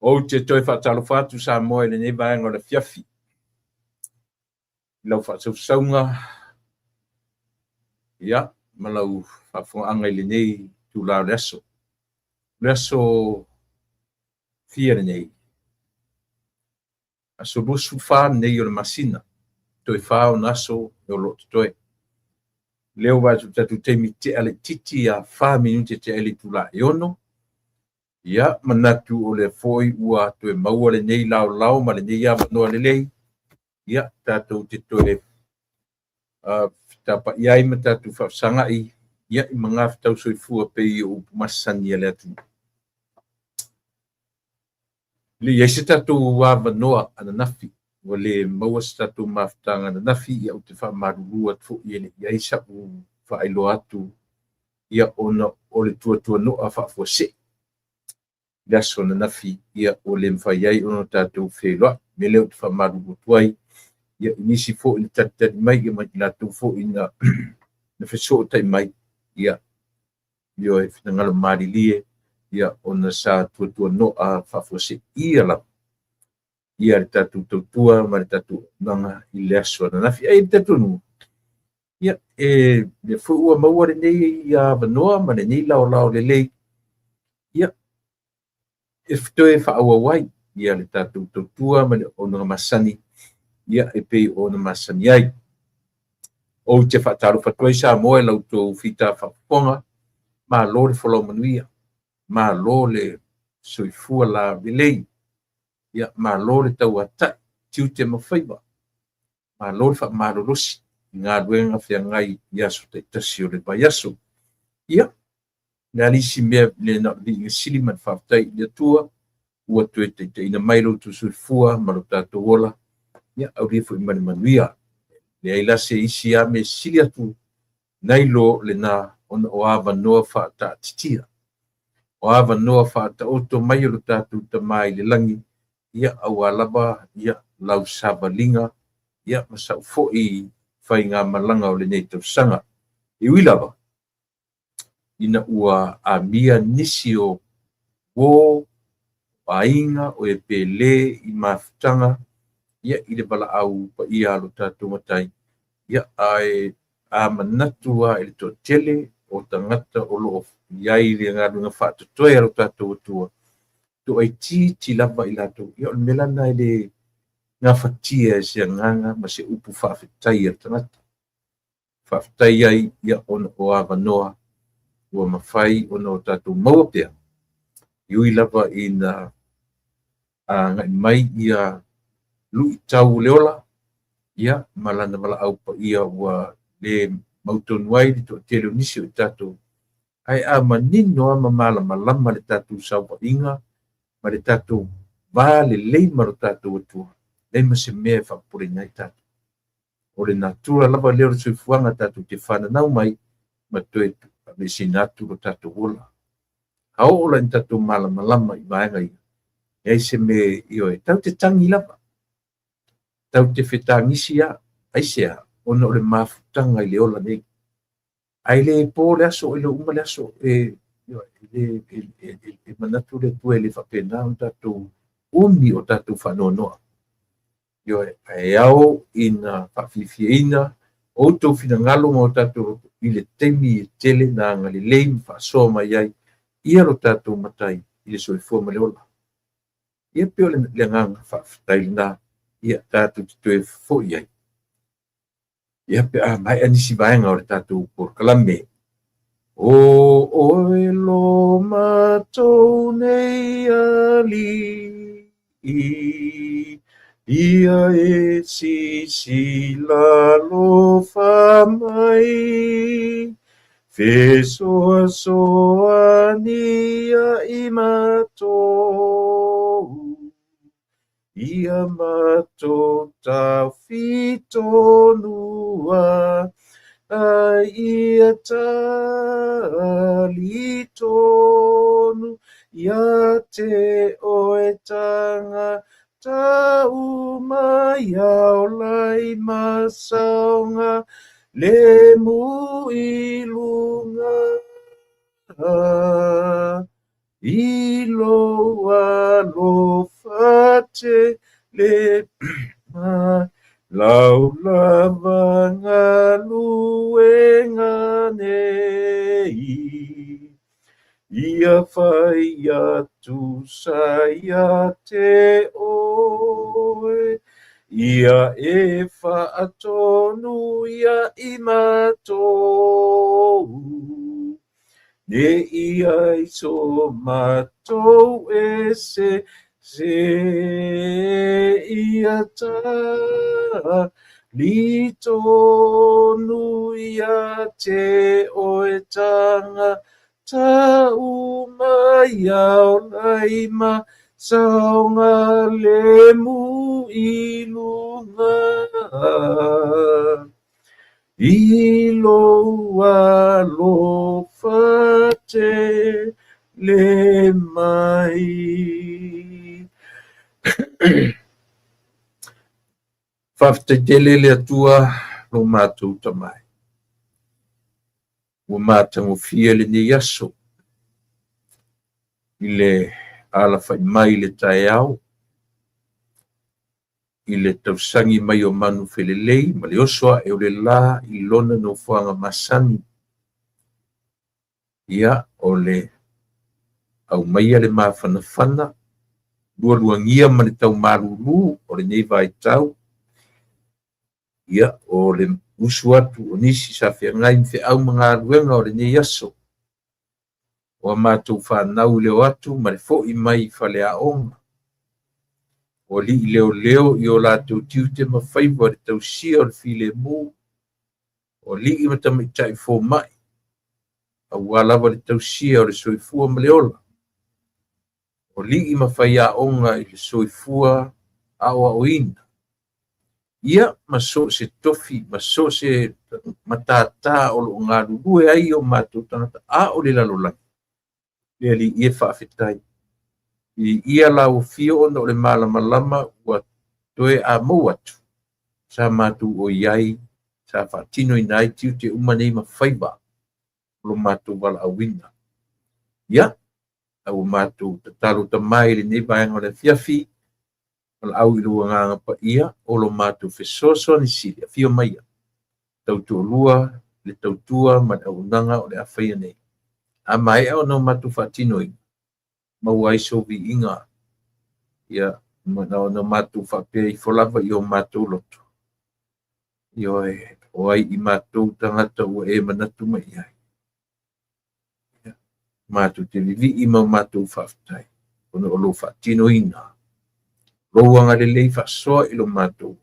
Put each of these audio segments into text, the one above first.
Ou te toe faatalofa atu Samoa i lenei vaega o le afiafi i lau faasausauga ia ma lau faafofogaaga i lenei itula o le aso. O le aso fia lenei? Aso 24 lenei o le masina, toe fa ona aso o lo o totoe. O lea ua vaai atu i le tatou taimi tea laitiiti ia 4 minute tea ai le itula e 6. Ia, manatu o lea foi ua toe maua lenei laolao ma lenei avanoa lelei, ia, tatou te toe fetapai ai ma tatou faafesagai ia i magafetau soifua pei o upu masani a le atunuu. E le i i ai se tatou avanoa ananafi, ua le maua se tatou mafutaga ananafi, ia ou te faamalulu atu foi e le i i ai sau faailoa atu ia ona o le tuatuanoa faafuasei i le aso ananafi, ia ua le mafai ai ona tatou feiloai. O le mea lea ou te faamalulu atu ai ia i nisi foi na talitali mai ia ma i latou foi na fesootai mai, ia ioe, finagalo malilie ia ona sa tuatuanoa faafuaseia lava ia le tatou tautua ma le tatou auaunaga i le aso ananafi. Ae i le talitonuga, ia, e lea foi ua maua lenei avanoa ma lenei laolao lelei, ia, e toe faaauau ai ia le tatou tautua ma le auaunaga masani ia e pei ona masani ai. Ou te faatalofa atu ai Samoa i la outou fita faafofoga, malo le folau manuia, malo le soifua laulelei, ia malo le tauatai, tiute ma faiva, malo le faamalolosi i galuega feagai i aso taitasi o le vaiaso. Ia, o le a le isi mea le na o le viiga sili ma le faafetai i le Atua ua toe taitaiina mai lo outou soifua ma lo tatou ola, ia aulia foi ma le manuia. E leai la se isi lava mea e sili atu nai lo lena ona o avanoa faataatitia, o avanoa faataoto mai o lo tatou Tama i le lagi, ia aua lava ia lau savaliga ia ma sau foi faigamalaga o lenei tausaga. E ui lava ina ua amia nisi o uo, o aiga, o e pele i mafutaga ia i le valaau paia a lo tatou Matai, ia ae a manatu lava i le toatele o tagata o lo o i ai i le galuega faatotoe a lo tatou Atua, toaitiiti lava i latou. Ia o le mea la lena e le gafatia e se agaga ma se upu faafetai a le tagata. Faafetai ai ia ona o avanoa ua mafai ona o tatou maua pea, e ui lava ina agai mai ia luitau o le ola, ia ma lana valaau paia ua le mautonu ai le toatele o nisi o i tatou, ae a manino lava ma malamalama le tatou sauaiga ma le tatou va lelei ma lo tatou Atua, leai ma se mea e faapopoleina ai tatou. O le natura lava lea o le soifuaga tatou te fananau mai ma toe aveeseina atu lo tatou ola. A oo la ina tatou malamalama i vaega ia, leai se mea, ioe, tatou te tagi lava, tatou te fetagisi lava, aisea? Ona o le mafutaga i le ola nei. Ae le po le aso, e le uma le aso, e, e, e, e manatu le Atua e le faapena ona tatou umi o tatou faanoanoa. Ioe, ae ao ina faafiafiaina outou finagalo ma o tatou loto i le taimi e tele na agalelei ma faasoa mai ai ia lo tatou Matai i le soifua ma le ola. Ia pei o le agaga faafetai lena ia tatou te toe foi ai. Ia pe a maea nisi vaega o le tatou polokalame. O oe lo matou nei alii, ia e sisila alofa mai, fesoasoani ia i matou. Ia matou taofi-tonua, a ia talitonu ia te oe tagata uma ia ola ai ma saogalemu i luga i lou alofa tele mai lau lava galuega nei. Ia fai atu sa ia te oe, ia e faatonu ia i matou. Ne i ai so matou e se se ia talitonu ia te oe tagata uma ia ola ai ma saogalemu i luga i lou alofa tele mai. Faafetai tele le Atua lo matou Tamai. Ua matagofie lenei aso i le alafai mai i le taeao, i le tausagi mai o manu felelei ma le oso ae o le la i lona nofoaga masani. Ia, o le aumaia le mafanafana, lualuagia ma le taumalulu o lenei vaitau. Ia, o le usu atu o nisi sa feagai ma feau ma galuega o lenei aso. O a matou fanau i le o atu ma le fo'i mai i faleaoga. O alii leoleo i o latou tiute ma faiva i le tausia o le filemu. O alii ma tamaitai fomai, aua lava le tausia o le soifua ma le ola. O alii ma faiaoga i le soifua aoaoina. Ia ma so o se tofi, ma so o se matata o loo galulue ai o matou tagata a o le lalolagi. Le Alii e faafetai. I ia lau afio ona o le malamalama ua toe a mou atu sa matou o iai, sa faatinoina ai tiute uma nei ma faiva o lo matou valaauina. Ia, a ua matou tatalo tamai i lenei vaega o le afiafi, valaau i lou agaga paia o lo matou fesoasoani sili, afio maia, tautoalua le tautua ma le auaunaga o le a faia nei. A maea ona o matou faatinoina, maua ai sou viiga, ia, ma ona matou faapea ifo lava i o matou loto. Ioe, o ai i matou tagata ua e manatu mai ai. Ia, matou te vivii ma matou faafetai, ona o lou faatinoina. Lou agalelei faasoa i lo matou,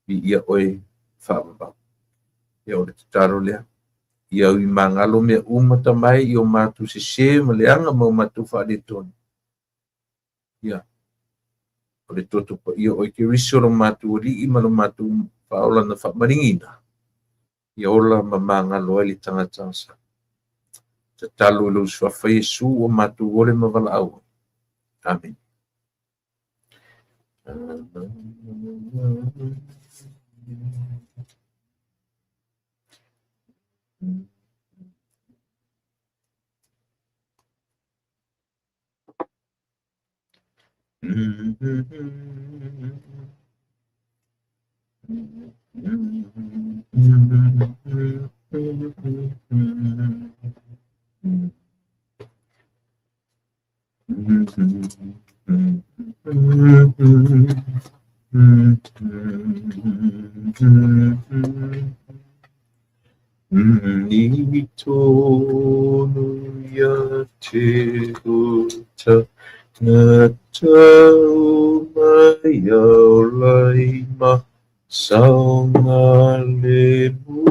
viia oe faavavau. Ia o le tatalo lea. Ia ui magalo mea uma tamai i o matou sese ma leaga ma o matou faaletonu. Ia, o le toto paia o Keriso lo matou alii ma lo matou faaolana faamaligina. Ia ola ma magalo ai le tagata sa. Tatalo i lou suafa Iesu o matou ole ma valaau. Amen. Ni tonu ia te uta tagata uma ia ola ai ma saogalemu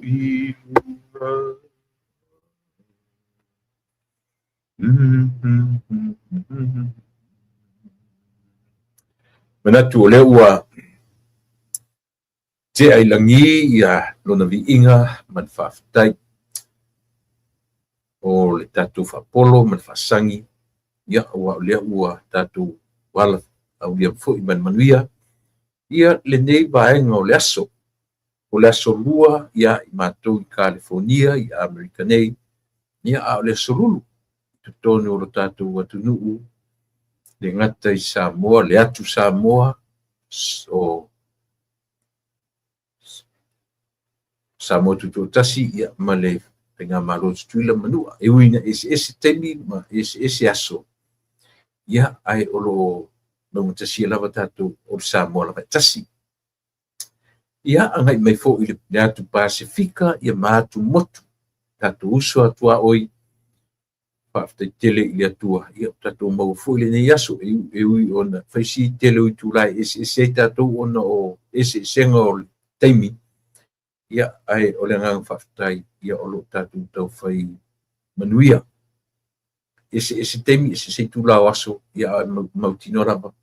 i luga. Manatu o lea ua tea i lagi ia lona viiga ma le faafetai o le tatou faapolo ma le faasagi, ia aua o lea ua tatou ala aulia foi ma le manuia ia lenei vaega o le aso. O le aso lua ia i matou i Kalifonia i Amerika nei, ia a o le aso lulu i totonu o lo tatou atunuu, le gata i Samoa, le atu Samoa, o Samoa Tutoatasi, ia, ma le Faigamalo Tutuila Manua. E ui ina eseese taimi ma eseese aso, ia, ae o lo o laugatasia lava tatou o le Samoa lava e tasi. Ia, agai mai foi i le atu Pasefika, ia ma atu motu, tatou uso atu a oi, faafetai tele i le Atua, ia tatou maua foi lenei aso, e ui ona fai si tele o itula e eseese ai tatou ona o eseesega o le taimi, ia, ae o le agaga faafetai, ia o lo o tatou taufai manuia. Eseese taimi, eseese itula o aso, ia ae mautinoa lava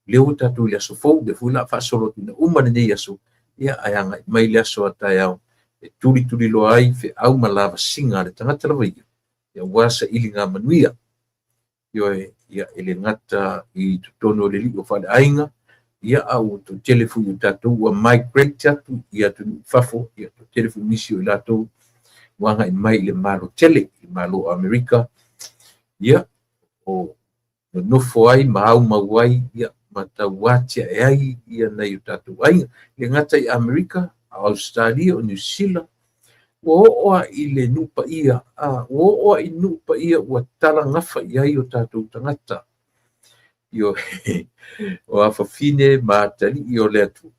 lea ua tatou i le aso fou, lea foi o le a faasolo atu ina uma lenei aso, ia ae agai mai le aso a taeao e tulituliloa ai feau ma lavasiga a le tagata lava ia, aua sailiga manuia. Ioe, ia e le gata i totonu o le lii o faaleaiga, ia a ua toatele foi o tatou ua migrate atu i atunuu i fafo, ia toatele foi nisi o i latou ua agai mai i le Malo tele, i le Malo o Amerika, ia o nonofo ai ma aumau ai, ia ma tauatiae ai ia nai o tatou aiga. E le gata i Amerika, o Ausetalia, o Niu Sila, ua oo lava i le nuu paia, ua oo lava i nuu paia ua talagafa i ai o tatou tagata. Ioe, o afafine ma atalii o le atunuu,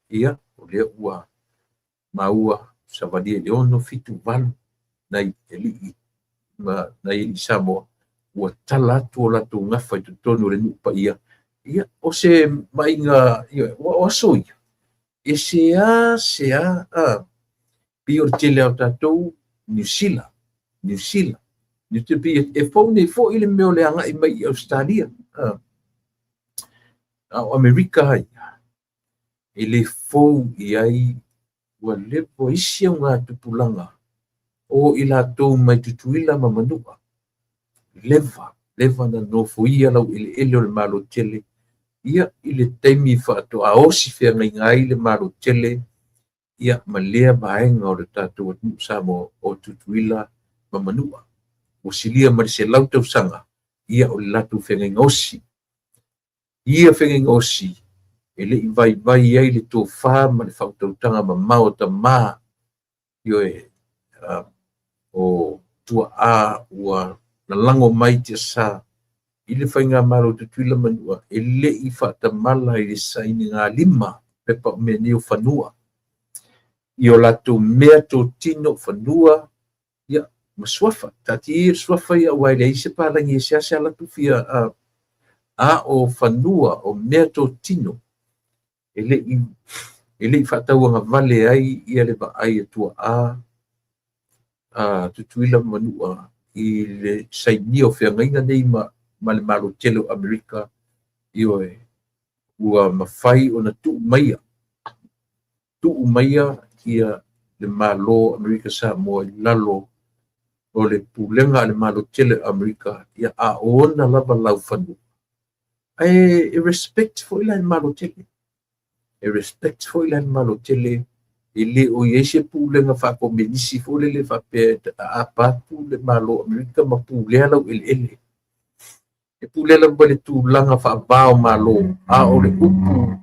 ia, o lea ua maua savalia i le 6, 7, 8 nai alii ma nai alii Samoa ua tala atu o latou gafa i totonu o le nuu paia. Ia, o se maaiga, ioe, ua o aso ia, e se a se a, pei o le tele o tatou Niu Sila, Niu Sila, Niu Sila, pei e fou nei foi le mea o le agai mai i Ausetalia, a o Amerika ai, e le fou i ai ua leva isi augatupulaga o i latou mai Tutuila ma Manua, leva, leva na nofoia laueleele o le Malo tele, ia i le taimi faatoa osi feagaiga ai le Malo tele, ia ma lea vaega o le tatou atunuu Samoa o Tutuila ma Manua. Ua silia ma le 100 tausaga, ia o le latou feagaiga osi. Ia feagaiga osi, e le i vaivai ai le tofa ma le faautautaga mamao a tama, ioe, o tuaa ua lalago mai tiasa i le Faigamalo Tutuila Manua, e le i faatamala i le sainigalima pepa o mea nei o fanua, i o latou mea totino fanua, ia, ma suafa. Taatia ia le suafa ia aua e leai se palagi e seasea latou fia, a o fanua o mea totino e le i faatauagavale ai ia le vaai a tuaa a Tutuila ma Manua i le sainia o feagaiga nei ma le Malo tele o Amerika, ioe, ua mafai ona tuu maia ia le Malo Amerika Samoa i lalo o le pulega a le Malo tele o Amerika, ia a ona lava laufanua. Ae e respect foi la le Malo tele. E respect foi la le Malo tele, e le o i ai se pulega faakomenisi foi lele faapea e aapa atu le Malo Amerika ma pulea laueleele. E pulea lava i le tulaga faava o Malo, a o le upu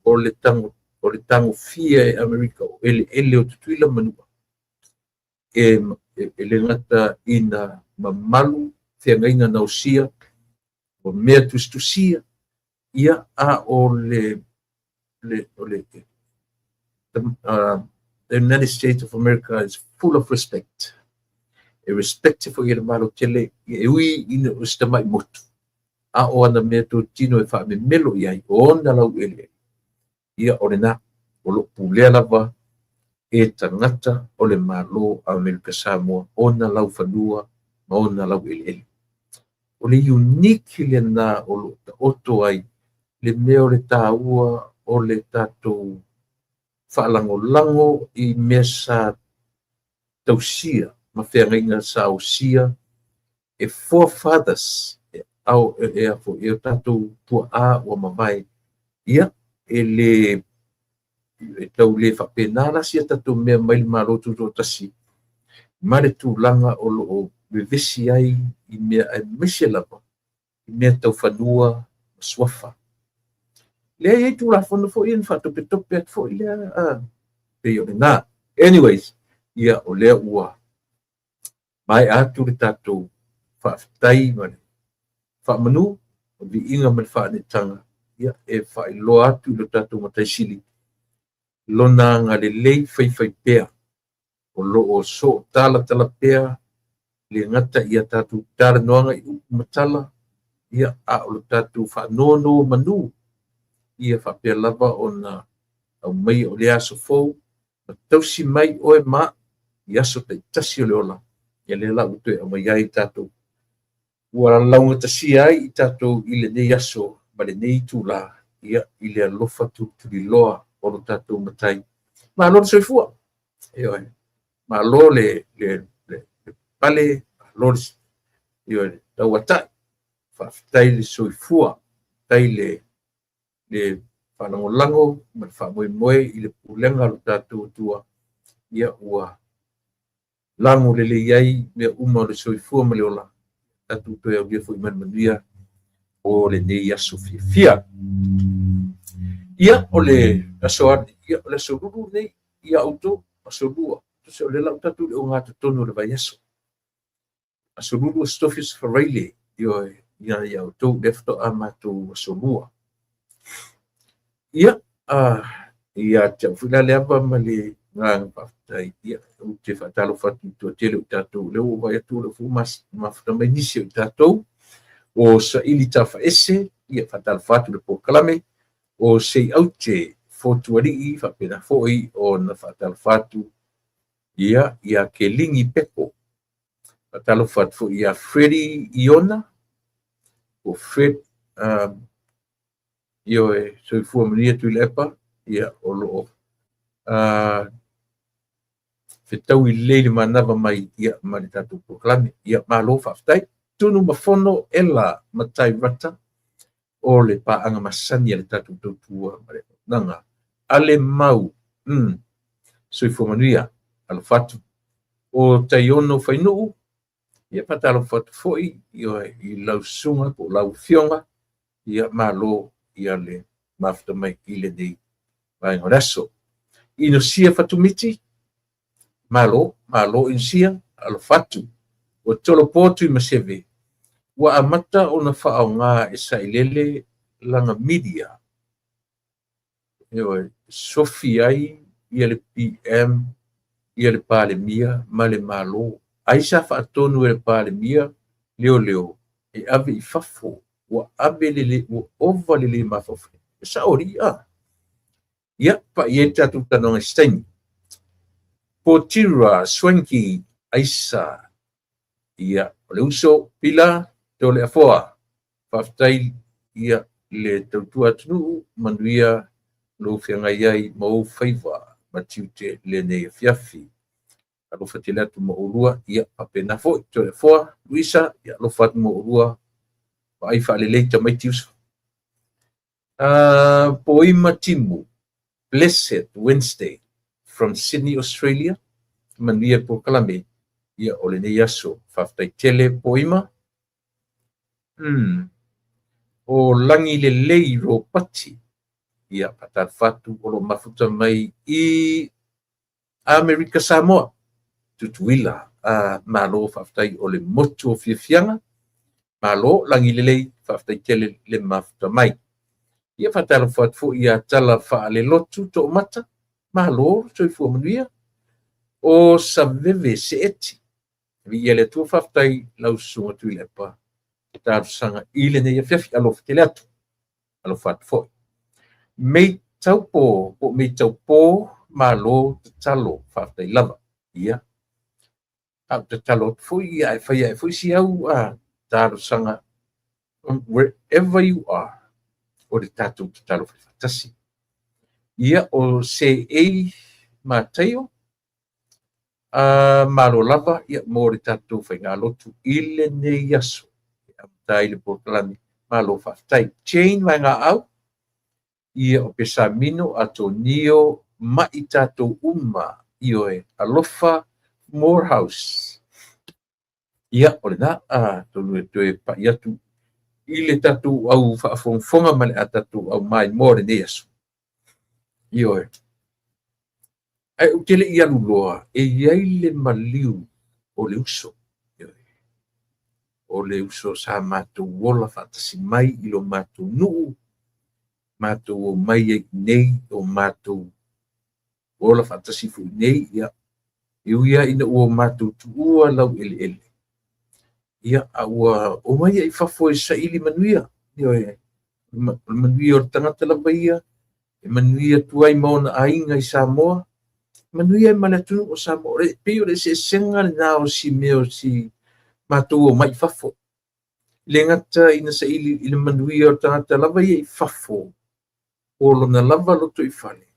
o le tagofia e Amerika o eleele o Tutuila Manua, e le gata ina mamalu feagaiga na osia, o mea tusitusia, ia a o le the United States of America is full of respect. E respect foi e le Malo tele, e ui ina o se tamai motu, a o ana mea totino e faamemelo i ai, o ona laueleele, ia o lena, o lo pulea lava e tagata o le Malo Amerika Samoa, ona laufanua ma ona laueleele. O le unique lena o lo taoto ai le mea o le taua o le tatou faalagolago i mea sa tausia ma feagaiga sa osia e forefathers, e o tatou tuaa ua mavae. Ia, e le e tau le faapena la si a tatou mea mai le Malo Tutoatasi ma le tulaga o lo o vevesi ai i mea, aemaise lava i mea tau fanua ma suafa. Lea e i ai Tulafono foi ia na faatopetope atu foi lea, pei o lena. Anyways, ia o lea ua maea atu le tatou faafetai ma le faamanu, o le viiga ma le faaneetaga, ia e faailoa atu i lo tatou Matai Sili lona agalelei faifaipea o lo o sootalatala pea, le gata i a tatou talanoaga i upu ma tala, ia, a o lo tatou faanonomanu, ia faapea lava ona aumaia o lea aso fou ma tausi mai oe ma au i aso taitasi o le ola. Ia lea la ua toe aumai ai tatou, ua laugatasia ai i tatou i lenei aso ma lenei itula, ia, i le alofa tulituliloa o lo tatou Matai. Malo le soifua, ioe, malo le pale, malo le, ioe, tauatai, faafetai le soifua, faafetai le faalagolago ma le faamoemoe i le pulega a lo tatou Atua, ia ua lago lelei ai mea uma o le soifua ma le ola, tatou toe aulia foi ma le manuia o lenei aso fiafia. Ia, o le aso, ia, o le aso lulu lenei ia outou, aso lua. Tusa o lea la ua tatou i le ogatotonu o le vaiaso. Aso lulu, aso tofi, aso faraile, ioe, ia ia outou lea faatoa matou aso lua. Ia, ia te au foi la le ava ma le agaga faafetai, ia, ou te faatalofa atu i le toatele o tatou, lea ua vaai atu o lea foi ua mafuta mai nisi o tatou, o Saili Tafaese, ia, faatalofa atu i le polokalame, o Seiaute Fotualii, faapena foi ona faatalofa atu ia ia Keligi Peko, faatalofa atu foi ia Freddy Iona, o Fred, ioe, soifua manuia Tuilaepa, ia, o lo o fetaui lelei le manava mai, ia, ma le tatou polokalame. Ia, malo faafetai. Tunu Mafono Ela Matai Rata, o le paaga masani a le tatou tautua ma le auaunaga. Ale Mau, soifua manuia, alofa atu. O Taiono Fainuu, ia, faatalofa atu foi, ioe, i lau susuga po o lau afioga, ia, malo ia le mafuta mai i lenei vaega o le aso. Inosia Fatumiti, malo, malo Inosia, alofa atu. Ua tolopo Tuimaseve, ua amata ona faaaoga e Sailele lana media, ioe, sofi ai ia le PM, ia le Palemia ma le Malo. Ai sa faatonu e le Palemia leoleo e ave i fafo, ua ave le, ua ova le le mafaufau. E sao alii a. Ia, pai ai le tatou talanoaga i se taimi. Potira Swanky Aisa, ia, o le uso Pila Toleafoa, faafetai ia le tautua atunuu, manuia lou feagai ai ma ou faiva ma tiute lenei afiafi. Alofa tele atu ma oulua, ia faapena foi Toleafoa, Luisa, ia alofa atu ma oulua, vaai faalelei tamaiti uso. Poima Timu, Blessed Wednesday from Sydney, Australia, manuia le polokalame, ia, o lenei aso. Faafetai tele Poima. O Lagi Lelei Ropati, ia, faatalofa atu, o lo o mafuta mai i Amerika Samoa, Tutuila. Malo faafetai, o le motu o fiafiaga. Malo Lagi Lelei, faafetai tele le mafuta mai. Ia, faatalofa atu foi ia Tala Faalelotu Toomata, malo soifua manuia. O Saveve Seeti, viia le Atua, faafetai lau susuga Tuilaepa talosaga i lenei afiafi, alofa tele atu, alofa atu foi. Mei taupo po mei taupo, malo tatalo, faafetai lava. Ia, a tatalo atu foi, ia, e fai ai foi si au talosaga, wherever you are. O le tatou tatalo faifaatasi. Ia, o Seei Mataio, malo lava ia, mo le tatou faigalotu i lenei aso. E amata ai le polokalame, malo faafetai. Jane Vaegaau, ia o Pesamino, Atonio, ma i tatou uma, ioe, alofa Morehouse. Ia, o lena, atonu e toe pai atu i le tatou au faafogafoga ma le a tatou au maimoa o lenei aso. Ioe. Ae ou te le i alu loa, e i ai le maliu o le uso. Ioe. O le uso sa matou ola faatasi mai i lo matou nuu, matou omai ai iinei, o matou ola faatasi foi iinei, ia, e ui lava ina ua matou tuua laueleele, ia, a ua omai ai i fafo e saili manuia. Ioe. O le manuia o le tagata lava ia, e manuia atu ai ma ona aiga i Samoa, manuia ai ma le atunuu o Samoa. E pei o le eseesega lena o si mea o si matou omai i fafo. E le gata ina saili i le manuia o le tagata lava ia i fafo, po o lona lava lotoifale,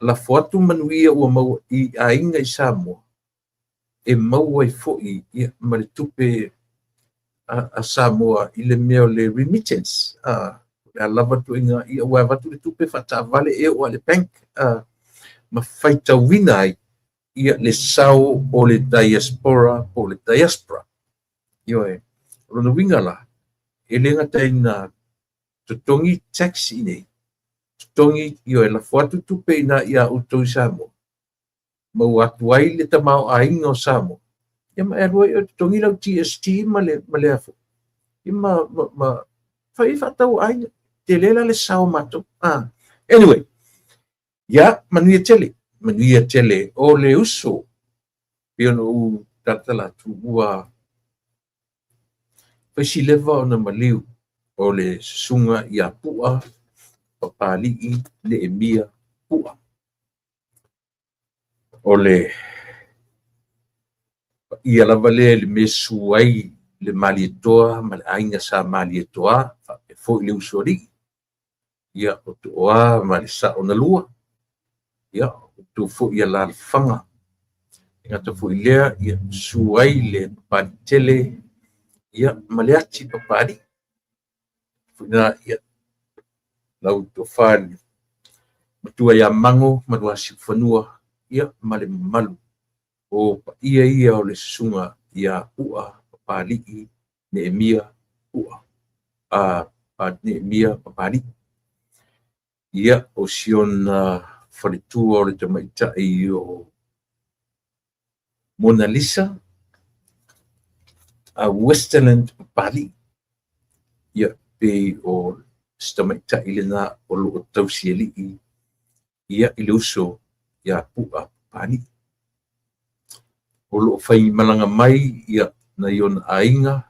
lafo atu manuia ua maua i aiga i Samoa, e maua ai foi ia, ma le tupe a Samoa i le mea o le remittance. O le a lava le ituaiga, ia, ua avatu le tupe faataavale e oo lava i le bank, ma faitauina ai ia le sao o le diaspora po o le diaspora. Ioe. O lona uiga la, e le gata ina totogi tax i nei, totogi, ioe, lafo atu tupe ina ia outou i Samoa, maua atu ai le tamaoaiga o Samoa, ia ma e alu ai e totogi lau GST ma le afo, ia ma fai faatau aiga. Tele la le sao matou. Anyway, ia, manuia tele, manuia tele. O le uso, pei ona ou talatala atu, ua fai si leva ona maliu o le susuga ia Pu'a Papali'i Neemia Pu'a. O le paia lava lea i le mea e susu ai le Malietoa ma le aiga sa Malietoa, faapea foi le Usoalii, ia, o Tooa ma le Sao na Lua, ia, o outou foi alaalafaga. E gata foi i lea, ia, susu ai le Papaliitele, ia, ma le ati Papalii. Foi na, ia, lau tofa i le matua ia Mago ma Luasiufanua, ia, ma le mamalu o paia ia o le susuga ia Pu'a Papali'i Neemia Pu'a, Neemia Papali'i. Ia, o si ona faletua o le tamaitai o Mona Lisa a Westerland Papali'i. Ia, pei o si tamaitai lena o loo tausialii ia i le uso ia Pu'a Papali'i. O loo faimalaga mai ia nai ona aiga,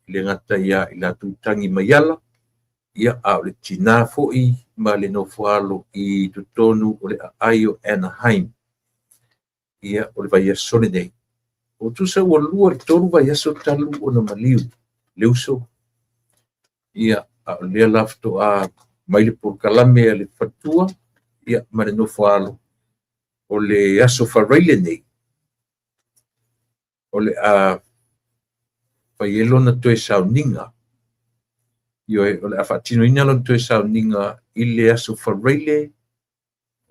le gata ia i latou tagi maiala, ia, a o le tina foi ma le nofoalo i totonu o le aai o Anaheim. Ia, o le vaiaso lenei. O tusa ua 2 i le 3 vaiaso talu ona maliu le uso. Ia, a o lea la faatoa mai le polokalame a le faletua, ia, ma le nofoalo o le aso Faraile nei, o le a fai ai lona toe sauniga. Ioe, o le a faatinoina lona toe sauniga i le aso Faraile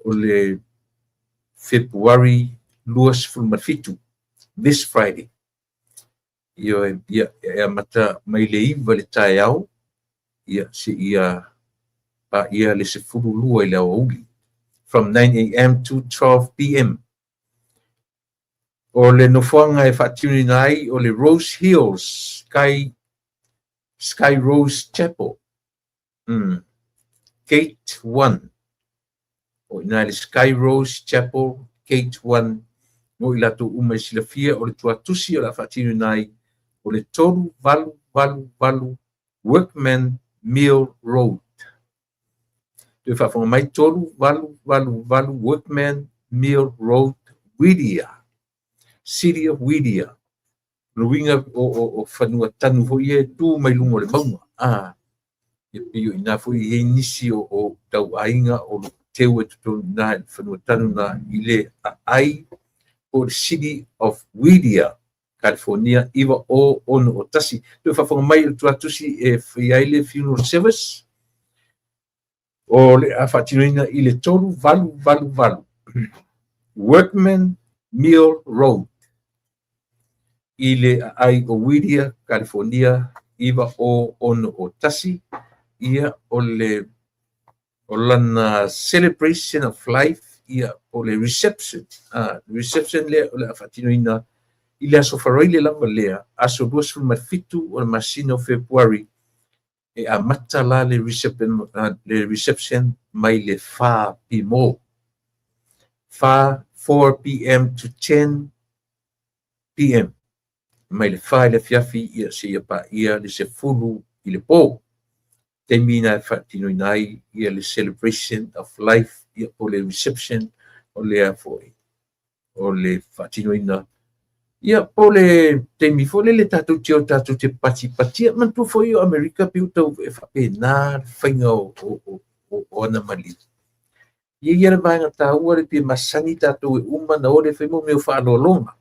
o le Fepuari 27, this Friday. Ioe, ia, e amata mai le 9 i le taeao, ia, seia paia le 12 i le aoauli. From 9 a.m. to 12 p.m. O le nofoaga e faatinoina ai o le Rose Hills Sky Rose Chapel. Gate 1. O ina le Sky Rose Chapel, Gate 1, mo i latou uma e silafia o le tuatusi o le a faatinoina ai o le 3888 Workman Mill Road. Toe faafofoga mai, 3888 Workman Mill Road, Whittier. City of Whittier. O le uiga o fanua tanu foi ia e tu mai luga o le mauga. Ia pei o i ina foi e i ai nisi o tauaiga o lo o teu ai i totonu i ina i le fanua tanu lena i le aai po o le City of Whittier, California 90601. Toe faafofoga mai i le tuatusi e fai ai le funeral service o le a faatinoina i le 3888 Workman Mill Road i le aai o Whittier, California 90601. Ia, o le o lana celebration of life, ia, po le reception, reception lea o le a faatinoina i le aso Faraile lava lea, aso 27 o le masina o Fepuari, e amata la le reception, le reception mai le 4 pimo. 4 4 p.m. to 10 p.m., mai le 4 i le afiafi ia seia paia le 10 i le po. Taimi na e faatinoina ai ia le celebration of life, ia po le reception o lea foi o le faatinoina, ia po le taimi foi lele tatou te o tatou te patipatia. Manatua foi o Amerika pei ua tau e faapena le faiga o ana maliu. Ia ia le vaega taua le pei masani tatou e uma na o le fai mo mea o faaaloaloga.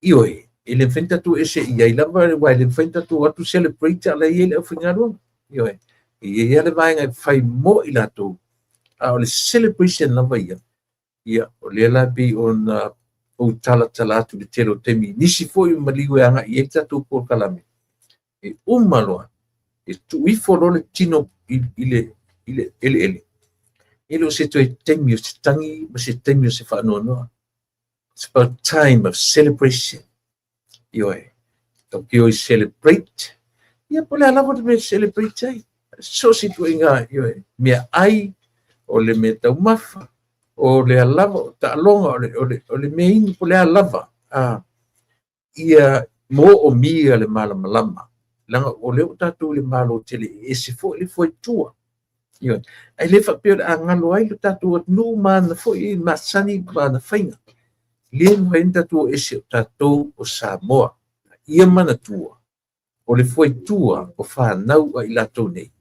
Ioe, e le mafai ona tatou ese i ai lava, aua e le mafai ona tatou atu celebrate a o la e i ai le aufaigaluega. Ioe, e i ai lava le vaega e fai mo i latou, a o le celebration lava ia, ia, o lea la pei ona ou talatala atu i le tele o taimi. Nisi foi o maliu e agai i ai le tatou polokalame, e uma loa, e tuu ifo loa le tino i le eleele. E le o se toe taimi o se tagi ma se taimi o se faanoanoa. It's about time of celebration. Ioe, tatou te o i celebrate. Ia po o le a lava le mea e celebrate ai. So se ituaiga, ioe, mea ai, o le mea taumafa, o le a lava, o taaloga, o le mea inu, po o le a lava. Ia moomia le malamalama. Leaga o lea ua tatou i le Malo tele e ese foi le fuaitua. Ioe, ae le faapea o le a galo ai lo tatou atunuu ma ana foi masani ma ana faiga. Le mafai ona tatou ese o tatou o Samoa. Ia manatua, o le fuaitua o fanau a i latou nei.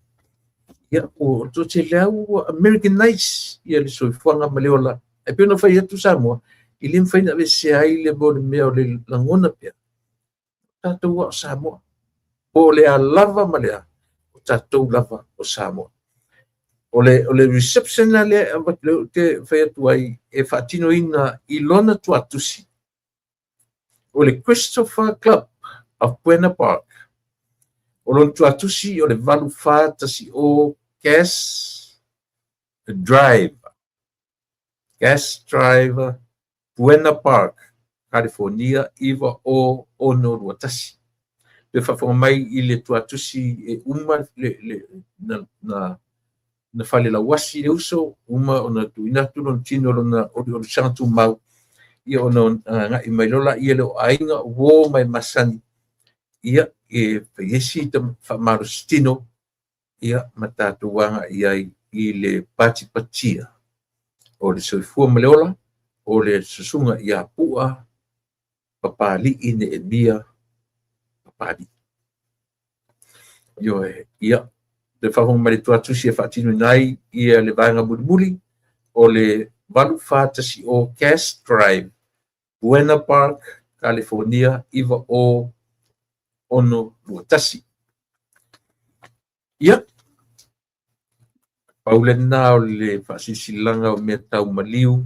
Ia, o toatele ua Americanize ia le soifuaga ma le ola. Ae pei ona fai atu Samoa, e le mafai ona aveesea ai le mo le mea o le lagona pea. Tatou a o Samoa. Po o le a lava ma le a, o tatou lava o Samoa. O le reception la lea e te fai atu ai e faatinoina i lona tuatusi o le Christopher Club of Buena Park. O lona tuatusi o le 8410 Gas Drive. Gas Drive, Buena Park, California 90621. Pe faafofoga mai i le tuatusi e uma le na fale lauasi le uso, uma ona tuuina atu lona tino lona oliolisaga tumau, ia ona agai mai loa laia le o aiga uo mai masani, ia e fai ai si faamalositino, ia ma tatou agai ai i le patipatia o le soifua ma le ola o le susuga ia Pua Papali'i Neemia Papali'i. Ioe, ia, le faafofoga mai le tuatusi e faatinoina ai ia le vaega mulimuli o le 8410 Gas Drive, Buena Park, California 90621. Ia, pau lena o le faasilasilaga o mea tau maliu,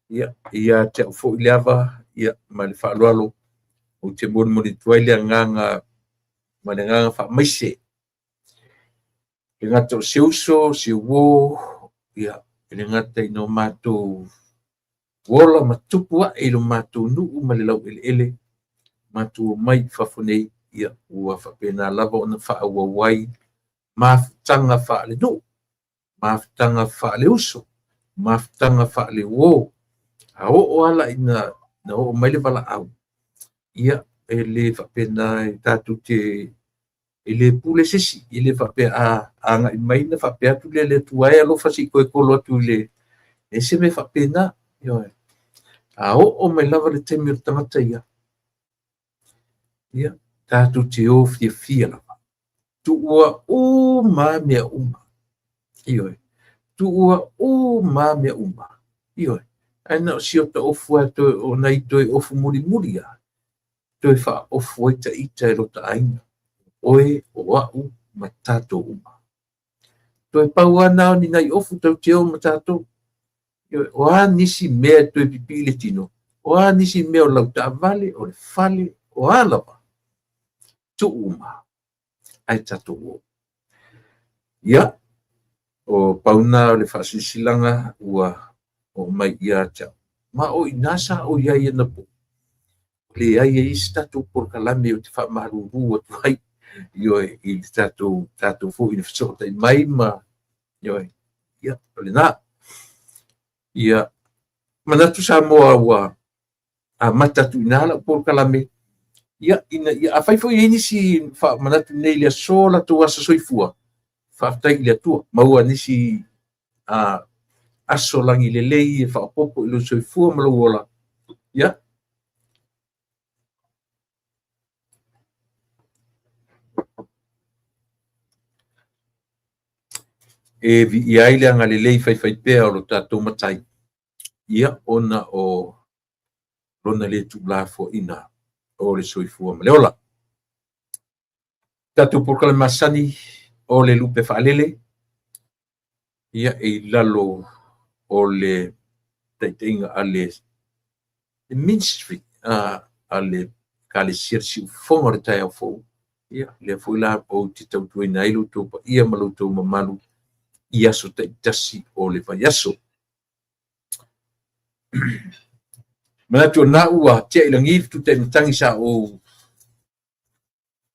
ia, ia te au foi le ava, ia, ma le faaaloalo, ou te molimoli atu ai le agaga ma le agaga faamaise. Le gata o se uso, se uo, ia, e le gata ina o matou ola ma tupu ae i lo matou nuu ma le laueleele, matou omai i fafo nei, ia, ua faapena lava ona faaauau ai mafutaga faalenuu, mafutaga faaleuso, mafutaga faaleuo. A oo ala ina na oo mai le valaau, ia, e le faapena e tatou te e le pule se isi, e le faapea a agai mai na faapea atu lea le Atua e alofa se i toe tolo atu i le e se mea faapena. Ioe. A oo mai lava le taimi o le tagata ia, ia, tatou te o fiafia lava. Tuua uma mea uma. Ioe. Tuua uma mea uma. Ioe. Ae na o si ota ofu lava toe, o nai toe ofu mulimuli lava, toe faaofu ai ta ita e lota aiga, o oe, o au, ma tatou uma. Toe pau lava na o ni nai ofu tatou te o ma tatou. Ioe. O a nisi mea e toe pipii i le tino, o a nisi mea o lau taavale, o le fale, o a lava, tuu uma. Ae tatou o. Ia, o pau na o le faasilasilaga ua oo mai ia te au. Ma o i ina sa ou i ai anapo, leai e i ai se tatou polokalame ou te faamalulu atu ai, ioe, i le tatou, tatou foi na fesootai mai ma, ioe, ia, o lena. Ia, manatu Samoa ua amata atu i ina lau polokalame, ia, ina ia, afai foi e i ai nisi faamanatu nei i le aso latou aso soifua, faafetai i le Atua, maua nisi aso lagi lelei e faaopoopo i lou soifua ma lou ola, ia, e viia ai le agalelei faifaipea o lo tatou Matai, ia, ona o lona le tuulafoaiina o le soifua ma le ola. Tatou polokalame masani o le lupe faalele, ia, e i lalo o le taitaiga a le ministry a le Ekalesia le Siufofoga o le Taeao Fou, ia, lea foi la ou te tautuaina ai lo outou paia ma lo outou mamalu i aso taitasi o le vaiaso. Manatu o lena ua tea i lagi le tuta'i matagi sa ou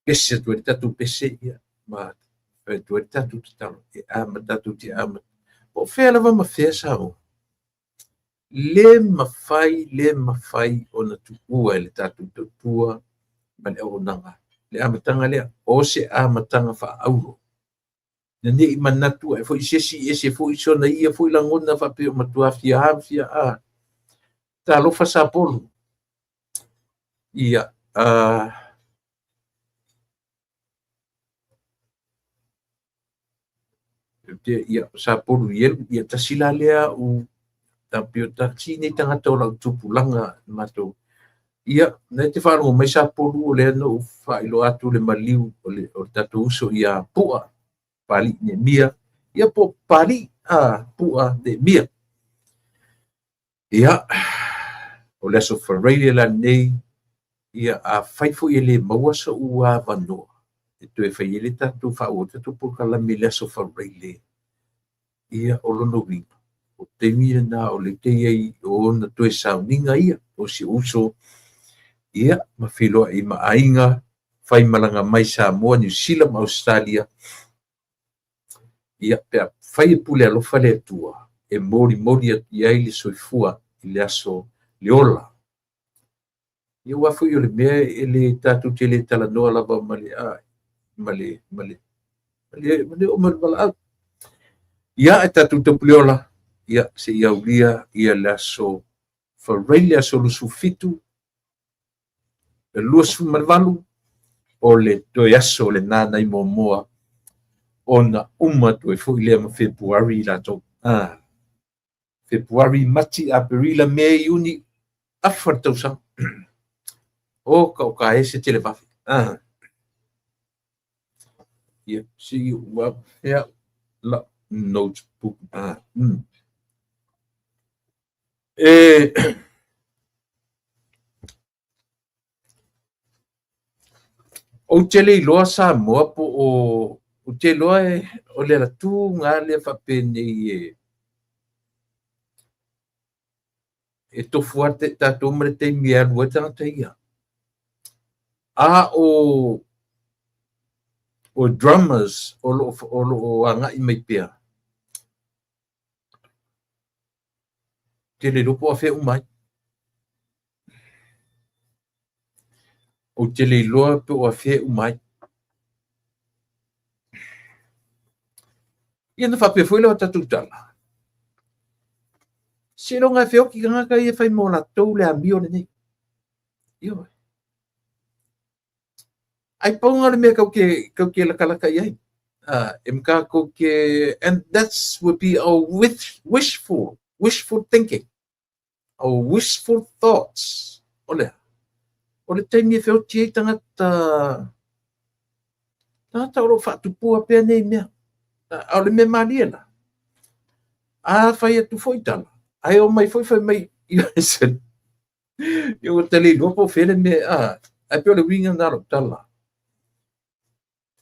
pese atu ai le tatou pese, ia, ma fai atu ai le tatou tatalo e amata tatou te amata. Po o fea lava ma fea Samoa, le mafai, le mafai ona tuua e le tatou tautua ma le auaunaga le amataga lea, o se amataga faaauro. Ina ne i manatu ae foi se isi, ese foi sona ia foi lagona faapea ua matua fia a ma fia a. Talofa Sapolu. Ia, ia, Sapolu Ielu, ia tasi la lea u pei o tasi nei tagata o lau tupulaga matou. Ia, na te faalogo mai Sapolu o lea na ou faailoa atu le maliu o le tatou uso ia Pu'a Papalii Neemia, ia po o Papalii Pu'a Neemia. Ia, o le aso Faraile la lenei, ia afai foi e le maua so'u avanoa e toe fai ai le tatou faaauau le tatou polokalame i le aso Faraile, ia o lona uiga, o taimi lena o lea te i ai o ona toe sauniga ia o si ou uso, ia, ma feiloai ma aiga, fai malaga mai Samoa, Niu Sila ma Ausetalia, ia, pe afai e pule alofa le Atua, e molimoli atu i ai le soifua i le aso le ola. Ia, aua foi o le mea e le tatou te le talanoa lava ma le, ma le, ma le, ma le, ma le oo mai o le valaau. Ia, e tatou taupuleola, ia, se i aulia ia le aso Faraile, aso 27, 28, o le toe aso lena nai muamua ona uma atu ai foi lea ma Fepuari latou. Fepuari, Mati, Aperila, Me, Iuni, afa le tausaga. O ka o ka ese televave. Ia, se i ua fea la notebook. E Ou te le iloa Samoa po o ou te iloa e o le alatuga lea faapenei e e tofu lava tatou ma le taimi e alu ai tagata ia. A o drummers o lo o agai mai pea, ou te le iloa po o afea uma ai. Ou te le iloa po o afea uma ai. Ia na faapea foi lea o tatou tala. Seiloga e feoki tagata ia e fai mo latou le amio lenei. Ioe. Ae pau lena o le mea tatou te, tatou te latalata i ai. E tatou te, and that's would be our wish, wishful, wishful thinking, our wishful thoughts. O le a? O le taimi e feoti ai tagata, tagata o lo o faatupua pea nei mea. A o le mea malie la, a fai atu foi tala, ae omai foi fai mai, Ia ua ta le iloa po o fea le mea, a, ae pei o le uiga lena o lau tala.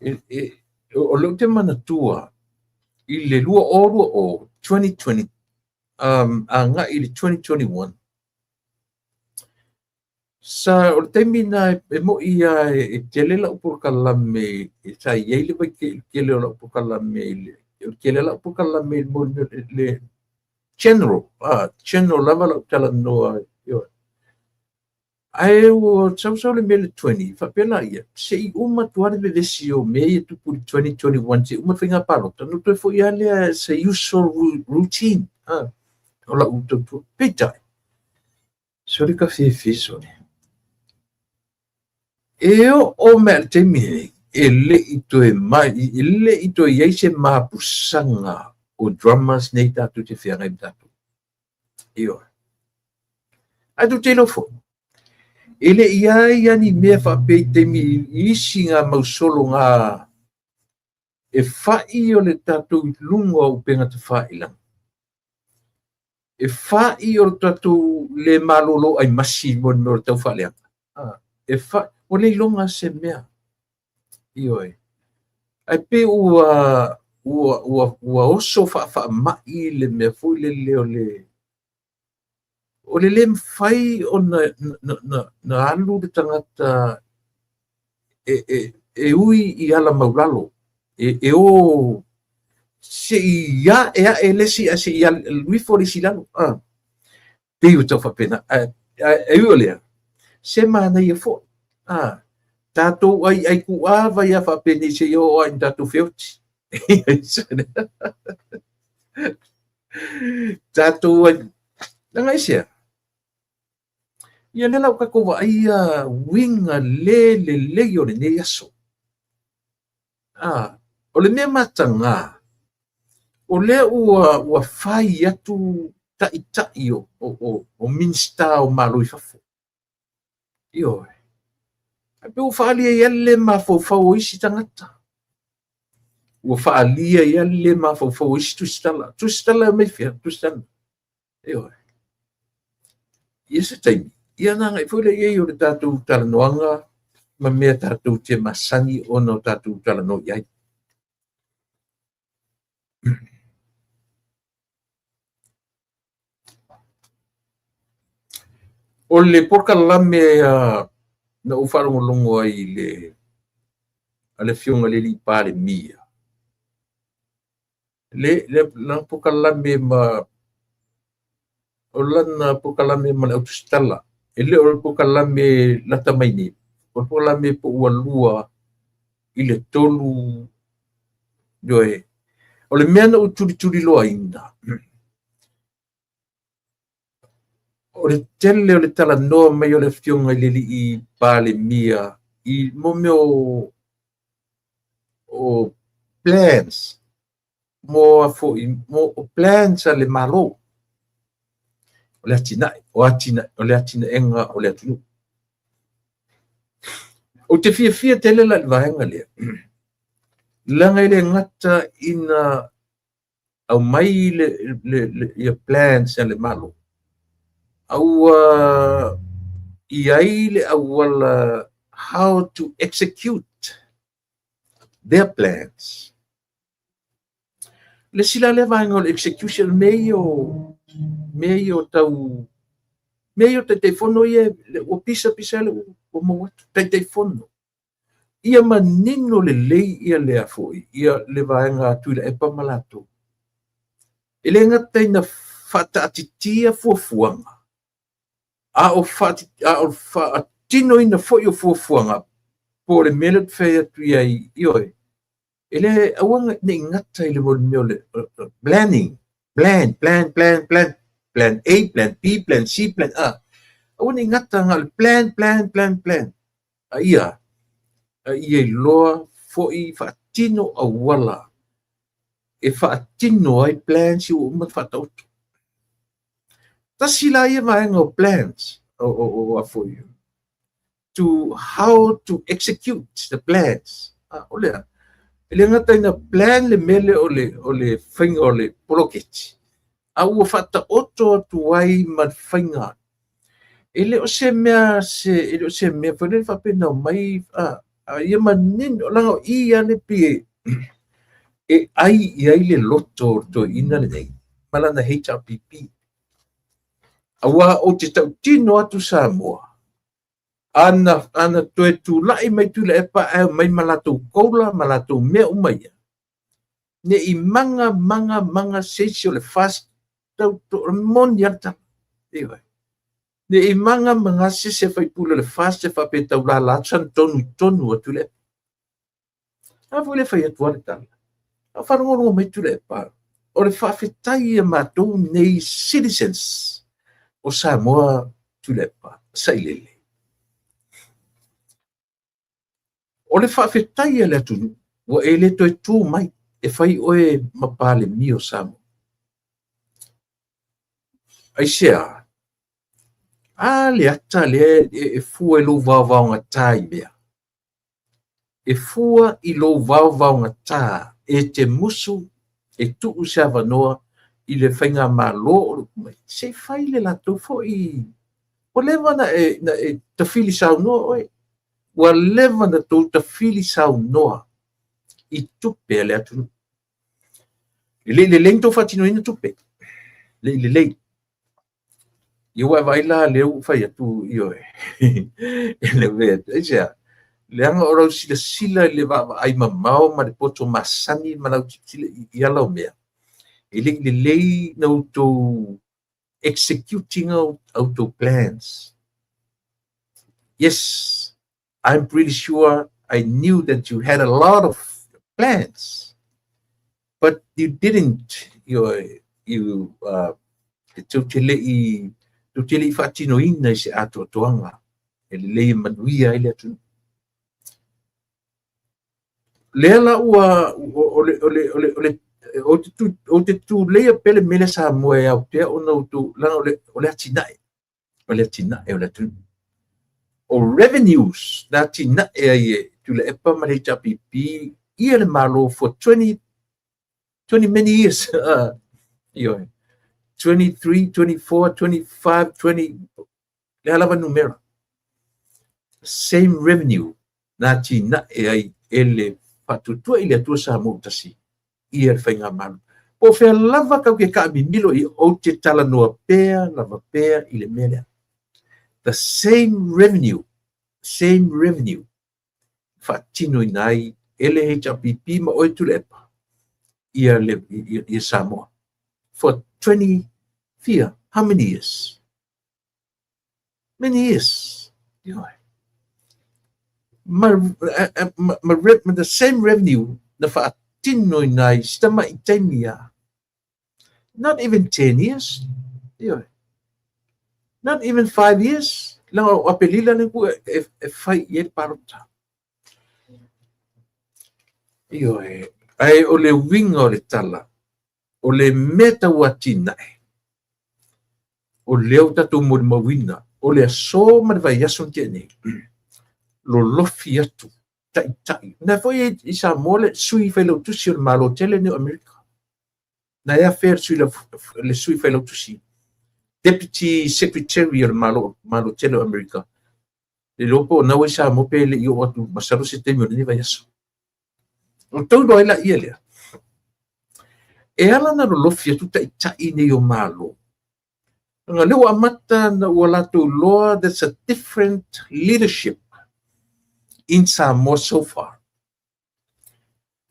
E, e, o lea ou te manatua i le 2020, 2020, agai i le 2021, sa, o le taimi lena e moni lava e tele lau polokalame, sa i ai le vaitele o lau polokalame i le, o le tele o lau polokalame i le general, general lava lau talanoa, ioe. Ae ua sau sau le mea le 20, faapea laia, se i uma atu lava le vevesi o mea ia tupu i le 2021, se i uma le faiga palota, ona toe foi lava lea as a usual routine, o lau tautua. Peitai, sole ka fefe sole. E oo mai i le taimi lenei, e le i toe mai, e le i toe i ai se mapusaga o drummers nei tatou te feagai ma tatou. Ioe. Ae tou te iloa foi, e le i ai lava ni mea faapea i taimi i isi ngā mau sologa e fai o le tatou i luga o upega tafailagi. E fai o le tatou le malolo aimasi mo le mea o le taufaaleaga. E fai, ua le iloga se mea. Ioe. Ae pei ua, ua, ua, ua oso faafaamai le mea foi lele o le, o le le mafai ona na, na, na alu le tagata e, e, e ui i ala maulalo, e, e o se i ae ae le isi ae se i alu ifo le isi i lalo. Ah. Pei ua tau faapena. Ae, ae, ae ui o lea, se manaia foi. Ah. Tatou ai ai kuava ia faapenei se i oo lava ina tatou feoti. Tatou ai, leaga aisea? Ia lea la ua tatou vaaia uiga le lelei o lenei aso. A, o le mea mataga, o lea ua, ua fai atu taitai o, o, o, o Minisita o Malo i fafo. Ioe. Ae pei ua faaalia ai lava le le mafaufau o isi tagata. Ua faaalia ai lava le le mafaufau o isi tusitala. Tusitala e omai fea? Tusitala. Ioe. Ia se taimi, ia ona agai foi lea i ai o le tatou talanoaga ma mea tatou te masani ona o tatou talanoa i ai. O le polokalame na ou faalogologo ai i le a le Afioga i le Alii Palemia, le, le, lana polokalame ma o lana polokalame ma le autusitala, e le o le polokalame lata mai nei, o le polokalame po ua lua i le tolu, ioe. O le mea na ou tulituliloaina, o le tele o le talanoa mai o le Afioga i le Alii Palemia i mo mea o, o plans, mo a foi, mo o plans a le Malo, o le atinae, o atinae, o le atinaega o le atunuu. Ou te fiafia tele la i le vaega lea, leaga e le gata ina aumai le, le, le, ia plans a le Malo, a ua i ai le auala how to execute their plans. Le isi la lea vaega o le execution, mea ia o, mea ia o tau, mea ia o Taitaifono ia, ua pisa pisa le ua maua atu, Taitaifono. Ia manino lelei ia lea foi, ia le vaega a Tuilaepa ma latou. E le gata ina faataatitia fuafuaga, a o faatinoina foi o fuafuaga, po o le mea lea ou te fai atu i ai, ioe, e le aua ne i gata i le mea o le planning, plan, plan, plan, plan, plan A, plan B, plan C, plan A. Aua ne i gata na o le plan, plan, plan, plan. A ia, A ia iloa foi faatino auala e faatino ai plans ua uma ona faataoto. Tasi la ia vaega o plans o a foi to how to execute the plans. O lea, e le gata ina plan le mea lea o le faiga o le poloketi, a ua faataoto atu ai ma le faiga. E le o se mea se e le o se mea foi lele faapena mai a ia manino leaga o i lava le pei e ai i ai le loto o le toeaina lenei ma lana HRPP. Aua ou te tautino atu Samoa, ana toe tulai mai Tuilaepa ae mai ma latou COLA ma latou mea uma ia, ne i maga maga maga se isi o le FAST tau moni lava le tala. Ioe. Ne i maga maga se isi faipule o le FAST e faapea taulala atu sana tonu i tonu o Tuilaepa. A foi le fai atu le tala. A faalogologo mai Tuilaepa, o le faafetai ia matou nei citizens o Samoa Tuilaepa, sailele. O le faafetai a le atunuu ua e le toe tu mai e fai oe ma Palemia o Samoa. Aisea? A le ata lea e fua i lou vaovaogata i mea. E fua i lou vaovaogata e te musu e tuu se avanoa i le faigamalo o lo mai. Se i fai le latou foi. Ua leva na e tafili saunoa oe. Ua leva na tou tafili saunoa i tupe a le atunuu. E le i lelei ona tou faatinoina tupe. Le i lelei. Ia ua e vaai la lea ua fai atu ioe. E le fai atu. Aisea? Leaga o lau silasila i le vaavaai mamao ma le poto masani ma lau silasila i ala o mea. E le i lelei na outou executing outou plans. Yes, I'm pretty sure I knew that you had a lot of plans, but you didn't. You tou te le i faatinoina i se atoatoaga e lelei e manuia ai le atunuu. Lea la ua o le ou te tuleia pea le mea lea Samoa e ao pea ona outou leaga o le atinae o le atinae o le atunuu. O revenues na atinae ai e Tuilaepa ma le HRPP ia le Malo for 20, 20 many years. Ioe. 23, 24, 25, 20, le lava numera. Same revenue na atinae ai e le Faatuatua i le Atua Samoa Tasi ia le faigamalo. Po o fea lava kau ke kaamimilo i ou te talanoa pea lava pea i le mea lea. The same revenue faatinoina ai e le HRPP ma oe Tuilaepa ia, le, ia, ia Samoa. For 20, fia, how many years? Many years. Ioe. Ma the same revenue na faatinoina ai si tamai taimi a. Not even 10 years. Ioe. Not even 5 years. Leaga o Apelila le ku e fai i ai le palota. Ioe. Ai o le uiga o le tala, o le mea tau atinae, o lea ua tatou molimauina, o le aso ma le vaiaso na tea nei, lolofi atu taitai. Na foi i Samoa le sui failautusi o le Malo tele nei o Amerika. Na e afea le sui failautusi, Deputy Secretary o le Malo tele o Amerika. Le iloa po o nau ai Samoa pe le i oo atu masalo se taimi o lenei vaiaso. O tau ai la ia lea. E ala na lolofi atu taitai nei o Malo. Nga lea ua amata na ua latou iloa there's a different leadership in Samoa so far.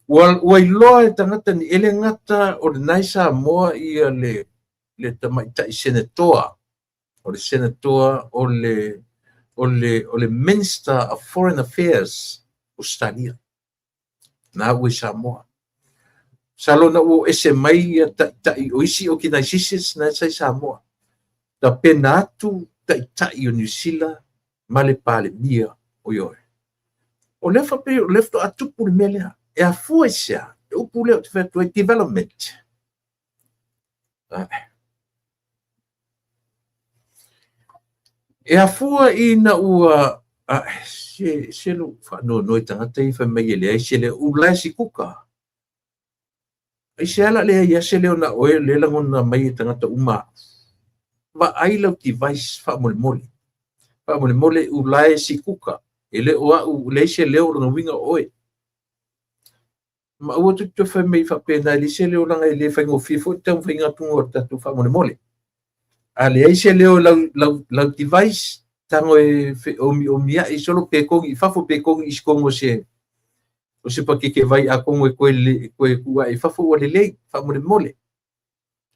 Ua iloa e tagata ni e le gata o lenai Samoa ia le tamaitai senetoa, o le senetoa o le Minister of Foreign Affairs Australia. Na ua i Samoa. Salo na ua ese mai ia taitai o isi organizations na sa i Samoa. Tapena atu taitai o New Zealand ma le Palemia o ioe. O lea faapea o lea faatoa tupu le mea lea. E afua i se a? Le upu lea ou te fai atu ai, development. E afua ina ua se se lou faanoanoa i tagata ia fai mai e leai se leo, ula e sikuka. Aisea la leai ai se leo na oe o lea e lagona mai e tagata uma au? Vaai lau device faamolemole. Faamolemole ulae sikuka. E le o au, leai se leo lona uiga o oe. Ma aua tou te toe fai mai faapena e leai se leo leaga e le faigofie foi le taumafaiga atu o le tatou faamolemole. A leai se leo i lau, lau, lau device, tago e omiomiai solo pe kogi i fafo pe kogi i totonu o se o se pakeke vai atonu e toe, toe tuu ae i fafo ua lelei, faamolemole.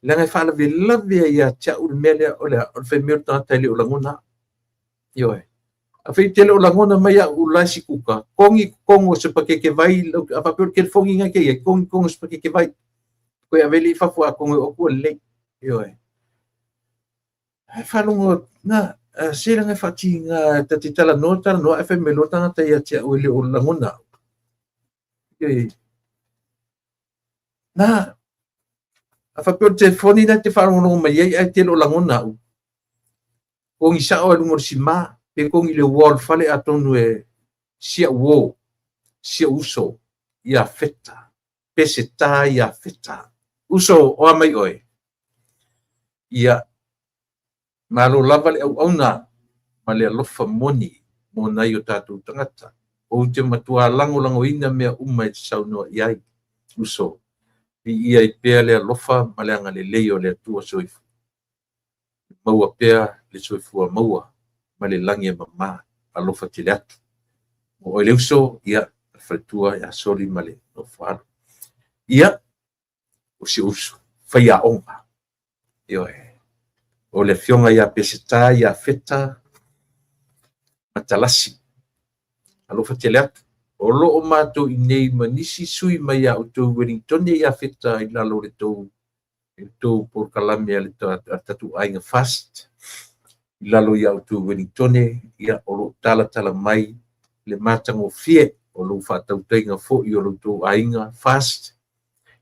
Leaga e faalavelave ai ia te au le mea lea, o le a, o le fai mai o le tagata e le o lagona au. Ioe. Afai e te le o lagona mai au ula e sikuka, kogi i totonu o se pakeke vai, a faapea o le telefoni lena e te i ai, kogi i totonu o se pakeke vai. Toe ave lea i fafo atonu e oo atu ua lelei. Ioe. Ae faalogo na, se leaga e faatiga ta te talanoa talanoa ae fai mai loa le tagata ia te au e le o lagona au. Ioe. Na, a faapea o le telefoni lena e te faalogologo mai ai ae te le o lagona au, kogi sao i luga o le sima, pe kogi i le uo o le fale atonu e si au uo, si ou uso ia Feta, Peseta ia Feta. Uso, o a mai oe? Ia, malo lava le auauna ma le alofa moni mo nai o tatou tagata. Ou te matua lagolagoina mea uma e te saunoa i ai, uso. Viia ai pea le alofa ma le agalelei o le Atua Soifua. Maua pea le soifua maua ma le lagi e mama. Alofa tele atu. Mo oe le uso, ia, le faletua ia Soli ma le nofo alo. Ia, o si ou uso, faiaoga. Ioe. O le afioga ia Peseta ia Feta Matalasi. Alofa tele atu. O lo o matou i inei ma nisi sui mai ia outou i Wellingtone ia Feta i lalo o le tou i le tou polokalame a le tatou aiga FAST i lalo ia outou i Wellingtone, ia o lo o talatala mai le matagofie o lou faatautaiga foi o lo outou aiga FAST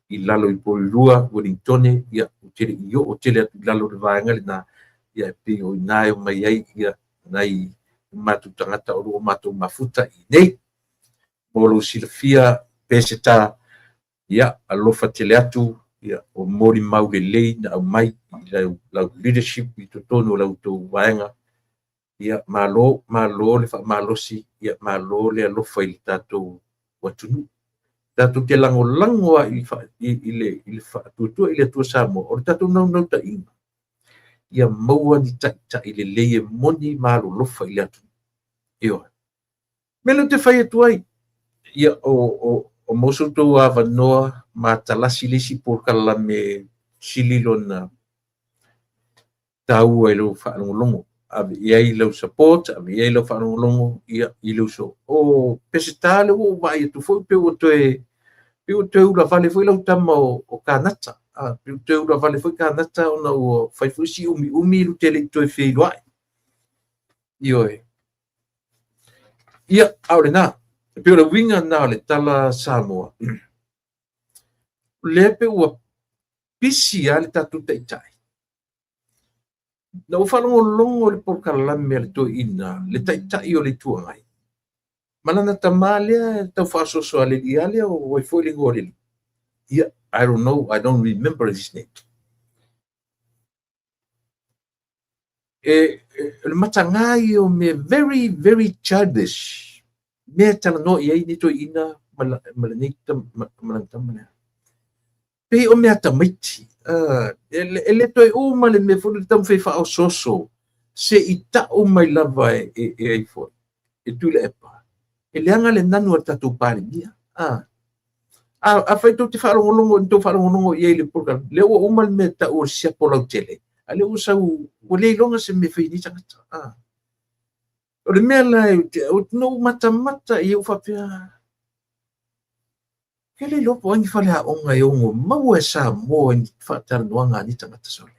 i lalo i Porirua, Wellingtone, ia ou te le i oo tele atu i lalo o le vaega lena, ia e pei o i ina e omai ai ia nai matou tagata o lo o matou mafuta i inei. Mo lou silafia, Peseta, ia alofa tele atu, ia o molimau lelei na aumai i lau, lau leadership i totonu o la outou vaega. Ia malo, malo le faamalosi, ia malo le alofa i le tatou atunuu. Tatou te lagolago lava i, i, i, le, i le faatuatua i le Atua Samoa, o le tatou naunautaiga, ia maua ni taitai lelei e moni ma alolofa i le atunuu. Ioe. Mea lea ou te fai atu ai, ia, o, o, o maua so outou avanoa ma talasi le isi polokalame sili lona taua i lou faalogologo. Ave i ai lau support, ave i ai lau faalogologo ia, i le uso. O Peseta lea ua ou vaai atu foi pe ua toe, pe ua toe ulavale foi lau tama o, o Kanata. Ah, pe ua toe ulavale foi Kanata ona ua fai foi si umiumi lu te le i toe feiloai. Ioe. Ia, a o lena. E pei o le uiga lena o le tala Samoa. O lea pe ua pisi lava le tatou taitai. Na ou faalogologo i le polokalame a le toeaina, le taitai o le Itu Agai, ma lana tama lea e tau faasoasoa le alii lava lea o ai foi le igoa o le alii. Ia, I don't know, I don't remember his name. E, e, o le mataga ia o mea very, very childish. Mea e talanoa i ai nei toeaina ma, ma lenei ma, ma lana tama lea. Pei o mea tamaiti. Uh, e, e le toe uma le mea foi le taumafai faaosooso se i tau mai lava e, e, e ai foi, e Tuilaepa. E leaga le nanu a le tatou Palemia. Ah. A, afai tou te faalogologo, ni tou faalogologo i ai i le program, lea ua uma le mea tau o le siapo lautele, a lea ua sau, ua le iloga se mea fai nei tagata. Ah. O le mea la, na ou matamata i ai ou faapea, ke le iloa po o ai ni faleaoga e ono maua e Samoa i ni faatalanoaga a nei tagata sole.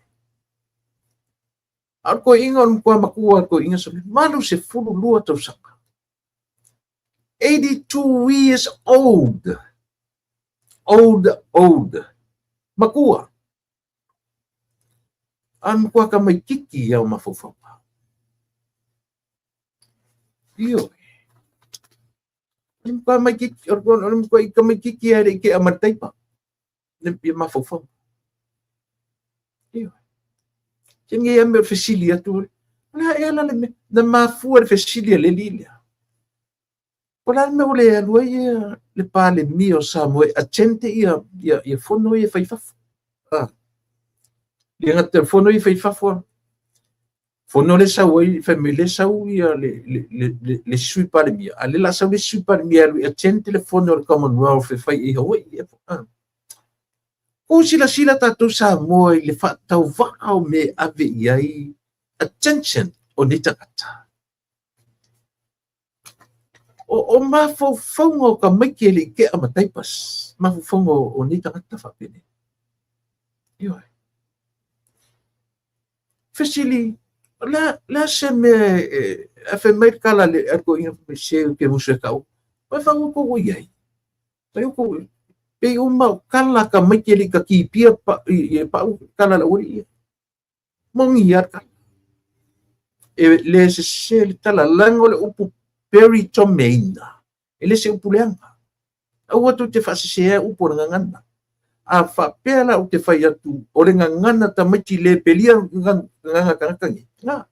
A o le toeaina o le matua matua le toeaina sole, 82 tausaga. 82 years old. Old, old. Matua. A matua ka mai kiki au mafaufauga. Ioe. Le matua mai kiki, o le matua i ka mai kiki a le i ke a mataipa. Le ia mafaufauga. Ioe. Se nge ia mea fesili atu. O le a ea la le mea. Na mafua le fesili a le alii lea. Po o le a le mea ua le alu ai ia le Palemia o Samoa e attend ia fono ia e fai i fafo. Ah. Le gata fono ia e fai i fafo, fono le sau ai, fai mai le sau ia le Sui Palemia, a le la sau le Sui Palemia alu e attend le fono o le Commonwealth e fai i Hawaii. Ah. Kou silasila tatou Samoa i le faatauvaa o mea e ave i ai attention o nei tagata. O mafaufauga o tamaiti e le i tea ma diapers, mafaufauga o nei tagata faapenei. Ioe. Fesili, o le a se mea e fai mai le tala a le toeaina fai mai, se ou te musu e tau. Ua fai outou ua i ai. Fai outou, pei uma o tala a tamaiti e le i tatipia i pau tala a le aualii ia. Moni lava le tala. E le sese le tala, leaga o le upu peritomeina, e le se upu leaga. Aua tou te faasesea upu o le gagana. A faapea la ou te fai atu o le gagana tamaiti le pelia gagana tagata nei, na,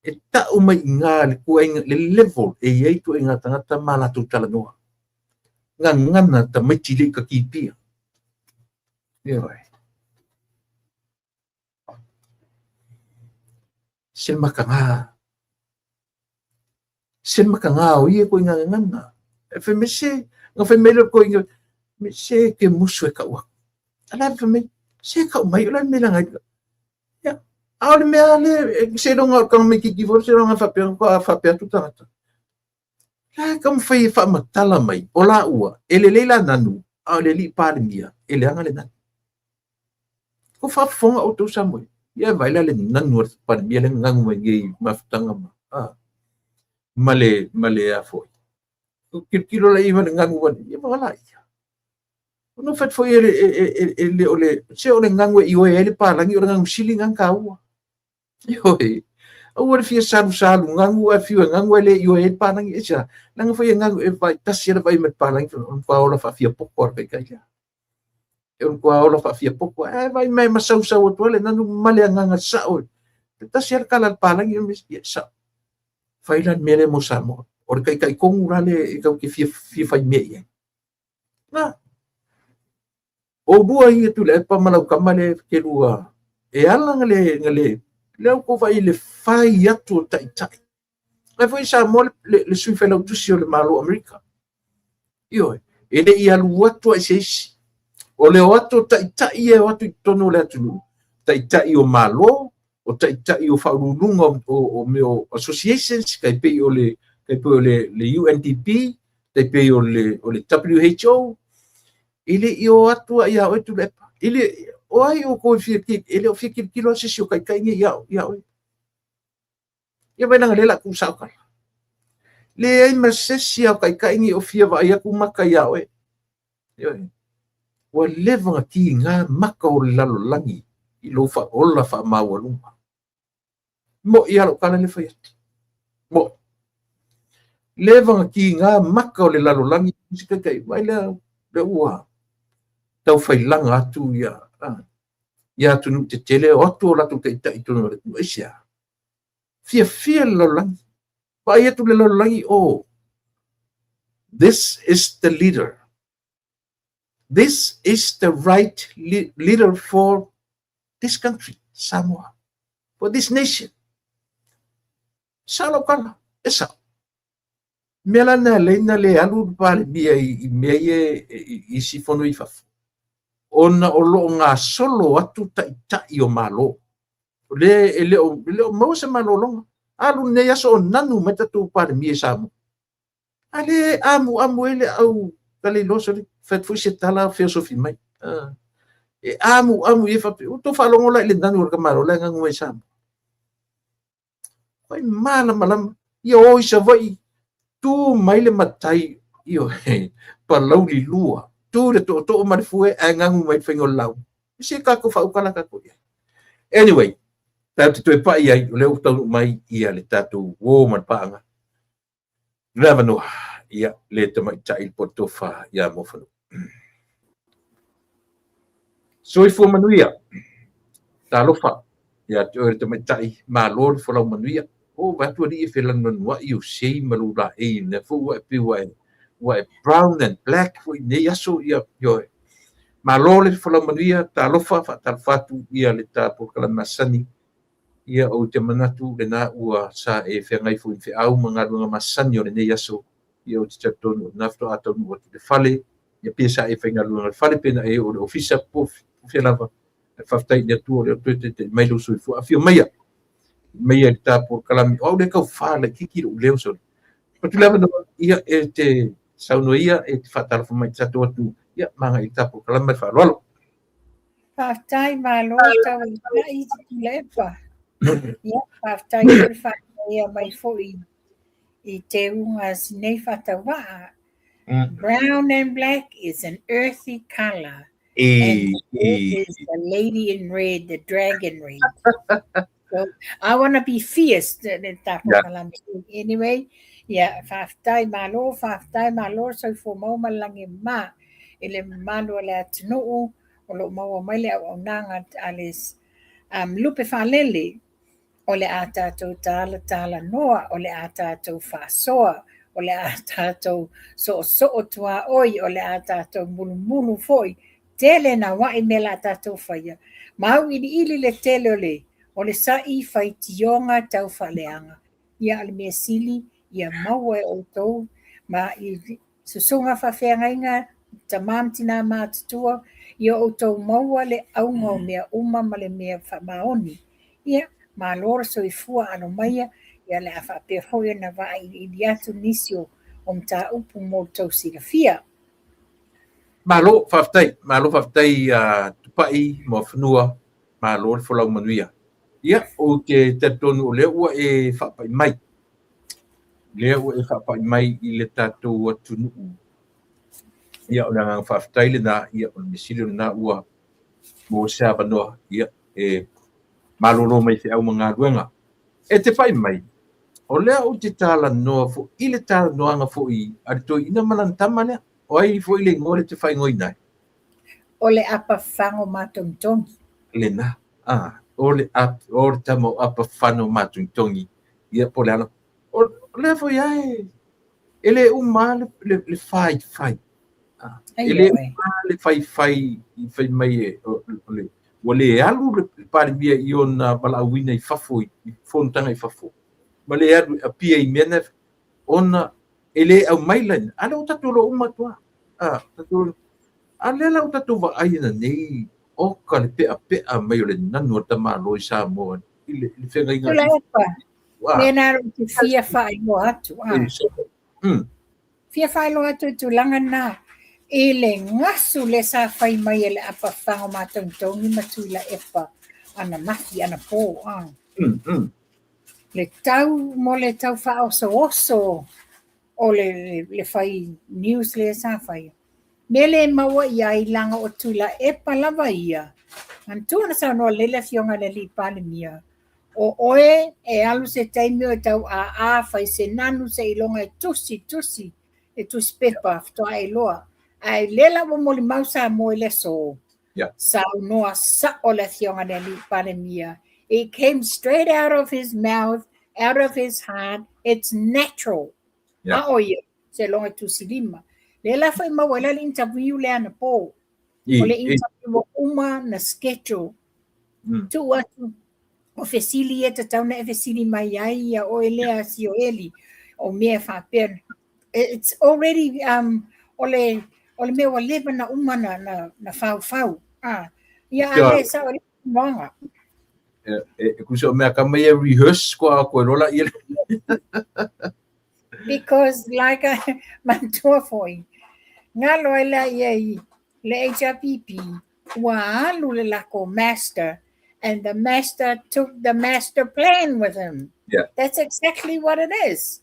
e tau mai i ina le tuaiga, le level e i ai tuaiga tagata ma latou talanoa. Gagana tamaiti le i tatipia. Ioe. Se makaga. Se makaga o ia koiga gagana. E fai mai se, na fai mai le koiga, se ke musu e kau aku. A la fai mai, se kau mai, o la me langa. Ia, a o le mea le, se longa o kanga mai kiki fo, se longa faapea, ko faapea tu tangata. La ka mawhai e whaamatala mai, o la ua, e lelei la nanu, a o le alii Palemia, e leaga le nanu. Ko whaafofoga outou Samoa, ia e vaai la le nanu a le Palemia le ganu mai nei mafutaga ma, a, ma le, ma le a foi. Kilokilo la i ma le ganu ma, ia ma la ia. Ono fai foi e le, e, e, e, le, o le, se o le ganu e ioe ai le palagi, o le ganu sili ganu kāua. Ioe. Aua le fia salusalu ganu ae fiu e ganu ae le ioe ai le palagi. E sea, leaga foi e ganu e vaai tasi lava i ma le palagi, o le matua ola faafiapoko a le taitai lea. E o le matua ola faafiapoko, ae vaai mai ma sausau atu ai le nanu ma le agaga sao. E tasi lava le tala a le palagi, ia sao. Fai la le mea lea mo Samoa. O le taitai tonu la lea e tatou te fia, fia fai mea i ai. Na, o lua ia Tuilaepa ma lau tama lea te lua, e ala na le, na le, lea ua tou vaai i le fai atu o taitai. Ae foi i Samoa le, le, le sui failautusi o le Malo o Amerika. Ioe, e le i alu atu ai se isi. O le o atu o taitai ia e o atu i totonu o le atunuu, taitai o Malo, o taitai o faauluuluga o, o, o mea o associations, tai pei o le, tai pei o le, le UNDP, tai pei o le, o le WHO, e le i o atu ai ia oe Tuilaepa. E le, o ai o kou e fia, e le o fia kilokilo lava se isi o taitai nei ia, ia oe. Ia vaai leaga lea o le a tuusao tala. Leai ma se isi o taitai nei o fia vaai atu maka ia oe. Ioe. Ua leva ona tiga maka o le lalolagi i lou ola faamaualuga. Moʻi lava lou tala lea e fai atu. Moʻi. Leva ona tiga maka o le lalolagi i se taitai, vaai lea, lea ua taufailaga atu ia, ia atunuu tetele, o atu o latou taitai i totonu o le atunuu. Aisea? Fiafia le lalolagi. Vaai atu le lalolagi, oh, this is the leader. This is the right leader for this country, Samoa, for this nation. Sao lau tala, e sao. Mea la na alai na le alu le Palemia i mea ia i isi fono i fafo, ona o lo o gasolo atu taitai o Malo. O lea e le o, e le o maua se malologa. Alu lenei aso o nanu mai tatou Palemia i Samoa. A le amuamu ai le au taleiloa sole, fai atu foi se tala feosofi mai. E amuamu ia faapea, ua tou faalogo la i le nanu o le tamaloa la e nanu mai i Samoa. Fai malamalama, ia o i Savaii, Tu mai le matai, ioe, Palauli 2, tu le tootoo ma le fue ae gagu mai le faiga o le lauga. Se tatou faautala tatou i ai. Anyway, tatou te toe pai ai, o lea ua taunuu mai ia le tatou uo ma le paaga. Le avanoa, ia, le tamaitai le po tofa ia Moafanuu. Soifua manuia. Talofa ia te oe le tamaitai, malo le folau manuia. O vaai atu alii e felanuanuai ou sei ma lou laei, lea foi ua e pei ua e brown and black foi nei aso, ia, ioe. Malo le folau manuia, talofa, faatalofa atu ia le ta polokalame masani. Ia, ou te manatu lena ua sa e feagai foi i feau ma galuega masani o lenei aso. Ia, ou te talitonu o lena faatoa taunuu atu i le fale, ia pe sa e faigaluega i le fale, pe na e oo i le ofisa, po o fea lava. Ae faafetai i le Atua o lea ua toe taitai mai lou soifua. Afio maia, maia i le ta polokalame. O au lea e tau fa laitiiti lou leo sole. Atu le avanoa, ia, e te saunoa ia, e te faatalofa mai i te tatou atunuu, ia, ma agai i le ta polokalame ma le faaaloalo. Faafetai, malo tauaitai Tuilaepa. Ia, faafetai foi le faanoia mai foi i te uga sinei faatauvaa. Brown and black is an earthy color. And red is the lady in red, the dragon red. So, I want to be fierce. Le tapo kalame. Anyway, yeah, faafetai malo, faafetai malo, soifua maua ma le lagi e mama i le mamalu o le atunuu o lo o maua mai le auaunaga a le lupe faalele. O le a tatou talatalanoa, o le a tatou faasoa, o le a tatou soosoo tuaoi, o le a tatou mulumulu foi. Tele na wa'i mea o le a tatou faia. Ma auiliili le tele o le sa'i faitioga tau faaleaga. Ia, o le mea sili, ia maua e outou ma i susuga faafeagaiga, tama ma tina matutua, ia outou maua le auga o mea uma ma le mea faamaoni. Ia, malo le soifua alo maia, ia le a faapea foi ona vailiili atu nisi o mataupu mo le tou silafia. Malo, faafetai. Malo faafetai Tupai Moafanua, malo le folau manuia. Ia, ou te talitonu o lea ua e faapai mai. Lea ua e faapai mai i le tatou atunuu. Ia, o le agaga faafetai lena, ia, o le mea sili o lena ua maua se avanoa, ia, e malolo mai feau ma galuega. E te pai mai, o lea ou te talanoa foi i le talanoaga foi a le toeaina ma lana tama lea. O ai foi le igoa lea e te faaigoaina ai? O le Apafago Matogitogi. Lena, o le o le tama o Apafago Matogitogi, ia po o le ala. O lea foi lava e le uma le faifai. E le uma le faifai i fai mai e, ua le alu le Palemia i ona valaauina i fafo, i fonotaga i fafo, ma le alu e apia i mea na, ona e le aumai laina. A lea ua tatou iloa uma atu lava. A lea la ua tatou vaai ina nei oka le peapea mai o le nanu a le tamaloa i Samoa i le feagaiga. Tuilaepa, mea na ou te fia faailoa atu. Fia faailoa atu i tulaga na i le gasu le sa fai mai e le Apafago Matogitogi ma Tuilaepa ananafi anapo. Le tau mo le tau faaosooso o le fai news lea sa fai. Mea le maua i ai laga o Tuilaepa lava ia. Manatua na saunoa lelei le afioga i le alii Palemia, o oe e alu se taimi o e tau aa fai se nanu seiloga e tusi tusi e tusi pepa faatoa e iloa. Ae lea la ua molimau Samoa i le aso, saunoa sao le afioga i le alii Palemia. It came straight out of his mouth, out of his heart. It's natural. A o ia, seiloga e tusi lima. Lea la foi maua ai la le interview lea anapo. O le interview ua uma na schedule. Tuu atu o fesili ia tatau na e fesili mai ai ia oe lea Sioeli o mea faapea. It's already o le mea ua leva na uma na faufau. Ia a le sao le moanga. E kusa o mea ka mai e rehearse koa koe lola ia. Because like I manatua foi, ngalo ai la ia i le HRPP, ua alu le lako master, and the master took the master plan with him. That's exactly what it is.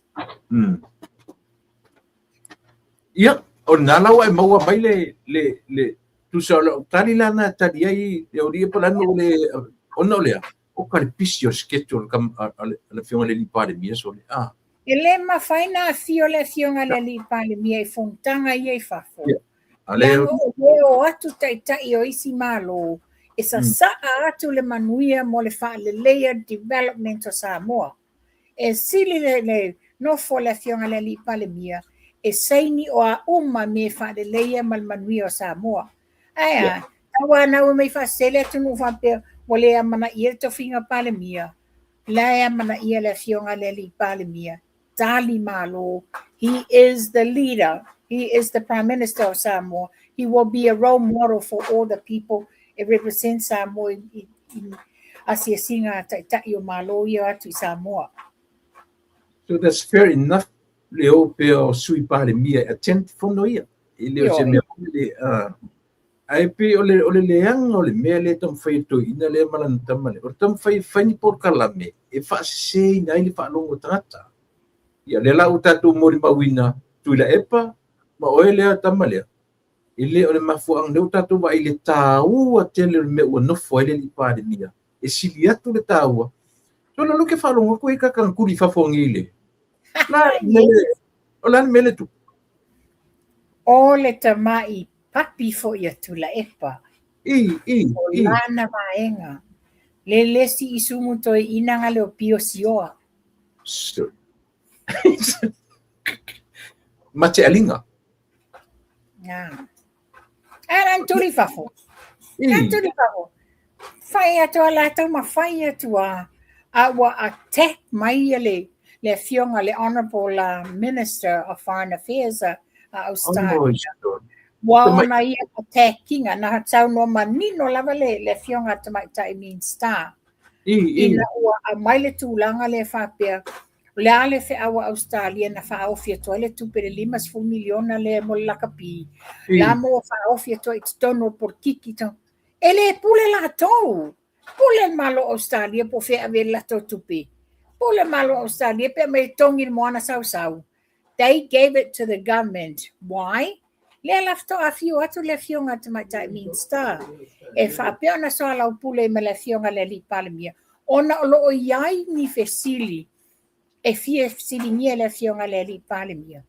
Ia, o lena la ua e maua mai le, le, le, tusa o lau tali la na tali ai le aualii po o le a le mea ua le, ona o le a? O ka le pisi o le schedule a le Afioga i le Alii Palemia sole, a. E le mafai ona afio le Afioga i le Alii Palemia i fonotaga ia i fafo. Ia, a lea. Leaga o lea o atu taitai o isi Malo e sasaa atu le manuia mo le faaleleia development o Samoa. E sili le nofo a le Afioga i le Alii Palemia e saini o a uma mea e faaleleia ma le manuia o Samoa. Ae a, tauanau e mai faasese le atunuu faapea ua le amanaia le tofiga Palemia, la e amanaia le Afioga i le Alii Palemia, tali malo, he is the leader, he is the Prime Minister of Samoa, he will be a role model for all the people e represent Samoa i asiasiga a Taitai o Malo ia atu i Samoa. So that's fair enough le o pea o Sui Palemia e attend fono ia. E le o se mea foi le ae pei o le o le leaga o le mea lea e taumafai e toeaina lea ma lana tama lea, o le taumafai e fai ni polokalame e faaseseina ai le faalogo o tagata. Ia lea la ua tatou molimauina Tuilaepa ma oe lea tama lea, E le o le mafuaaga lea ua tatou vaai i le taua tele o le mea ua nofo ai le Alii Palemia, e sili atu le taua. Solo lea ou te faalogo atu e tagatuli i fafo nei le la o le a le mea lea e tupu? O le tamai papi foi a Tuilaepa. I, i, O lana vaega. Le lesi isumu toeaina nga leo pio sioa. So, Matealinga. Ah. Ae tuli fafo. An tuli fafo. Fai atu a latou ma fai atu a a ua attack mai le le afioga le Honourable Minister of Foreign Affairs a Australia. Oh, Ua ona ia attackinga na saunoa manino lava le le afioga a Tamaitai Minista. Ina ua aumai le tulaga lea faapea O le a le feau a Ausetalia na faaofi atu ai le tupe le 50 miliona lea mo le lakapi, la mo ua faaofi atu ai i totonu o le polokiki. E le pule latou. Pule le Malo o Ausetalia po o fea e ave ai le latou tupe. Pule le Malo o Ausetalia pe aumai e togi le moana sausau. They gave it to the government. Why? Lea la faatoa afio atu le Afioga i le Tamaitai Minista e faapea ona soalaupule ma le Afioga i le Alii Palemia ona o lo o i ai ni fesili e fia fesiligia e le Afioga i le Alii Palemia.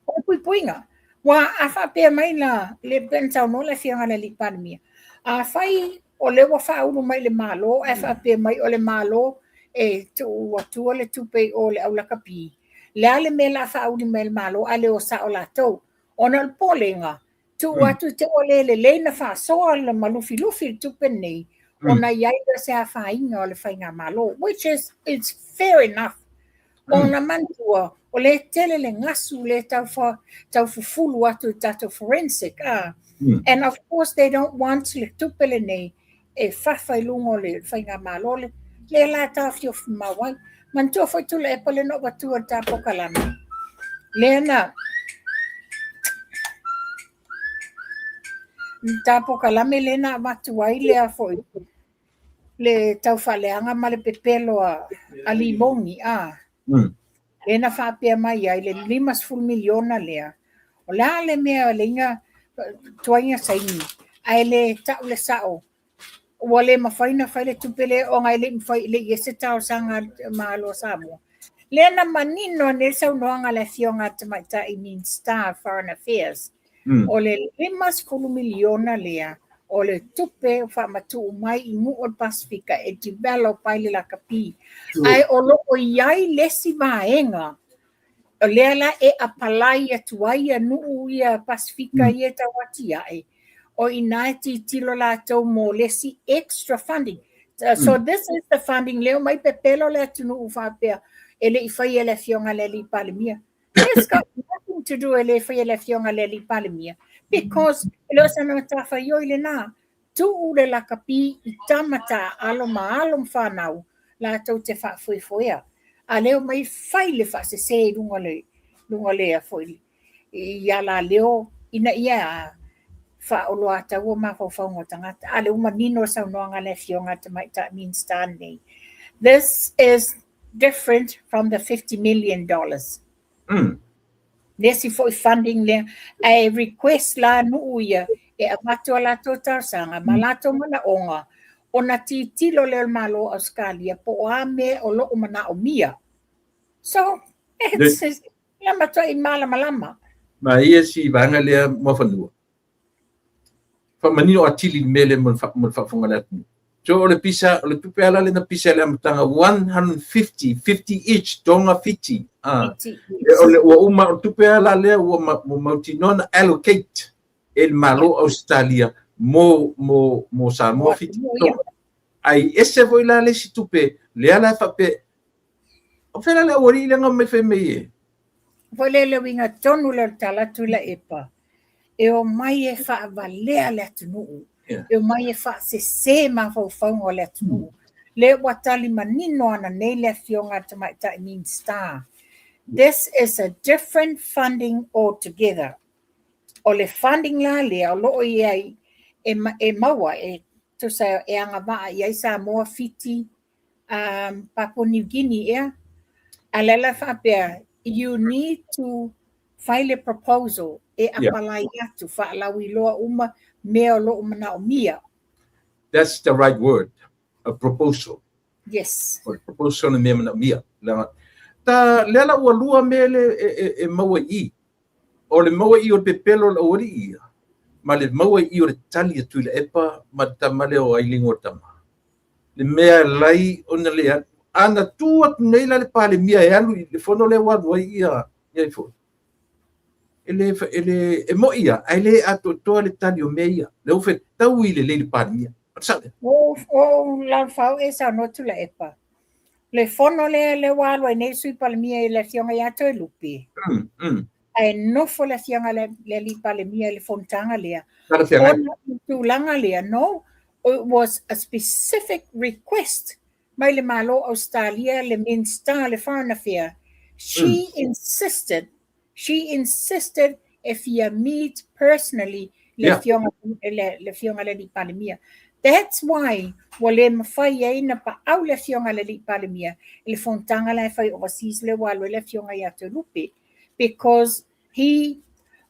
O le puipuiga, ua a faapea mai la, le pei ona saunoa le Afioga i le Alii Palemia, afai o lea ua faaulu mai i le Malo ae faapea mai o le Malo e tuu atua le tupe i o i le au lakapi, le a le mea o le a faauli mai e le Malo ae le o sao latou. Ona o le popolega, tuu atu te ua le lelei na faasoa ma lufilufi le tupe lenei, ona i ai lea o se afaina o le faigamalo, which is it's fair enough. Ona manatua, o lea e tele le gasu lea e tau, fa, tau fufulu atu i tatou forensic. Ah. And of course they don't want le tupe lenei e fafa i luga o le faigamalo le lea la e taofiofi mau ai. Manatua foi Tuilaepa lea na ou avatua i le ta polokalame, lea na ta polokalame lea na avatu ai lea foi le taufaaleaga ma le pepelo a Limoni, a. Lea na faapea mai ai le 50 miliona lea, o le a le mea e leiga tuai na saini, ae le tau le sao, ua le mafai ona fai le tupe lea ona e le i mafai, e le i i ai se talosaga a le Malo o Samoa. Lea na manino nei le saunoaga a le Afioga a le Tamaitai Minista of Foreign Affairs, o le 50 miliona lea o le tupe ua faamatuu mai i nuu o le Pasefika e develop ai le lakapi. Ae o lo o i ai le isi vaega o lea la e apalai atu ai ia nuu ia Pasefika ia e tau atiae, o i ina e tilotilo latou mo le isi extra funding. So this is the funding lea omai pepelo le atunuu faapea e le i faia e le Afioga i le Alii Palemia. It's got nothing to do e le faia e le Afioga i le Alii Palemia because e le o sana matafaioi lena. Tuu le lakapi i tama taaalo ma alo ma fanau latou te faafoefoea. A lea omai fai le faasese i luga o le luga o le foi i alaleo ina ia faaoloataua mafaufauga o tagata. A lea ua manino le saunoaga a le Afioga a le Tamaitai Minista lenei. This is different from the $50 million. Le isi foi funding lea, ae request la nuu ia e avatu a latou talosaga ma latou manaoga ona tilotilo lea o le Malo o Ausetalia po o a mea o lo o manaomia. So, it's la matuai malamalama. Ma ia si vaega lea Muafanua. Faamanino atili le mea lea mo le faafofoga a le atunuu. So o le pisa, o le tupe ala lena pisa i le amataga 150, 50 each, Tonga Fiti. Ah. E, o le ua uma o le tupe ala lea ua, ma, ua mautinoa na allocate e le Malo Ausetalia mo Samoa Fiti. Tonga. Ai ese foi la le isi tupe, lea la e faapea, o fea la le aualii lea na omai fai mai e? Foi le le uiga tonu lea o le tala atu i la epa. E omai e faavalea le atunuu. Yeah. E omai e faasese mafaufauga o le atunuu. Le ua tali manino ana nei le afioga a le Tamaitai Minista. This is a different funding altogether. O le funding la lea o lo o i ai e, e maua e tusa e agavaa i ai Samoa, Fiti, Papua New Guinea ea. A le la faapea, you need to file a proposal e apalai atu, faalauiloa uma mea o lo o manaomia. That's the right word, a proposal. Yes. O le proposal le mea manaomia. Ta lea la ua lua mea le e maua i i. O le maua i o le pepelo o le aualii ia, ma le maua i o le tali a Tuilaepa ma le tama lea o Ailingo o tama. Le mea lai ona le alu. Ana tu atu nei la le Palemia e alu i le fono lea ua alu ai ia ia foi. E le, e le, e moi ia, ae le atoatoa le tali o mea ia. Le ua fetaui lelei le Palemia. O le sao lea. O Lalofau e saunoa Tuilaepa. Le fono lea le ua alu ai nei Sui Palemia i le afioga ia Toelupe. Ae nofo le afioga le alii Palemia i le fonotaga lea. Ona o le tulaga lea, no, it was a specific request mai le Malo Ausetalia, le Minista le Foreign Affair. She insisted, she insisted e fia meet personally le afioga le afioga le alii Palemia. That's why ua le mafai ai na paau le afioga le alii Palemia i le fonotaga la e fai overseas le ua alu ai le afioga ia Toelupe, because he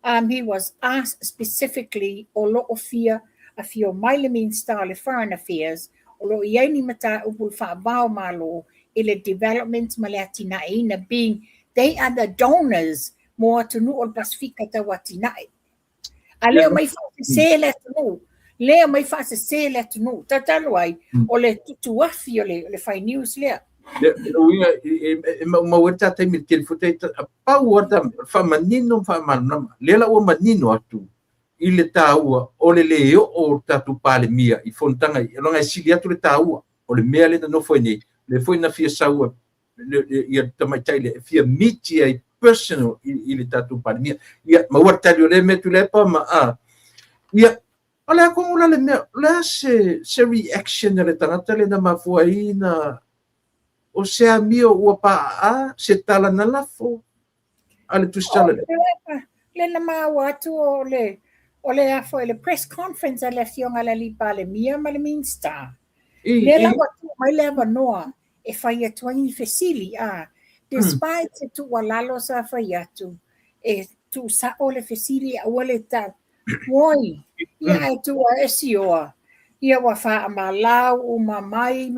was asked specifically o lo o fia afio mai le Minista o le Foreign Affairs o lo o i ai ni mataupu le faavao malo i le development ma le atinaeina, being they are the donors mo atunuu o le Pasifika tau atinae. A lea mai faasese le atunuu, lea mai faasese le atunuu. Tatalo ai, o le tutuafi o le fai news lea. Le uiga e maumau ai le ta taimi le tele foi ta pau a ta faamanino ma faamalamalama. Lea la ua manino atu i le taua o le le oo o le tatou Palemia i fonotaga i leaga e sili atu le taua o le mea lea na nofo ai nei, lea foi na fia sau ia le tamaitai lea e fia miti ai personal i le tatou Palemia. Ia, maua le tali o lea mea Tuilaepa ma a. Ia, o le a tonu la le mea, o le a se reaction a le tagata lea na mafua ai na o se amio ua paaa se tala na lafo a le tusitala lea. Le na maua atu o le afo le press conference a le afioga a le alii Palemia ma le Minista. Lea la ua tuu mai le avanoa e fai atu ai ni fesili a despite se tuualalo sa fai atu e tuusao le fesili aua le ta oi ia e tuua e sioa ia ua faamalau uma mai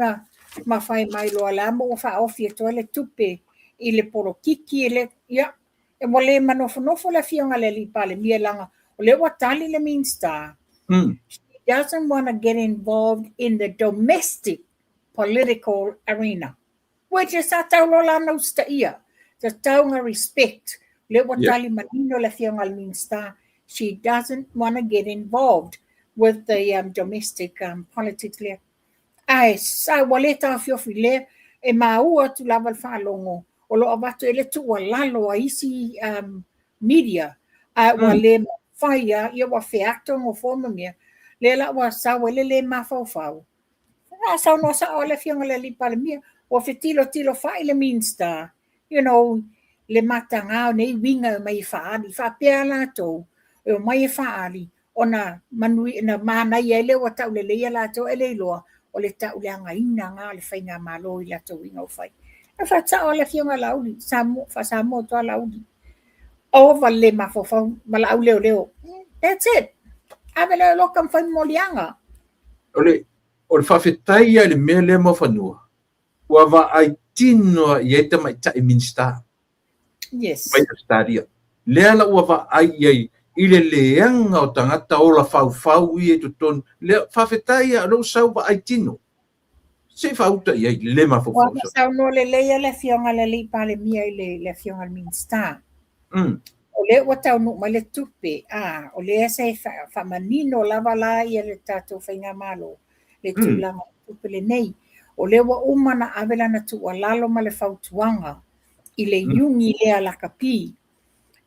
ma fai mai loa la mo ua faaofi atu ai le tupe i le polokiki le ia e ua le manofonofo le afioga le alii Palemia leaga o lea ua tali le Minista. She doesn't want to get involved in the domestic political arena, which is sa tau loa la na usitaia tatau nga respect le ua tali manino le afioga le Minista. She doesn't want to get involved with the domestic politics lea. Ae sa ua le taofiofi lea e maua atu lava le faalogo o lo o avatu e le tuualalo a isi media ae ua le mafai a ia ua feato nofoa ma mea lea la ua sau ai le le mafaufau. A saunoa sao le afioga le alii Palemia ua fetilotilo fai le Minista le mataga o nei uiga e mai e faaali faapea latou e omai e faaali ona manui na manaia ai lea ua tauleleia latou e le iloa o le tauleagaina nga o le faigamalo i latou uiga o fai. E faasao le afioga Laauli Samoa, faa-Samoa toa Laauli. Ova le le mafaufau ma le auleoleo. That's it. Ave lea o loka ma fai moliaga. O le faafetai ia i le mea lea Muafanua, ua vaai tino lava i ai tamaitai Minisita. Mai Ausetalia. Lea la ua vaai i ai i le leaga o tagata ola faufau ia i totonu. Lea, faafetai lava o lea ua sau vaai tino. Se i faauta i ai le le mafaufau. Ua saunoa lelei lava le Afioga i le Alii Palemia i le Afioga i le Minisita. O lea ua taunuu mai le tupe, a, o lea se faamanino lava la ia le tatou faigamalo le tulaga o le tupe lenei. O lea ua uma ona ave lana tuualalo ma le fautuaga i le iuni lea lakapi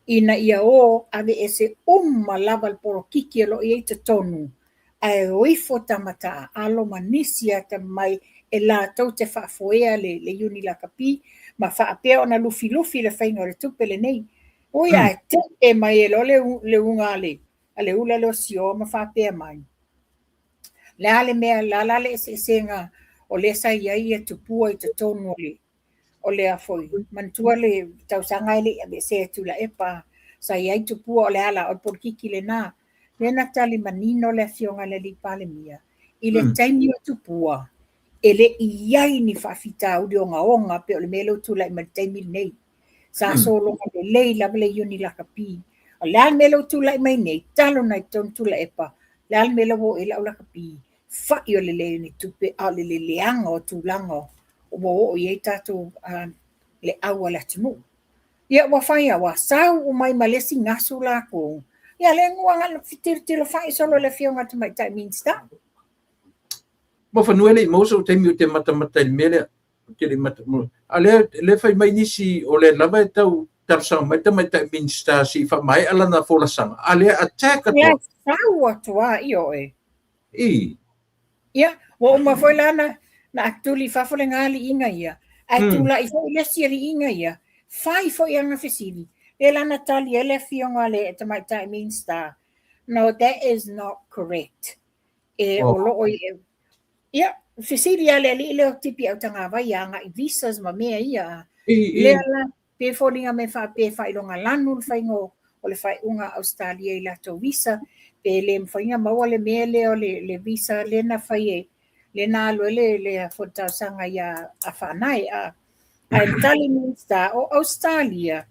ina ia o aveese uma lava le polokiki o lo o i ai i totonu, ae o ifo tama taaalo ma nisi atamai e latou te faafoea le iuni lakapi ma faapea ona lufilufi le faiga o le tupe lenei. Ui ae tee mai e loa le uga a le ula lea o Sioa ma faapea mai, le a le mea, le a la le eseesega o lea sa i ai ia Tupua i totonu o le a foi, manatua le tausaga e le i aveesea e Tuilaepa, sa i ai Tupua o le ala o le polokiki lena. Lea na tali manino le Afioga i le Alii Palemia, i le taimi o Tupua, e le i i ai ni faafitauli ogaoga pei o le mea lea ua tulai mai i le taimi lenei. Sa sologa lelei lava le iuni lakapi. O le a le mea lea ua tulai mai nei, talo na i totonu Tuilaepa, o le a le mea lea ua oo i ai le au lakapi, fa'i o le leai o ni tupe, a o le leleaga o tulaga ua oo i ai tatou le au a le atunuu. Ia ua fai lava, ua sau uma ai ma le isi gasu lakou. Ia lea ua agai tilotilo fa'i solo i le Afioga i le Tamaitai Minisita. Muafanua e le i maua sou taimi ou te matamata i le mea lea. Ou te le i matamata. A lea, lea fai mai nisi o lea lava e tau talosaga mai le Tamaitai Minisita se i faamaea lana folasaga, a lea attack atu. Ia sau atu lava i oe. I. Ia, ua uma foi la na atuli i fafo le galiiga ia, ae tulai foi le isi aliiga ia, fai foi ana fesili, lea la na tali ai le Afioga a le Tamaitai Minisita, No, that is not correct. E o loo i, ia, fesili a le alii lea o Tipi Autagavai agai visas ma mea ia. Lea la, pe foliga mai faapea e faailoga lanu le faiga o le faaiuga a Ausetalia i latou visa, pe le mafai ona maua le mea lea o le visa lea na fai e, lea na alu ai le foi talosaga ia a Faanae. Ae tali Minisita o Ausetalia,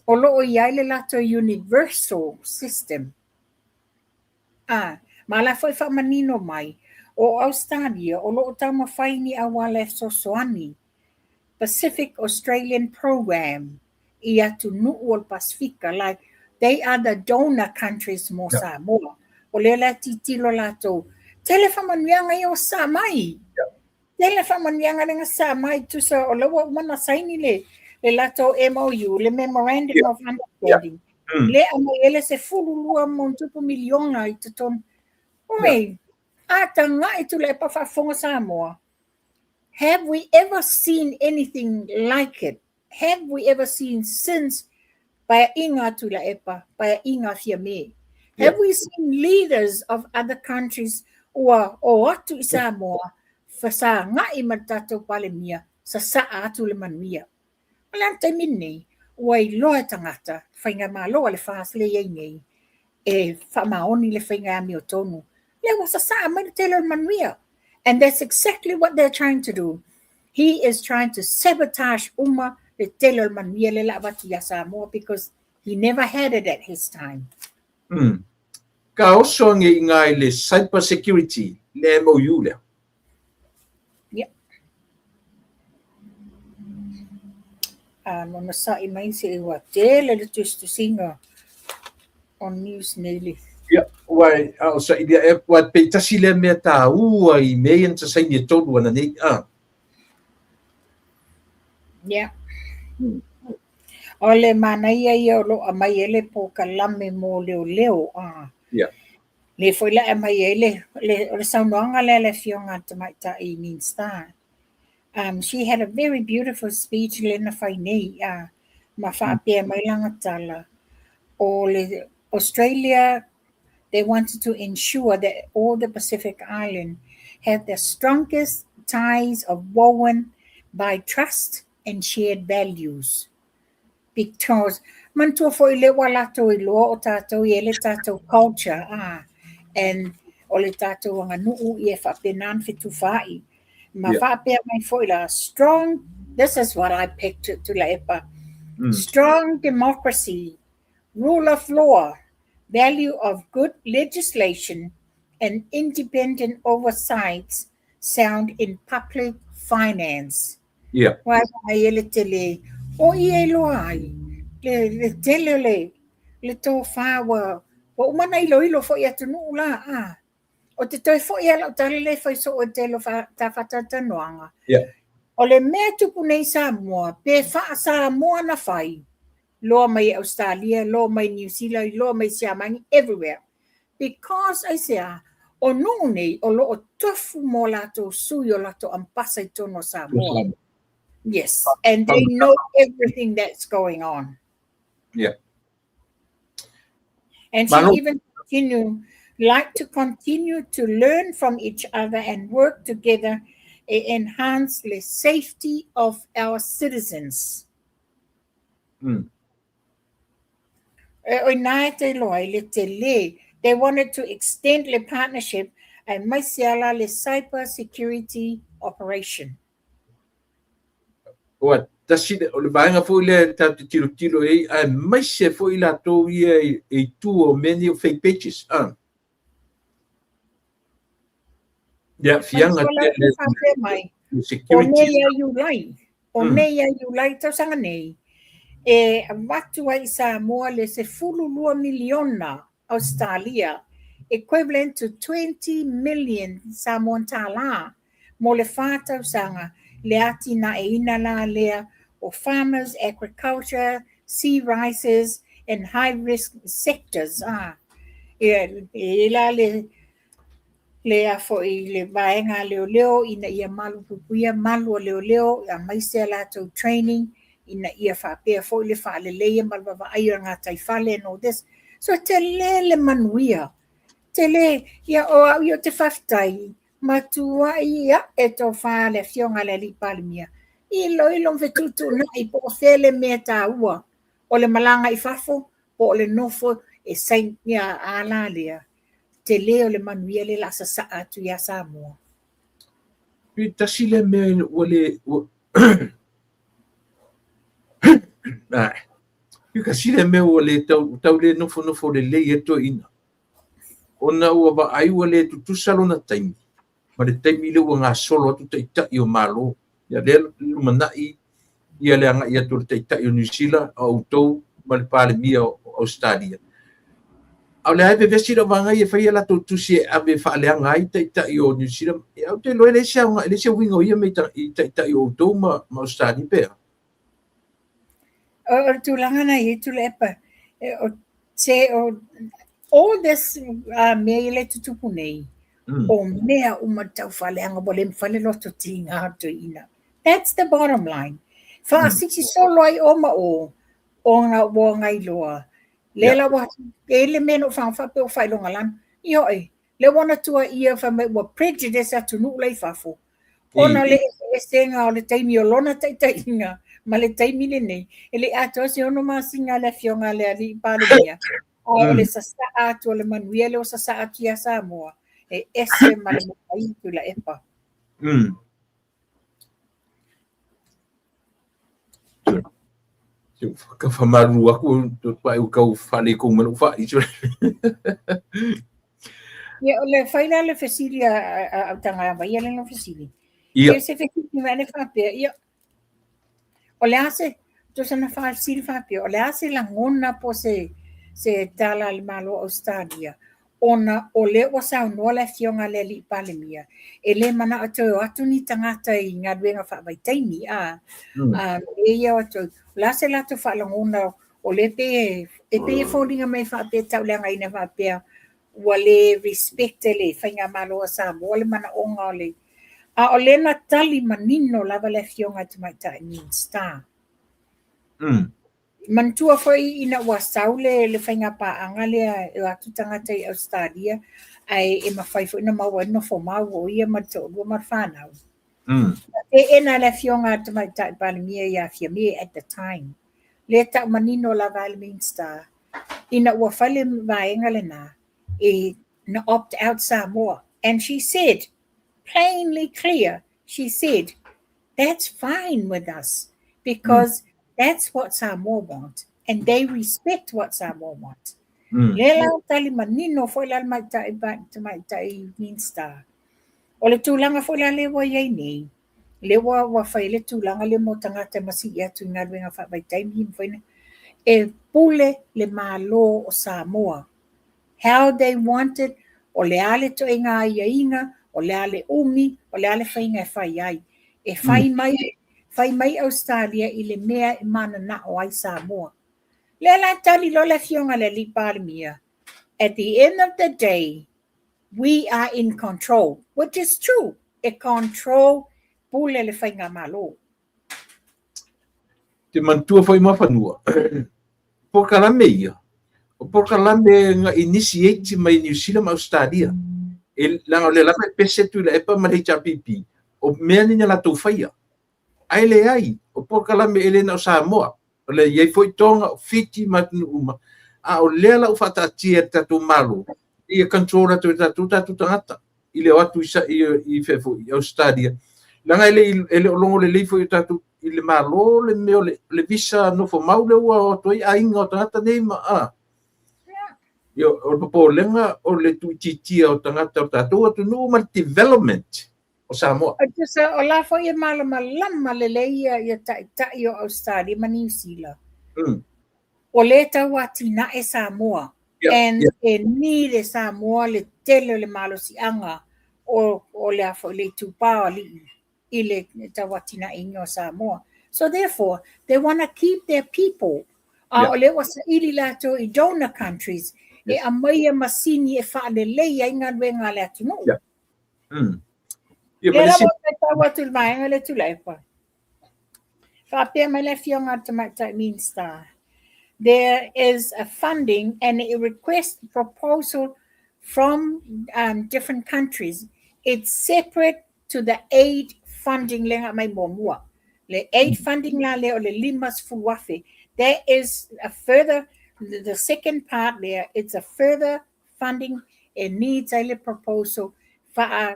o loo i ai le latou universal system. A, ma la foi faamanino mai, o Ausetalia o loo taumafai ni auala e fesoasoani Pacific Australian Program i atunuu o le Pasefika, like they are the donor countries mo Samoa. O lea la tilotilo latou, tele faamanuiaga ia ua sasaa mai. Tele faamanuiaga lea na sasaa mai, tusa o la ua uma ona saini le latou MOU, le Memorandum of Understanding. Lea aumai ai le 12 ma ono tupu miliona i totonu. Oi, a tagai Tuilaepa faafofoga Samoa. Have we ever seen anything like it? Have we ever seen since Paeaiga a Tuilaepa, Paeaiga a Fiame? Have we seen leaders of other countries ua o atu i Samoa, fesagai ma le tatou Palemia, sasaa atu le manuia? O le a le taimi lenei, ua iloa e tagata, faigamalo a le FAST lea e i ai nei, e faamaoni le faiga e amiotonu. Lea ua sasaa mai le tele o le manuia. And that's exactly what they're trying to do. He is trying to sabotage uma le tele o le manuia le la avatu ia Samoa because he never had it at his time. Ka oso ange i ngā i le cyber security, le MOU lea. Yeah. Nona sa'i mai se ua tele le tusitusiga o news nei le. Ia, ua a o sa'ilia e ua pe tasi lea mea tāua i mea ia na saini e tolu ana nei. Ah. Yeah. O le manaia ia o loo aumai ai le polokalame mo leoleo. Ah. Le foi la aumai ai le o le saunoaga lea a le Afioga a le Tamaitai Minisita. She had a very beautiful speech le na fai nei, ma faapea mai lana tala o le Australia, they wanted to ensure that all the Pacific Island have the strongest ties of woven by trust and shared values. Because Manatua foi lea ua latou iloa o tatou e i ai le tatou culture, a, and o le tatou aganuu ia e faapena ona fetufaai. Ma faapea mai foi la, strong, this is what I picked, Tuilaepa, strong democracy, rule of law, value of good legislation, and independent oversight sound in public finance. Ua ai e le tele o ia e loa ai, le tele o le tofā ua uma ona iloilo foi atunuu la, a. O te toe foi lava lau tala lea e fai soo e le tele o ta faatalatalanoaga. O le mea e tupu nei i Samoa, pe faa-Samoa na fai, loa mai i Ausetalia, loa mai i Niu Sila, loa mai i Siamani, everywhere. Because aisea, o nuu nei o lo o tofu mo latou sui o latou ambasa i totonu o Samoa. Yes, and they know everything that's going on. And she even continue, like to continue to learn from each other and work together to enhance the safety of our citizens. E o ina e te iloa i le tele. They wanted to extend the partnership aemaise ala le cyber security operation. Ua tasi o le vaega foi lea e tatou te tilotilo i ai, aemaise foi latou ia i tua o mea nei o fake pages. Ia, fiaga tele mai. O nei ia Iulai, o nei ia Iulai tausaga nei, e avatu ai i Samoa le 12 miliona Ausetalia, equivalent to 20 million Samoan tālā, mo le 4 tausaga, le atinaeina la lea o farmers, agriculture, sea rises and high risk sectors. Ia, e la le a foi le vaega a leoleo ina ia malupuipuia malu o leoleo, aemaise a latou training ina ia faapea foi le faaleleia ma le vaavaai o le gataifale and all this. So tele le manuia. Tele, ia o au ia o te faafetai, matuai ae tofā le afioga a le Alii Palemia. Iloilo ma fetuutuunai po o fea le mea taua o le malaga i fafo po o le nofo e sainia a la lea. Tele o le manuia le la sasaa atu ia Samoa. Pe tasi le mea ua le ua tasi le mea ua le tau, tau le nofonofo lelei ai toeaina. Ona ua vaai ua le tutusa lona taimi ma le taimi lea ua gasolo atu taitai o Malo. Ia lea lumanai ia le agai atu o le taitai o Niu Sila, o outou ma le Palemia o Ausetalia. A o lea e vevesi lau vaega ia e fai a latou tusi e ave e faaleaga ai taitai o Niu Sila. Ou te iloa e leai se aoga, e leai se uiga o ia mea i taitai o outou ma Ausetalia pe a? O le tulaga na i ai Tuilaepa, o se o all this mea ia le tutupu nei, o mea uma tau faaleaga ua le mafai le loto tiga o toeaina. That's the bottom line. Faasisi solo ai o ma o, ona ua gailoa. Le la ua, e le mea no whangafape o whailoga lana. I hoi, le wana tua ia wha mai ua prejudice atunuu la i fafo. Ona le eseesega o le taimi o lona taitaiga ma le taimi lenei, e le atoa se 6 masina le afioga le Alii Palemia, a o le sasaa atu o le manuia lea ua sasaa atu ia Samoa, e ese ma le makaia Tuilaepa. Ka whamaru aku, pai u kau whale kou mai lou whai. Ia, o le whai la le fesili a autanga vai le no fesili. Ia. Se fesili mai le whapea, ia, o le ase, tusa na fesili whapea, o le ase lagona po se tala le Malo o Australia, ona o le ua saunoa le afioga le Alii Palemia, e le manao toe o atu ni tagata i galuega faavaitaimi, a, e ia o atu, o le a se latou faalagona o le pe, e pei e foliga mai faapea tauleagaina faapea, ua le respect e le faigamalo a Samoa le manaoga o le, a o le na tali manino lava le afioga i Tamaitai Minista. Manatua foi ina ua sau le faigapaaga lea e o atu tagata i Australia, ae e mafai foi na maua ai nofo mau o ia ma le toalua ma le fanau. E ena le afioga a Tamaitai Palemia ia Fiame at the time. Lea tau manino lava e le Minista, ina ua fai le vaega lena, e na opt out Samoa. And she said, plainly clear, she said, that's fine with us because that's what Samoa want and they respect what Samoa want. Lea la tali manino foi la le tamaitai Minista. O le tulaga foi la lea ua i ai nei, lea ua fai le tulaga lea mo tagata e masii atu i galuega faavaitaimi ma faina, e pule le Malo o Samoa. How they want it, o le a le toega aiaiga, o le a le umi, o le a le faiga e fai ai. E fai mai, fai mai Australia i le mea e mananao ai Samoa. Lea la tali loa le afioga i le alii Palemia. At the end of the day, we are in control, which is true. E control pule le faiga malo. Te manatua foi Mafanua, polokalame ia, o polokalame na initiate mai New Zealand ma Australia. E, leaga o lea lava e pese Tuilaepa ma le HRPP, o mea ni na latou faia. Ae leai, o polokalame e le na o Samoa. O le i ai foi Tonga, o Fiti ma atunuu uma. A o lea la ua faataatia e le tatou Malo, ia control atu e tatou tatou tagata i le o atu i fea foi, i Australia. Leaga e le o logo lelei foi o tatou i le Malo le mea o le visa nofo mau lea ua o atu ai aiga o tagata nei ma a. Ia, o le popolega o le tuuitiitia o tagata o tatou atunuu ma le development o Samoa. O tusa, o la foi e malamalama lelei ia taitai o Australia ma Niu Sila. O lea tau atinae Samoa. And e need e Samoa le tele o le malosiaga o le a foi le itupa o alii i le tau atinaeina o Samoa. So therefore, they want to keep their people. A o lea ua saili latou i donor countries e aumaia masini e faalelei ai galuega a le atunuu. Ia, Lea ma le lava isi, o tau atu i le vaega lea Tuilaepa. Faapea mai le afioga a le tamaitai Minista. There is a funding and a request proposal from different countries. It's separate to the aid funding lea na aumai muamua. Le aid funding la lea o le 50,000. There is a further, the second part there, it's a further funding e needs ai le proposal faa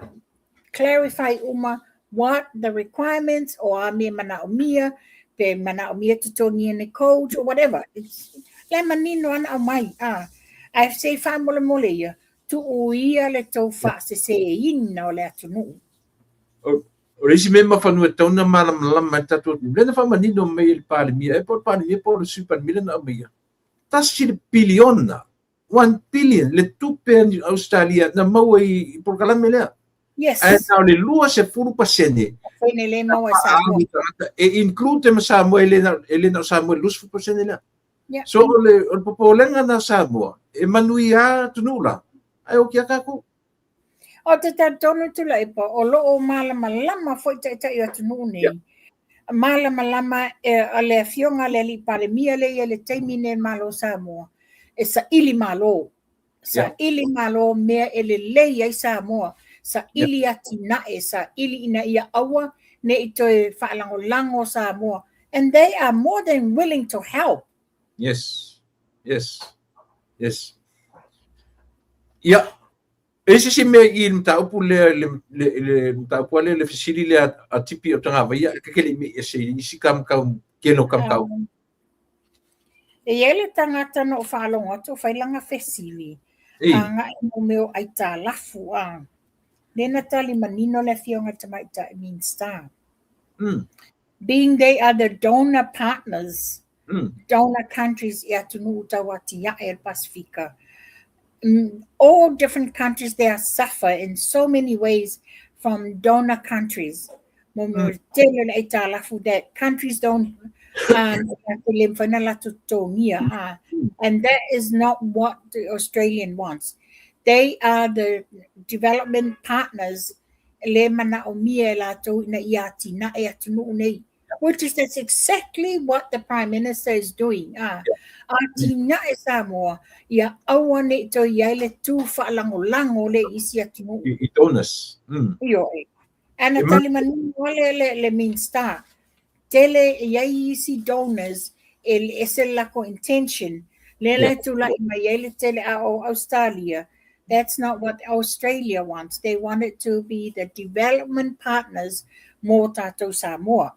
clarify uma what the requirements o a mea manaomia, pe manaomia totogi ni coach or whatever. It's, le manino ana au mai. Ah, ae se faamolemole ia, tuu ia le tou faaseseina o le atunuu. O le isi mea Mafanua e tatau ona malamalama ai le tatou atunuu, lea na faamanino mai e le Palemia, e po o le Palemia po o le Sui Palemia lea na aumaia, 1 piliona, 1 billion, le tupe a Australia na maua i polokalame lea. Ae na o le 20% Fene le maua e Samoa. Tagata e include ma Samoa, e le na o Samoa i le 20% lea. So o le popolega na Samoa, e manuia atunuu la, ae o kia tatou. O te talitonu Tuilaepa, o loo malamalama foi taitai o atunuu nei. Malamalama e, o le afioga le alii Palemia le ia le taimi nei Malo o Samoa. E saili malo. Saili malo mea e lelei ai Samoa. Saili atinae, saili ina ia aua ne i toe faalagolago Samoa. And they are more than willing to help. Yes. Ia, e se isi mea i le mataupu lea, le mataupu lea, le fesili lea a Tipi o Tagavaia, e kekele i me e se isi kamukau, keno kamukau. E i ai le tagata na ou faalogo atu o fai lana fesili, agai mo mea o aitalafu a. Lea na tali manino le afioga i le tamaitai Minista. Being they are the donor partners, donor countries i atunuu tau atiae o le Pasifika. All different countries, they are suffer in so many ways from donor countries. Mo mea tele o le aitalafu that countries don't le mafai ona latou totogia. Ah. And that is not what the Australian wants. They are the development partners le manaomia e latou ina ia atinae atunuu nei. Which is that's exactly what the Prime Minister is doing. Ah, atinae Samoa, ia aua ne i toe i ai le tu faalagolago le i isi atunuu. I donors. Ioe. Ana tali manino le Minista. Tele i ai isi donors. e ese le lakou intention, lea la e tulai mai ai le tele a o Ausetalia, that's not what Australia wants, they want it to be the development partners mo tatou Samoa.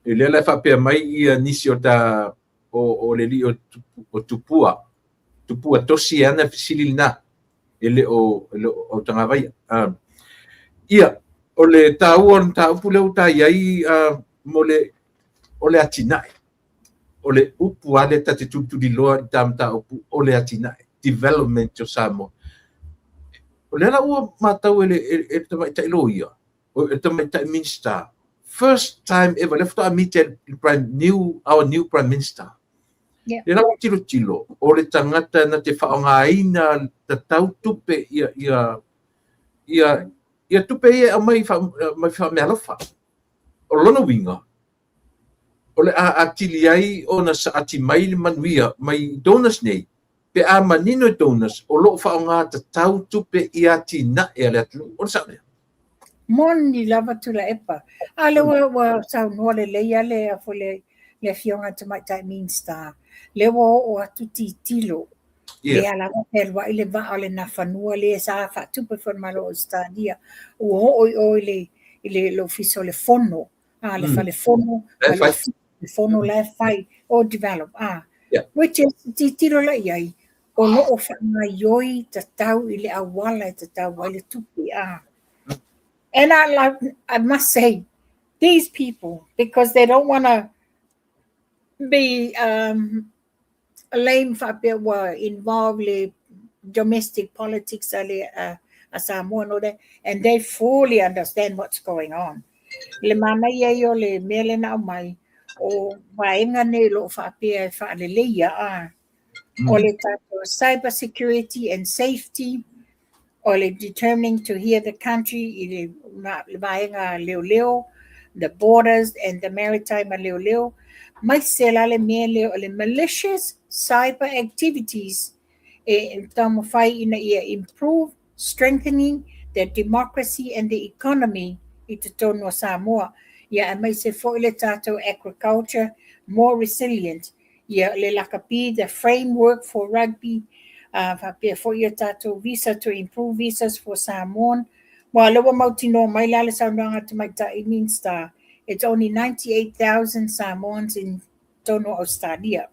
E lea la e faapea mai ia nisi o ta o le alii o Tupua, Tupua tosi e ana fesili lena, e le o e le o Autagavaia. Ia, o le taua o le mataupu lea ua ta i ai mo le o le atinae. O le upu lava lea ta te tulituliloa i ta mataupu o le atinae, development o Samoa. O lea la ua matau e le e le tamaitai loia, o le tamaitai Minista, first time ever, lea faatoa meet e le new, our new Prime Minister. Lea la ua tilotilo, o le tagata na te faaaogaina tatau tupe ia, ia, ia, ia tupe ia e aumai mai faameaalofa. O lona uiga, o le a atili ai ona saati mai le manuia mai donors nei, pe a manino i donors o lo o faaaoga tatau tupe i atinae a le atunuu. O le sao lea? Moni lava Tuilaepa. A lea ua, ua saunoa lelei lava le, foi le, le Afioga i le Tamaitai Minista, lea ua oo atu tilotilo, lea lava fealuai le vaa o le Nafanua lea sa faatupe foi e le Malo o Ausetalia, ua oo i o i le, i le Ofisa o le Fono, a le Fale Fono, ma le Ofisa o le Fono la e fai, o develop, a. Which is, tilotilo la i ai, o lo o faagaioi tatau i le auala e tatau ai le tupe, a. And I like, I must say, these people, because they don't want to be lame faapea ua involve le domestic politics a le a Samoa and all that, and they fully understand what's going on. Le manaia ia o le mea lea na aumai, o vaega nei o lo o faapea e faaleleia, a, o le tatou cyber security and safety, o le determining to hear the country i le vaega leoleo, the borders and the maritime a leoleo, maise la le mea lea o le malicious cyber activities e taumafai ina ia improve, strengthening the democracy and the economy i totonu o Samoa. Ia aemaise foi le tatou agriculture more resilient. Ia le lakapi, the framework for rugby, faapea foi ia tatou visa to improve visas for Samoan. Aua o lea ua mautinoa mai la le saunoaga a le Tamaitai Minista, it's only 98,000 Samoans in totonu o Australia.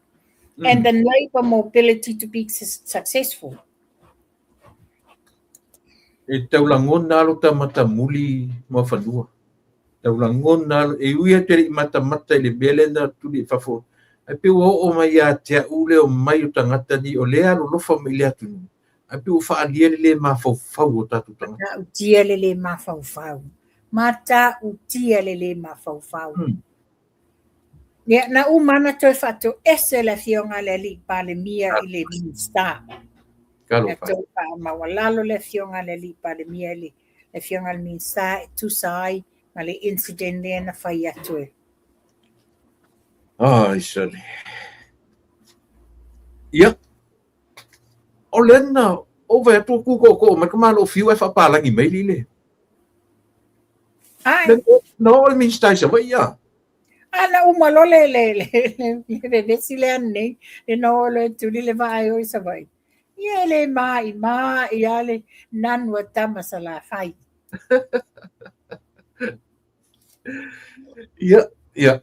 And the labour mobility to be successful. E tau lagona lava lo ta matamuli Muafanua. Tau lagona lava, e ui atu e le i matamata i le mea lea na tuli i fafo, ae pei ua oo mai ia te au le omai o tagata nei o lea e alolofa mai i le atunuu, ae pei ua faaalia le le mafaufau o tatou tagata. Matautia le le mafaufau. Matautia le le mafaufau. Ia, na uma ona toe faatoese le Afioga a le Alii Palemia i le Minista. Na toe faamaualalo le Afioga a le Alii Palemia i le Afioga i le Minista e tusa ai ma le incident lea na fai atu e. Ai, sale. Ia, o lea na ou vaai atu ua kūkoʻokoʻo mai ka Malo o Fiu ae faapalagi mai lii le. Ai. Na oo le Minista i Savaii, a. A na uma loa le le le le vevesi lea nei, le na oo loa e tuli le vaa e o i Savaii. Ia e le maʻimaʻi lava le nanu a tama Salafai. Ia, ia.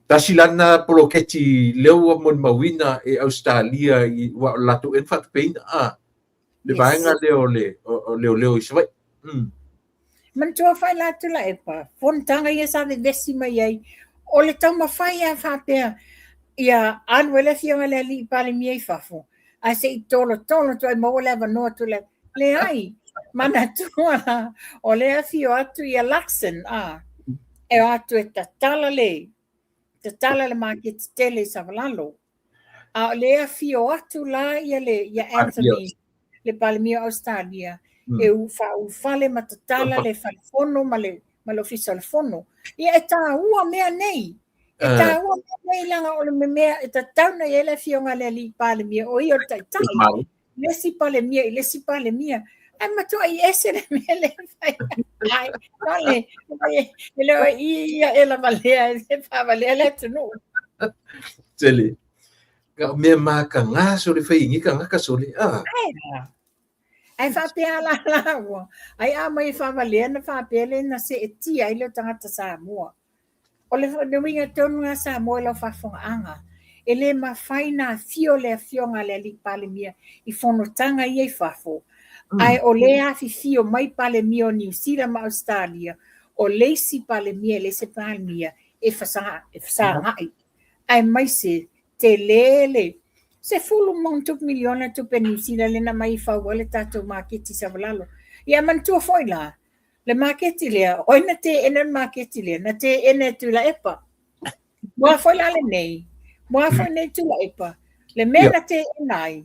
Tasi la lena poloketi lea ua molimauina e Ausetalia i aua o le latou ea na faatupeina a le vaega lea o le o leoleo i Savaii. Manatua fai la Tuilaepa, fonotaga ia sa vevesi mai ai, o le taumafai lava faapea ia alu ai le Afioga i le Alii Palemia i fafo, ae se i tolotolo atu ai maua le avanoa Tuilaepa. Leai, manatua la, o lea e afio atu ia Luxon, a, e o atu e tatala le, tatala le maketi tele i Savalalo. A o lea e afio atu la ia le ia Anthony, le Palemia o Ausetalia, e faaulufale ma tatala le fale fono ma le ma le ofisa o le fono. Ia e taua mea nei. E taua mea nei leaga o le mea e tatau ona i ai le afioga a le alii Palemia, o ia o le taitai. Le isi Palemia i le isi Palemia. Ae matuai ese le mea lea e fai. Ai, le, e le o i ia e lavalea, e faavalea le atunuu. Tele. Ka mea makagā sole fai i tagata sole. Ah. Ae faapea la laua, ai a mai e faavalea na faapea le na seetia ai le tagata Samoa. O le uiga tonu lena Samoa i lau faafofogaaga, e le mafai ona afio le Afioga a le Alii Palemia i fonotaga ia i fafo, ae o lea e afifio mai Palemia o Niu Sila ma Ausetalia, o le isi Palemia e le se Palemia e fesagai, aemaise tele le $10 miliona tupe Niu Sila lea na aumai e fau ai le tatou maketi i Savalalo. Ia manatua foi la, le maketi lea, o ai na teena le maketi lea? Na teena e Tuilaepa. Mua foi la lenei, mua foi nei Tuilaepa, le mea na teena ai,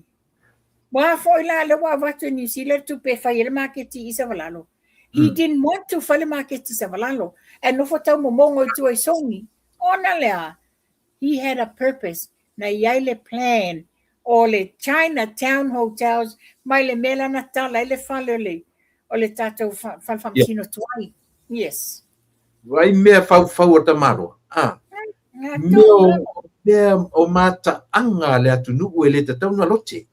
mua foi la lea ua avatu e Niu Sila le tupe e fai ai le maketi i Savalalo. He didn't want to fai le maketi i Savalalo, ae nofo taumomogo i tua i Sogi. Ona lea, he had a purpose, na i ai le plan o le Chinatown Hotels mai le mea la na tala ai le fale o le tatou fale faamasino tuai. Yes. Vai mea faufau o tamaloa. Ah. Mea o, mea o mataaga le atunuu e le tatau na lote.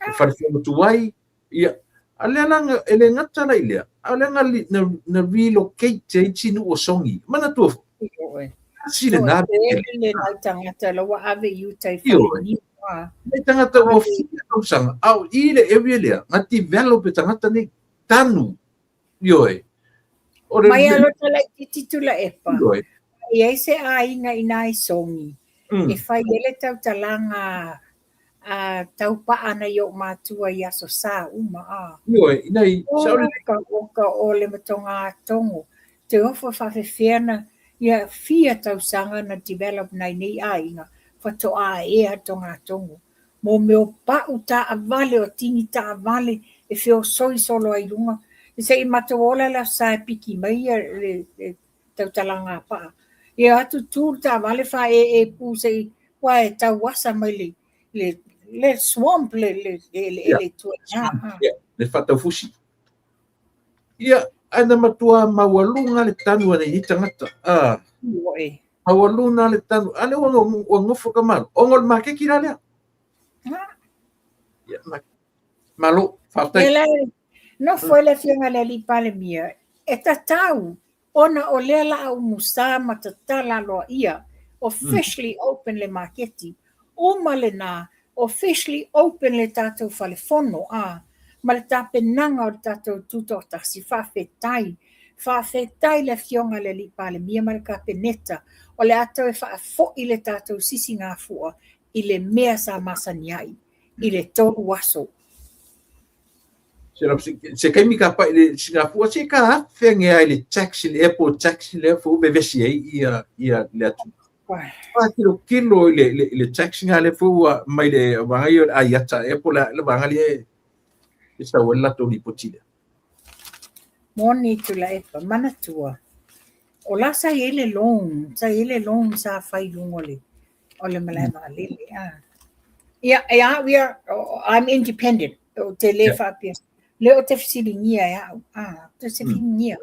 E fale tuai, ia, a lea la, e le gata la i lea, a o lea na relocate ai nuu o Sogi. Manatua foi. Si le na. Le nai tagata la ua ave i uta i fale niu. Nai tagata ua fia tausaga, a o i le area lea, na develop e tagata nei, tanu. Ioe. O le Mai alo laitiiti Tuilaepa. Ioe. I ai se aiga i nai Sogi. E fai ai le tautalaga a taupaa na i ou matua i aso sa uma a. Ioe, inai, sa o le Oka o le matogatogo. Te ofo faafefea na ia fia tausaga na develop nai nei aiga faatoa ea togatogo. Mo mea o pau taavale o tini taavale e feosoi solo ai luga. Se i matou ola le aso sa e piki mai ia le tautalaga a paa. Ia atu tu le taavale faaee pu se i ua e tauasa mai le swamp le tua. Ia, le faataufusi. Ia, ae na matua maualuga le tanu a nei tagata. Ah. Ioe. Maualuga le tanu. A lea ua nofo ka malo. Ona o le maketi la lea. Ia, malo, faafetai. Ela, nofo le afioga le Alii Palemia, e tatau ona o lea la au musa ma tatala aloaia, officially open le maketi. Uma lena, officially open le tatou falefono, a, ma le tapenaga o le tatou tutoatasi. Faafetai. Faafetai le afioga le Alii Palemia ma le Kapeneta, o le a toe faafoi le tatou sisigafua i le mea sa masani ai, i le 3 aso. Se kaimi ka pai le Singapore se ka afe nge ai le taxi, le airport taxi le fo vevesi ai ia le atu. Pa kilo kilo i le taxi nga le fo mai le wanga i ai ata airport le wanga le e sa wala to lipoti le. Moni Tuilaepa, manatua. O la sa i ai le loan, sa i ai le loan sa fai luga o le malae vaalele. Ah. Ia, e au ia, I'm independent. O te le faapea. Le o te fesiligia e au. Ah, te se filigia.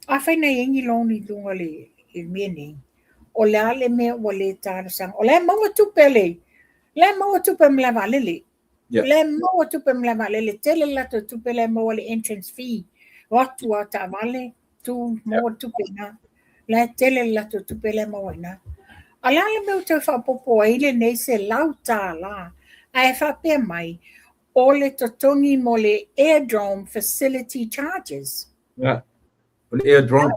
A fai nei ai ni loan i luga le i le mea nei. O le a le mea ua le talosaga. O le maua tupe le. Le maua tupe malae vaalele. Le maua tupe malae vaalele. Tele le latou tupe le maua le entrance fee. O atu a taavale, tu maua tupe na. Le tele le latou tupe le maua ina. A la le mea o tau faapopo ai lenei $100. Ae faapea mai, o le totogi mo le airdrome facility charges. Yeah. O le airdrome.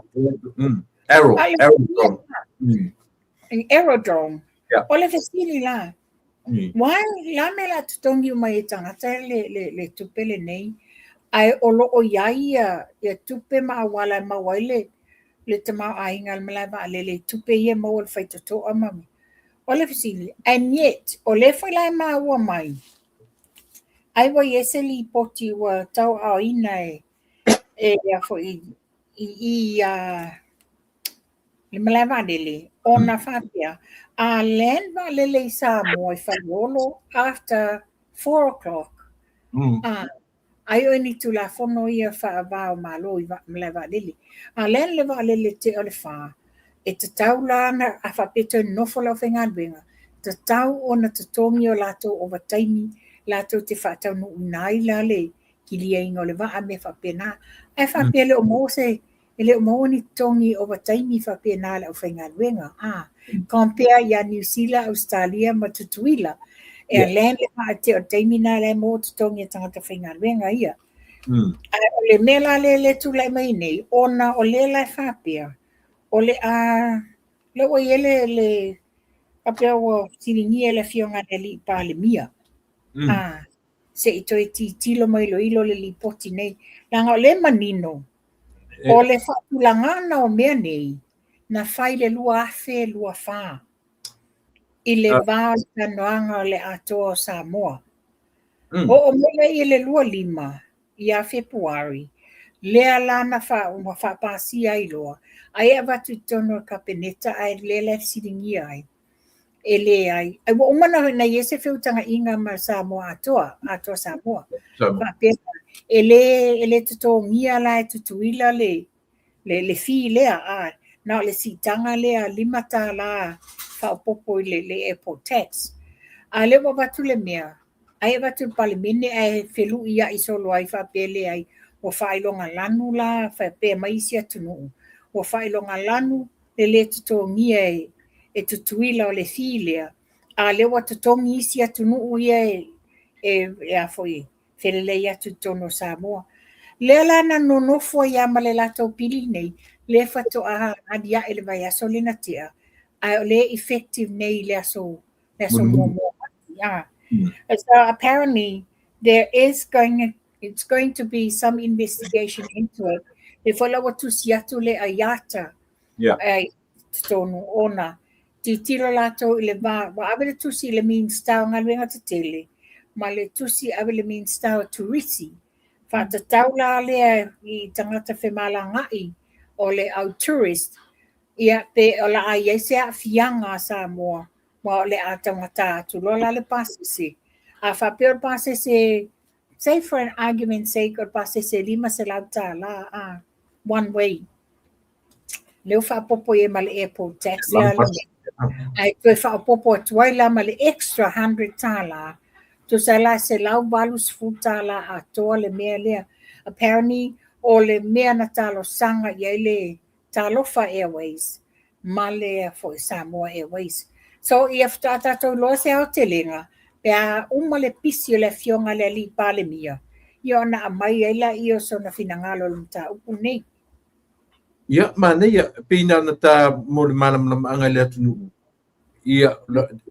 Aerodrome. Aerodrome. O le fesili la. Why la me la totogi uma e tagata le tupe lenei, ae o loo i ai ia tupe ma auala e maua ai le tamaoaiga o le malae vaalele i tupe ia e maua i le faitotoa ma o le fesili. And yet o lea foi la e maua mai ai ua i ai se lipoti ua tauaaoina e ia foi i le malae vaalele ona faapea a land vaalele i Samoa i Faleolo after 4 o'clock, ai o ni tulafono ia faava o malo i malae vaalele. A land le vaalele te o le 4. E tatau la ona a faapea toe nonofo le aufaigaluega, tatau ona totogi o latou ovataimi latou te faataunuuina ai la le kiliaina o le vaa mea faapena. Ae faapea e le o maua se e le o maua ni totogi ovataimi faapena a le aufaigaluega. Compare ia Niu Sila, Ausetalia ma Tutuila, e land le vaa te o le taimi lena la e maua totogi e tagata faigaluega ia. Ae o le mea la lea e tulai mai nei, ona o lea la e faapea, o le a, lea ua i ai le faapea ua fesiligia e le Afioga i le Alii Palemia, se i toe tilotilo ma iloilo le lipoti nei. Leaga o lea e manino, o le faatulagaga o mea nei, na fai i le 2024, i le va o le talanoaga o le Atoa o Samoa. Oo mai lea i le 25 ia Fepuari, lea la na ua faapasia ai loa, ai e avatu i totonu o le Kapeneta ae lea la e fesiligia ai. E leai. Ai ua uma na i ai se feutagaiga ma Samoa Atoa, Atoa Samoa. Faapea, e le totogia la e Tutuila le fee lea, na o le siitaga lea $5 faaopoopo i le airport tax. A lea ua avatu le mea, ai avatu i le Palemene ae feluiai solo ai faapea leai, ua faailoga lanu la faapea mai isi atunuu, ua faailoga lanu le lē totogia e Tutuila o le fee lea, a lea ua totogi isi atunuu ia e a foi felelei atu i totonu o Samoa. Lea la na nonofo ai lava ma le latou pili nei, lea faatoa aliae le vaiaso lea na tea, ae o lea effective nei i le aso muamua. So apparently there is going it's going to be some investigation into it. Le foi la ua tusi atu le IATA ai totonu ona tilotilo latou i le va, ua ave le tusi i le Minista o Galuega Tetele ma le tusi ave le Minista o Turisi. Faatatau la lea i tagata femalagaai o le au tourist, ia pe o la a i ai se aafiaga a Samoa, ma o le a taugata atu loa la le pasese. A faapea o le pasese, say for an argument sake, o le pasese $500 one way. Lea ua faaopoopo i ai ma le airport tax lea ae toe faaopoopo atu ai la ma le extra $100, tusa la $180 atoa le mea lea. Apparently o le mea na talosaga i ai le Talofa Airways ma le foi Samoa Airways. So ia faatoa tatou iloa se aotelega pe a uma le pisi o le Afioga i le Alii Palemia, ia ona aumai ai laia o sona finagalo i le mataupu lenei. Ia, manaia, pei na ona ta mo le malamalamaaga i le atunuu. Ia,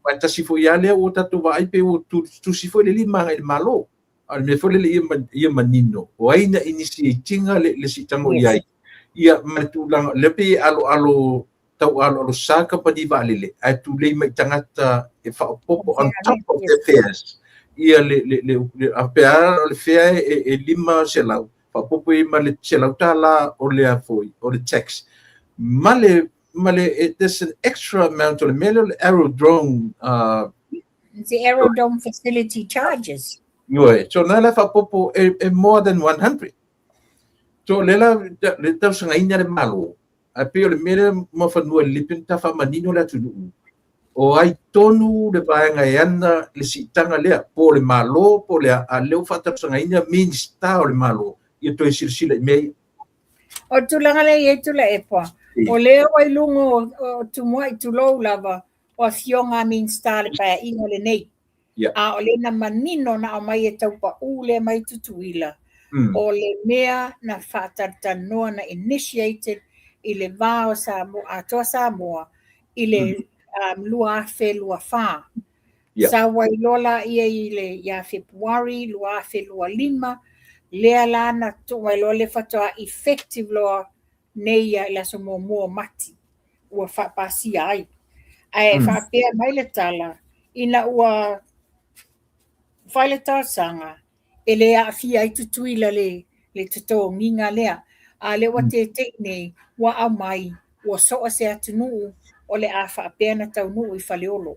ae tasi foi lava lea ua tatou vaai pe ua tusi foi le lima agai i le Malo. A o le mea foi lele ia manino, o ai na initiate ina le siitaga o i ai. Ia, ma le tulaga, lea pei e aloalo, tau aloalo sa kamupani vaalele, ae tulei mai tagata e faaopoopo on top of their fares. Ia, le a pe a o le fare e 500, faaopoopo i ai ma le $100 o le a foi, o le tax. Ma le, there's an extra amount o le mea lea o le aerodrome. The aerodrome facility charges. Ioe, so na la faaopoopo e more than 100. So le la le tausagaina le Malo, ae pei o le mea lea mafanua i le lipi ta faamanino le atunuu. O ai tonu le vaega e ana le siitaga lea, po o le Malo, po o le a lea ua faatausagaina Minista o le Malo, ia toe silasila i mea ia. O tulaga lea i ai Tuilaepa, o lea ua i luga o Tumuai tulou lava, o afioga a Minista le paeaiga lenei. A o le na manino na aumai e taupaū lea mai Tutuila, o le mea na faatalatalanoa na initiated i le va o Samoa, Atoa Samoa i le 2024. Sau ai loa la ia i le ia Fepuari 2025, lea la na tuu mai loa le faatoa effective loa nei ia i le aso muamua o Mati ua faapasia ai. Ae faapea mai le tala, ina ua fai le talosaga, e le aafia ai Tutuila le totogiga lea. A lea ua tetei nei, ua aumai, ua soa se atunuu o le a faapea na taunuu i Faleolo.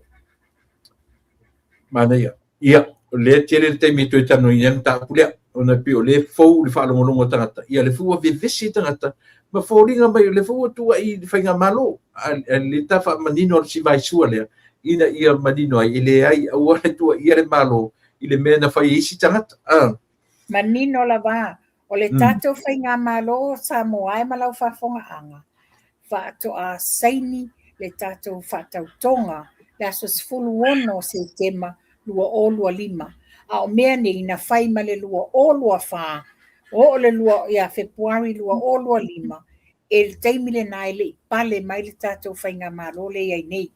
Manaia. Ia, o lea tele le taimi e toe talanoaina ai le mataupu lea, ona e pei o lea e fou le faalogologo a tagata. Ia, le foi ua vevesi tagata Ma foliga mai o lea foi ua tuuai i le faigamalo, a le ta faamanino o le si vaisua lea, ina ia manino ai, e leai, aua le tuuaia le Malo i le mea na fai e isi tagata. Manino lava, o le tatou faigamalo o Samoa e ma lau faafofogaaga, faatoa saini le tatou faatautoga le aso 16 o Setema 2025. A o mea nei na fai ma le 2024, oo le lua ia Fepuari 2025, e le taimi lena e le i pale mai le tatou faigamalo lea e i ai nei.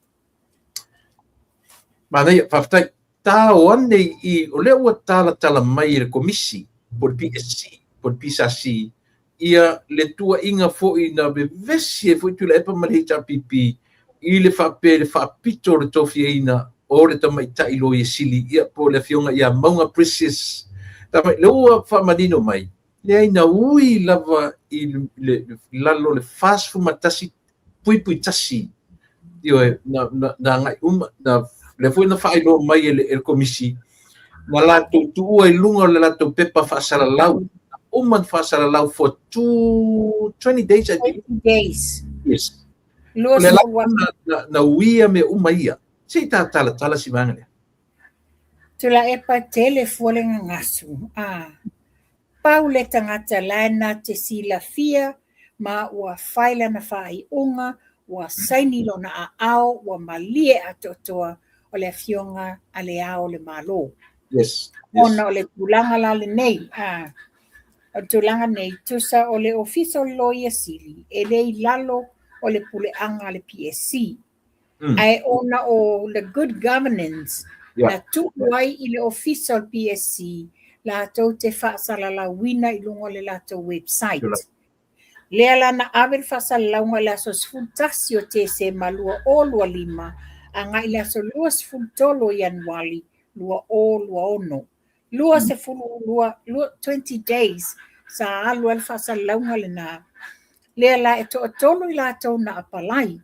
Manaia, faafetai. Tao ane i, o lea ua talatala mai e le Komisi, po o le PSC, po o le PSC, ia le tuuaiga foi na vevesi ai foi Tuilaepa ma le HRPP i le faapea le faapito o le tofiaina o le tamaitai Loia Sili, ia po o le afioga ia Mauga Precious. Tamai, lea ua faamanino mai, leai na ui lava i le lalo o le 41.1, ioe, na agai uma, na, lea foi na faailoa mai e le Komisi, na latou tuua i luga o le latou pepa faasalalau, uma na faasalalau for 20 days, I think. 20 days. Yes. O le na uia mea uma ia. Se i talatala si vaega lea. Tuilaepa tele fua le gagasu. Pau le tagata la e na te silafia ma ua fai lana faaiuga, ua saini lona aao, ua malie atoatoa o le afioga a le Ao o le Malo. Yes. Ona o le tulaga la lenei, o le tulaga nei, tusa o le Ofisa o le Loia Sili, e le i lalo o le puleaga a le PSC. Ae ona o le good governance, na tuu ai i le Ofisa o le PSC, latou te faasalalauina i luga o le latou website. Lea la na ave le faasalalauga i le aso 11 o Tesema 2025, agai i le aso 23 o Ianuari 2026. 22, 20 days sa alu ai le faasalalauga lena. Lea la e toatolu i latou na apalai.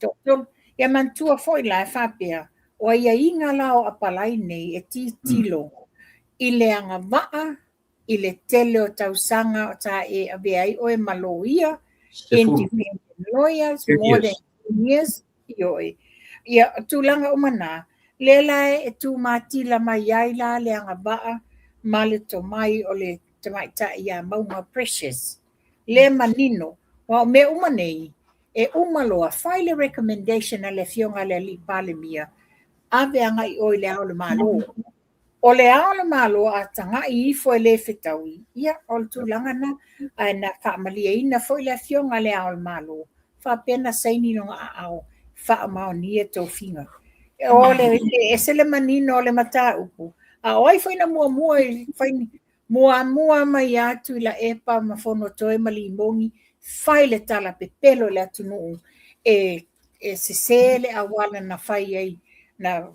Toatolu. Ia manatua foi la e faapea, o aiaiga la o apalai nei e tilotilo i le agavaa, i le tele o tausaga o sa e avea ai oe ma loia, independent lawyers, more than 10 years, ioe. Ia, o tulaga uma na, lea la e tumatila mai ai la le agavaa ma le tomai o le tamaitai ia Mauga Precious. Le manino, wa o mea uma nei, e uma loa, fai le recommendation a le afioga a le alii Palemia, ave agai oe i le Ao o le Malo. O le Ao o le Malo a tagai ifo e le fetaui, ia o le tulaga na, ae na faamalieina foi le afioga a le Ao o le Malo, faapea na saini lona aao, faamaonia tofiga. O le ese le manino o le mataupu, a o ai foi na muamua i fai muamua mai ia Tuilaepa ma Fonotoe ma Limogi, fai le tala pepelo i le atunuu e sese le auala na fai ai, na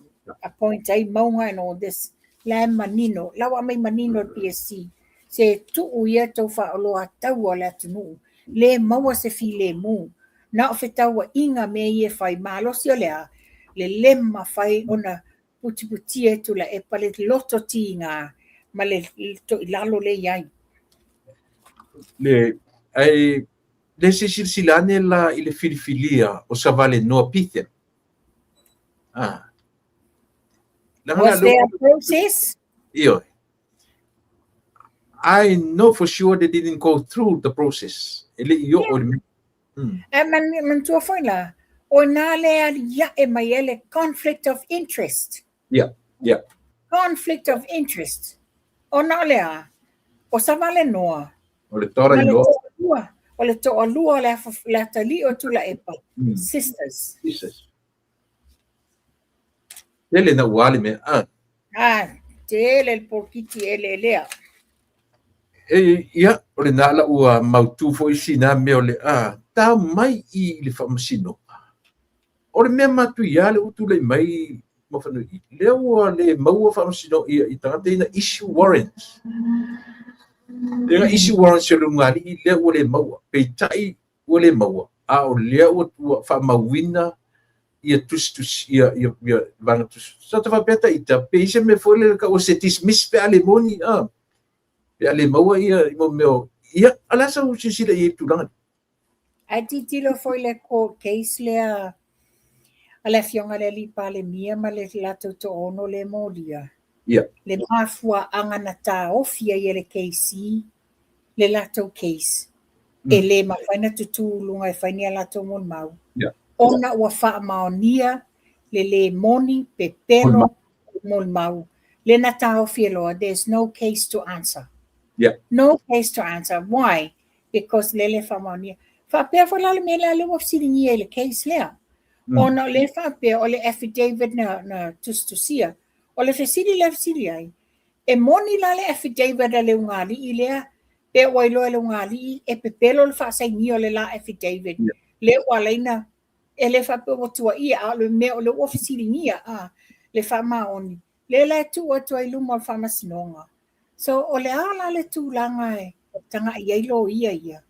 appoint ai Mauga and all this. La e manino, la ua mai manino le PSC, se tuu ia tau faaoloa taua o le atunuu, le maua se filemu, na o fetauaiga mea ia e fai, malosi o le a, le le mafai ona putiputia e Tuilaepa le loto tiga ma le toilalo le i ai. Le, ai, le se silasila ane la i le filifilia o Savalenoa Betham. Was there a process? Ioe. I know for sure they didn't go through the process. E le i oo i le mea. Ae manatua foi la, o nā le aliae mai ai le conflict of interest. Yeah. Conflict of interest. Ona o le a, o Savalenoa, O le tora i loa. O le toalua o le atalii o Tuilaepa, sisters. Sisters. Tele na ua le mea. Tele le polokiki eleelea. E, ia, o le nā la ua mautu foi sina mea o le tau mai i le faamasinoga. O le mea matuia le ua tulai mai ma whanui. Lea ua le maua faamasino ia i tagata ina issue warrants. Lea issue warrants o le lugalii lea ua le maua. Peitai ua le maua. A o lea ua faamauina ia tusitusi ia vaega tusi. Sa ta faapea ta ita, pe i se mea foi lele ka ua se dismiss pe a le moni, pe a le maua ia i mo mea Ia, o le a sau silasila i ai i le tulaga lea? Ae tilotilo foi i le court case lea a le afioga i le alii Palemia ma le latou toaono lea e molia. Le mafuaaga na taofi ai e le KC le latou case, e le mafai ona tutu i luga e fai ni a latou molimau, ona ua faamaonia le le moni, pepelo, molimau. Lea na taofi e loa, there's no case to answer. No case to answer. Why? Because lea le faamaonia. Faapea foi la le mea lea ua fesiligia i le case lea. Ona o lea faapea o le affidavit na tusitusia. O le fesili lea fesili ai, e moni la le affidavit a le ugali'i lea, pe ua iloa e le ugali'i e pepelo le faasainia o le la affidavit. Lea ua ala ai na, e le faapea ua tuuaia, a o le mea o lea ua fesiligia le faamaoni. Lea la e tuu atu ai i luma o le faamasinoga. So o le a la le tulaga e tagai ai loia ia?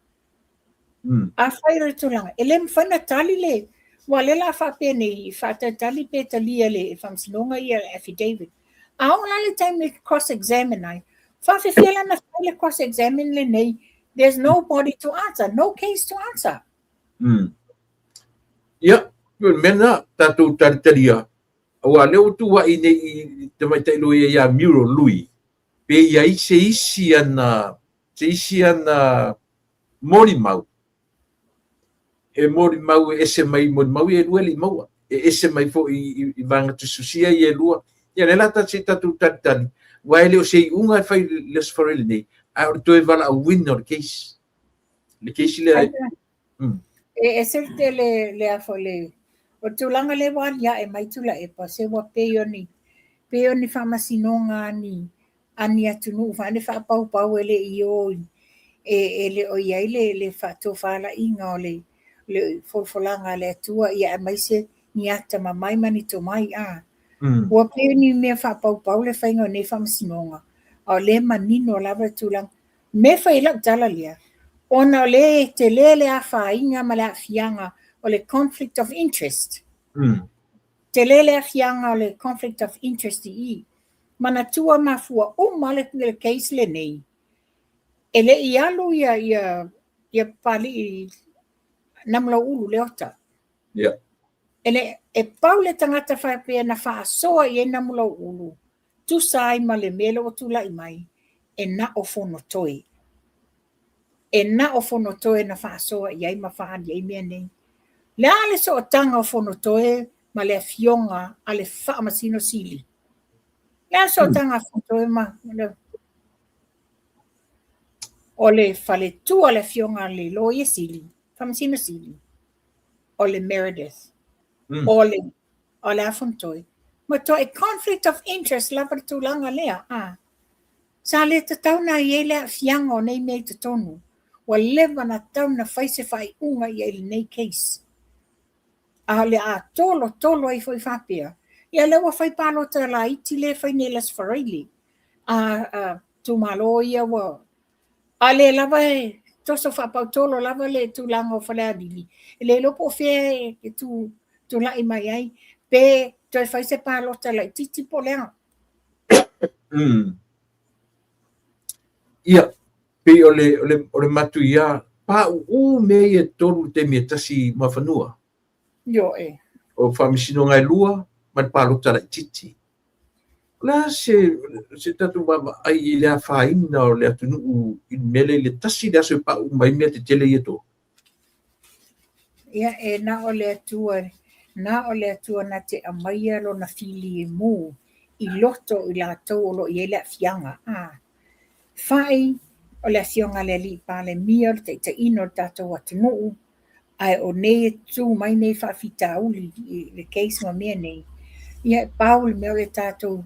Afai o le tulaga, e le mafai ona tali le, aua o lea o le a faapea nei, faatalitali pe talia e le faamasinoga ia le affidavit. A oo la le taimi e cross examine ai, faafefea la ona fai le cross examine lenei? There's nobody to answer, no case to answer. Ia, o le mea lena, tatou talitalia, aua o lea ua tuuai nei i tamaitai loia ia Muriel Lui, pe i ai se isi ana, se isi ana molimau, e molimau e ese mai i molimau ia e lua e le i maua, e ese mai foi i vaega tusitusia ia e lua. Ia lea la se i tatou talitali, aua e le o se iuga e fai i le Aso Faraile lenei, ae o le toe valaauina o le case. Le case lea. E ese le tele le a foi le o le tulaga lea ua aliae mai Tuilaepa, se ua pei o ni pei o ni faamasinoga a ni a ni atunuu faane faapaupau e le i o e le o i ai le faatofalaiga o le folafolaga a le Atua, ia aemaise ni atamamai ma ni tomai. Ua pei o ni mea faapaupau le faiga o nei faamasinoga, a o lea manino lava le tulaga. Me fai ai lau tala lea, ona o lea e tele le afaina ma le aafiaga o le conflict of interest. Tele le aafiaga o le conflict of interest i i. Manatua mafua uma le case lenei. E le i alu ia Papali'i Namulau'ulu Leota. E le, e pau le tagata faapea na faasoa i ai Namulau'ulu, tusa ai ma le mea lea ua tulai mai, e na o Fonotoe. E na o Fonotoe na faasoa i ai ma faaali ai mea nei. Le a le sootaga o Fonotoe ma le afioga a le Faamasino Sili? Le a le sootaga a Fonotoe ma le o le faletua le afioga a le Loia Sili, Faamasino Sili, o le Meredith, o le o le a Fonotoe. Matuai conflict of interest lava le tulaga lea. Sa le tatau na i ai le aafiaga o nei mea i totonu. Ua leva na tatau na fai se faaiuga i ai i lenei case. A o le a tolotolo ai foi faapea, ia lea ua fai palota laiti lea e fai nei i le Aso Faraile. A itumalo ia ua... A lea lava e toso faapautolo lava le tulaga o Falealili, e le iloa po o fea e tulai mai ai, pe toe fai se palota laitiiti po o le a. Ia, pei o le matuia, pauu mea ia e tolu i le taimi e tasi i Muafanua. Ioe. O faamasinoga e lua ma le palota laitiiti. O le a se tatou vaavaai i le afaina o le atunuu i le mea lea i le tasi le aso e pauu mai mea tetele ia e tolu? Ia, e na o le Atua, na o le Atua na te aumaia lona filemu i loto o i latou o lo o i ai le aafiaga. Fa'i o le afioga a le alii Palemia o le taitaiina o le tatou atunuu, ae o nei e tu mai nei faafitauli i le case ma mea nei. Ia, e pau le mea o le tatou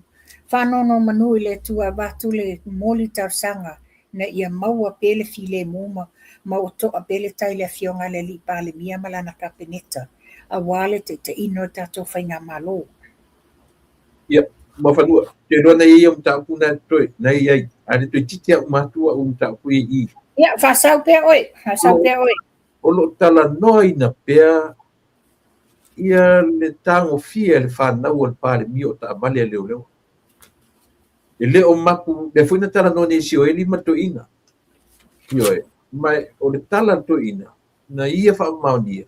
faanonomanu i le Atua e avatu le momoli talosaga ina ia maua pea le filemu ma ua to'a pea le tai i le afioga a le alii Palemia ma lana Kapeneta, aua le taitaiina o le tatou faigamalo. Ia, Muafanua, te iloa na i ai au mataupu na toe, na i ai, a le toeitiiti lava uma atu au mataupu ia i i. Ia, faasau pea oe, faasau pea oe. O lo o talanoaina pea ia le tagofia e le fanau a le Palemia o taavale a leoleo. E le o mapu, lea foi na talanoa nei e Sioeli ma le toeaina. Ioe, ma o le tala a le toeaina, na ia faamaonia,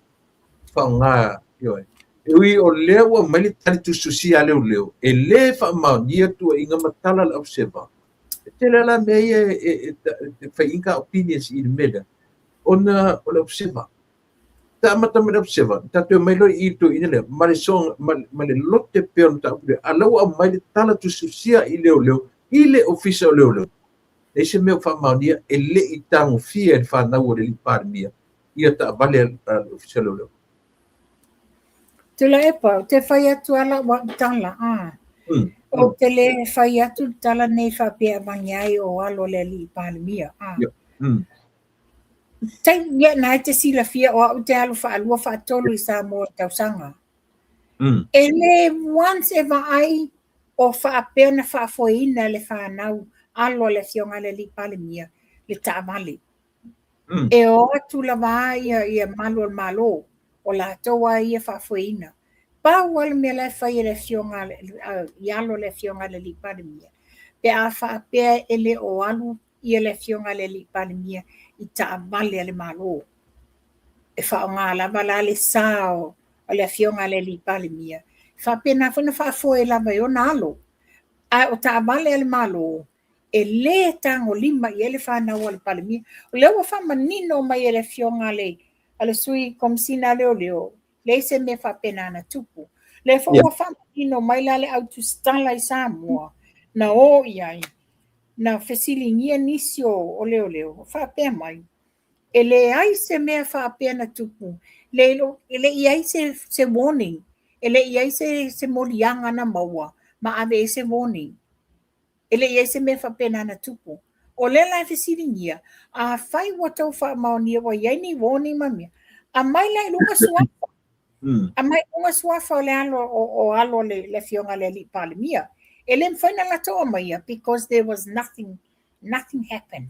faaaoga, ioe. E ui o lea ua aumai le tali tusitusia a leoleo, e le faamaonia tuuaiga ma tala a le Observer. E tele lava la mea ia e fai ai ka opinions i le mea lea, ona o le Observer. Ta amata mai le Observer, tatou omai loa i i le toeaina lea, ma le soga, ma le lote pea o le mataupu lea, a o la ua aumai le tala tusitusia i leoleo, i le Ofisa o Leoleo. Leai se mea o faamaonia e le i tagofia e le fanau a le alii Palemia ia taavale a le Ofisa o Leoleo. Tuilaepa, ou te fai atu lava lau au tala, a. Ou te le fai atu le tala nei faapea e avane ai o alo o le alii Palemia, a. Taimi, ia na e te silafia o au te alu faalua faatolu i Samoa i le tausaga. E le once e vaai o faapea ona faafoeina e le fanau alo a le Afioga i le Alii Palemia le taavale. E o atu lava ia malu o le Malo, o latou lava ia faafoeina. Pau lava le mea la e fai e le Afioga i alo o le Afioga i le Alii Palemia, pe a faapea e le o alu ia le Afioga i le Alii Palemia i taavale a le Malo. E faaaoga lava la le sa o le Afioga i le Alii Palemia, e faapena foi ona faafoe lava e ona alo. Ae o taavale a le Malo, e le tagolima i ai le fanau a le Palemia. O lea ua faamanino mai e le Afioga a le Sui Komesina a Leoleo, leai se mea faapena na tupu. O lea foi ua faamanino mai la le au tusitala i Samoa na o i ai, na fesiligia nisi o leoleo, o faapea mai, e leai se mea faapea na tupu, e le i i ai se warning, e le i i ai se moliaga na maua ma ave ai se warning. E le i i ai se mea faapena na tupu. O lea la e fesiligia, afai ua tou faamaonia ua i ai ni warning ma mea, aumai la i luga suafa. Aumai i luga suafa o le alo o alo o le Afioga i le Alii Palemia. E le mafai ona latou aumaia because there was nothing, nothing happened.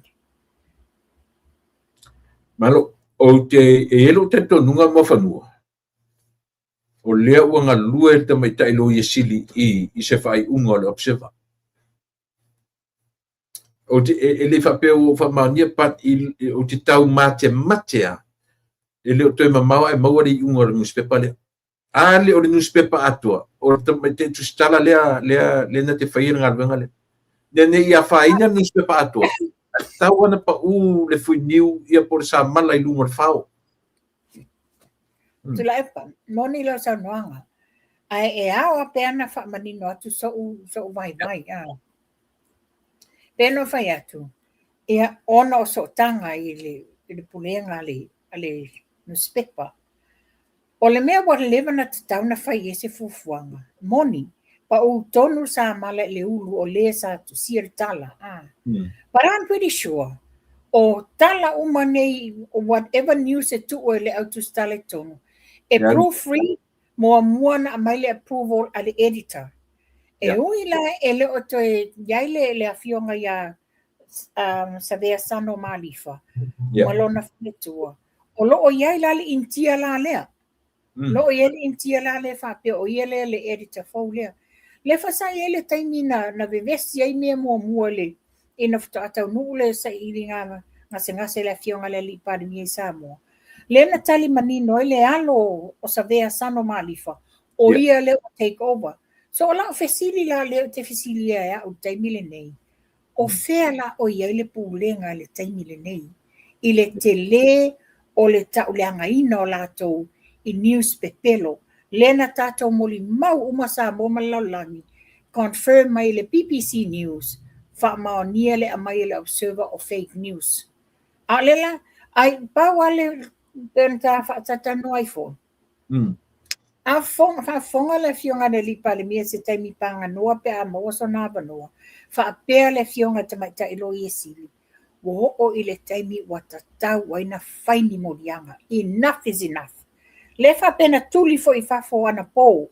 Malo, ou te, e i ai lou talitonuga Muafanua, o lea ua galue le tamaitai Loia Sili i se faaiuga o le Observer. Ou te, e le i faapea ua ou faamaonia, but ou te taumatemate lava, e le o toe mamao ae maua le iuga o le newspaper lea. A le o le newspaper atoa, o le tamaitai tusitala lea, lea, lea na te faia le galuega lea. Ina ne i afaina le newspaper atoa, ae tatau ona pau le fuiniu ia po o le samala i luga o le fao. Tuilaepa, moni lau saunoaga, ae e ao lava pea ona faamanino atu so'u vaivai. Pei ona ou fai atu, ia, ona o sootaga i le pulega a le nusipepa, O le mea ua leva ona tatau ona fai i ai se fuafuaga, moni, pau tonu le samala i le ulu o le sa tusia le tala, a. But I'm pretty sure, o tala uma nei, whatever news e tuu e le au tusitala i totonu, e proofread muamua ona aumai le approval a le editor. E ui la e le o toe i ai le afioga ia Savea Sano Malifa ma lona faletua, O lo o i ai la le Initia la lea. O lo o i ai le Initia la lea faapea o ia lea le editor fou lea. Lea foi sa i ai le taimi na vevesi ai mea muamua i le ina faatoa taunuu le sailiga gasegase a le Afioga i le Alii Palemia i Samoa. Lea na tali manino ai le alo o Savea Sano Malifa, o ia lea ua take over. So o lau fesili la lea ou te fesiligia e au i le taimi lenei, O fea la o i ai le pulega i le taimi lenei i le tele o le tauleagaina o latou i news pepelo lea na tatou molimau uma Samoa ma le lalolagi confirm mai e le BBC News faamaonia le aumai e le Observer o fake news. A o lea la ai pau lava le pei ona ta faatatalanoa ai foi. A faafofoga le Afioga i le Alii Palemia i se taimi paganoa pe a maua sona avanoa, faapea le Afioga i le Tamaitai Loia Sili, ua oo i le taimi ua tatau ai ona fai ni moliaga. Enough is enough. Lea faapea na tuli foi i fafo anapo.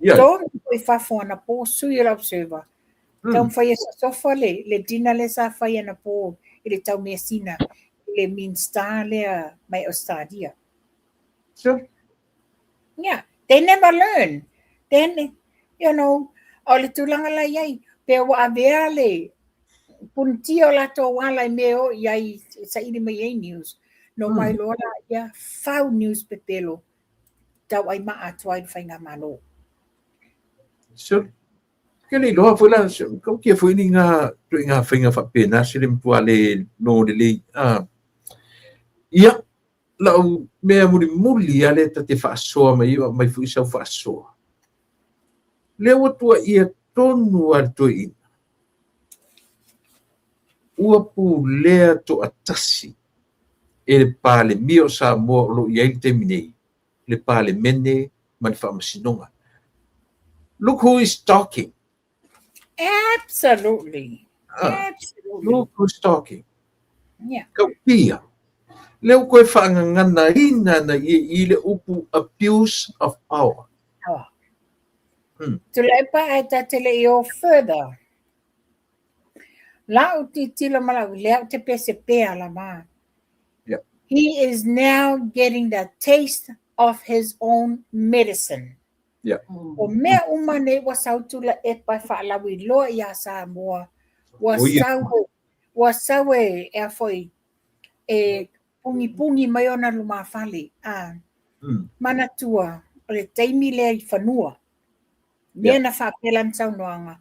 Toli foi i fafo anapo sui o le Observer. Taumafai e sosofa le dinner lea sa fai anapo i le taumeasina i le Minista lea mai Ausetalia. Sure. Yeah, they never learn. Then, you know, o le tulaga la i ai, pe ua avea le, Punitia o latou ala i mea e o i ai e saili mai ai news. Na omai loa laia fau news pepelo tauai maa atu ai le faigamalo. So, ke le iloa foi la, tautia foi ni ngā ituaiga faiga faapena se le matua le logo lelei. Ia, lau mea mulimuli lava lea ta te faasoa mai ai, aumai foi sau faasoa. Lea ua tuuaia tonu lava le toeaina, ua pulea toatasi e le Palemia o Samoa o lo o i ai i le taimi nei, le Palemene ma le Faamasinoga. Look who is talking. Absolutely. Absolutely. Look who's talking. Yeah. Tautia. Lea ua toe faagaganaina na ia i le upu abuse of power. Power. Tuilaepa ae ta te le i o further. La'u tilotilo ma la'u lea ou te pese pea lava. He is now getting the taste of his own medicine. O mea uma nei ua sau Tuilaepa e faalauiloa iā Samoa, ua sau ua sau e ea foi e pugipugi mai ona lumafale. A manatua o le taimi lea i fanua, mea na faapea lana saunoaga,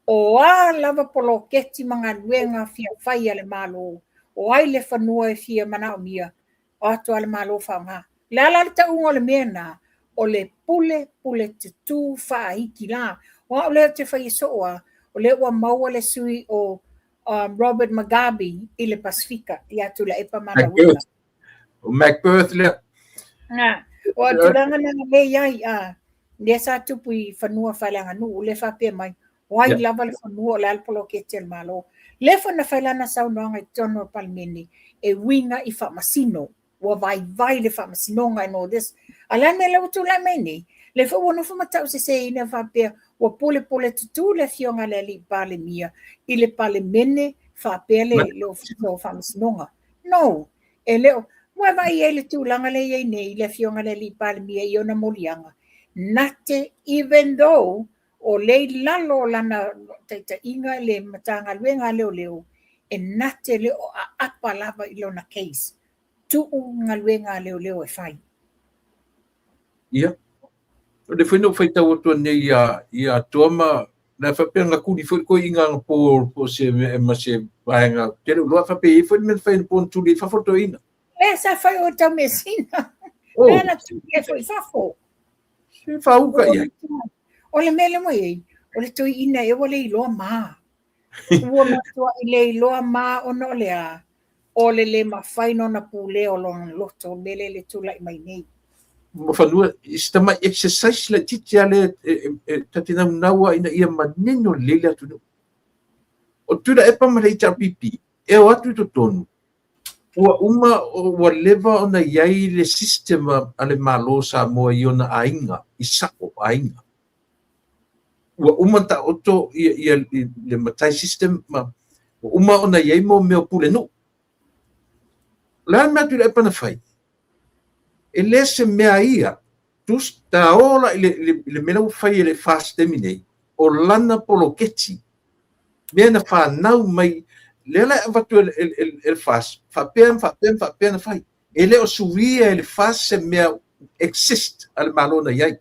o a lava poloketi ma galuega fia fai a le Malo, o ai le fanua e fia manaomia, o atu lava le Malo faaaoga. O le a la le tauga o le mea lena? O le pule pule tutū faaiti la. O au lea ou te faia soo lava, o lea ua maua le sui o Robert Mugabe i le Pasefika ia Tuilaepa ma ana uiga. O Macbeth lea. Na, o a tulaga na lea i ai, a, lea sa tupu i fanua faaleaganuu, lea faapea mai, o ai lava le fanua o le a le poloketi a le Malo. Lea foi na fai lana saunoaga i totonu o le Palemene e uiga i faamasino, ua vaivai le faamasinoga and all this. A o le a le mea lea ua tulai mai nei? Lea foi ua nofo ma tauseseina faapea ua pulepule tutū le afioga a le alii Palemia i le Palemene faapea le, le Ofisa o Faamasinoga. No, e le o, ua e vaai i ai i le tulaga lea e i ai nei i le afioga i le alii Palemia i ona moliaga, nate even though o lea i lalo o lana taitaiga le Matagaluega a Leoleo, e nate le o aapa lava i lona case, tuu galuega a leoleo e fai. Ia, o lea foi na ou faitau atu nei ia Atoa ma na faapea na tuli foi le toeaina anapo po o se mea ma se vaega tele o loa faapea e i ai foi le mea na fai anapo na tuli ai i fafo le toeaina. Lea sa fai o Taumeasina. Lea na tuli ai foi i fafo. Se faauka i ai. O le mea lea ua i ai, o le toeaina ea ua le iloa ma. Ua matuai le iloa ma ona o le a? O le le mafai ona pulea o lona loto, o le mea lea le tulai mai nei. Ma fanua, si tamai exercise laitiiti lava lea ta te naunau lava ina ia manino lelei le atunuu. O Tuilaepa ma le HRPP, e o atu i totonu, ua uma, ua leva ona i ai le system a le Malo o Samoa i ona aiga, i sao aiga. Ua uma ona taoto ia le matai system ma ua uma ona i ai mo mea o pulenuu. O le a le mea a Tuilaepa na fai? E le se mea ia, tus, ta o la i le mea la ua fai e le FAST i le taimi nei, o lana poloketi, mea na fanau mai, lea la e avatu e le FAST, faapea ma faapea ma faapea na fai. E le o suia e le FAST se mea exist a le Malo na i ai.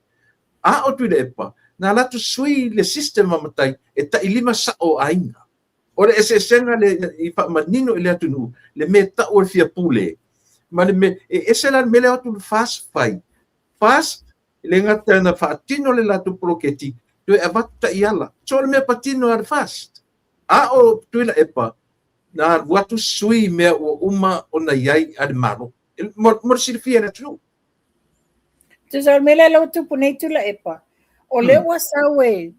A o Tuilaepa, na alu atu sui le system a matai e tailima sao o aiga. O le eseesega lea i faamanino i le atunuu, le mea e tau o le fia pule, ma le mea, e ese la le mea lea o atu le FAST fai. FAST, e le gata na faatino le latou poloketi, toe avatu taiala. So o le mea patino a le FAST. A o Tuilaepa, na alu atu sui mea ua uma ona i ai a le Malo. Mo le silafia e le atunuu. Tusa o le mea lea la ua tupu nei Tuilaepa, o lea ua sau e,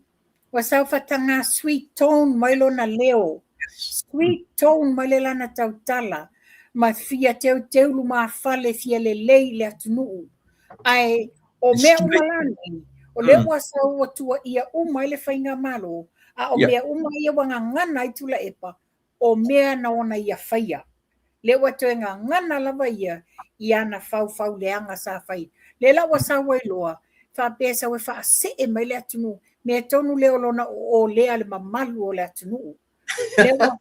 ua sau faataga sweet tone mai lona leo, sweet tone mai le lana tautala, ma fia teuteu lumafale fia lelei i le atunuu. Ae o mea uma la nei, o lea ua sau ua tuuaia uma ai le faigamalo, a o mea uma ia ua gagana ai Tuilaepa, o mea na ona ia faia. Lea ua toe gagana lava ia i ana faufauleaga sa fai. Lea la ua sau ai loa, faapea e sau e faasee mai le atunuu, mea tonu lea o lona oolea le mamalu o le atunuu. Lea ua...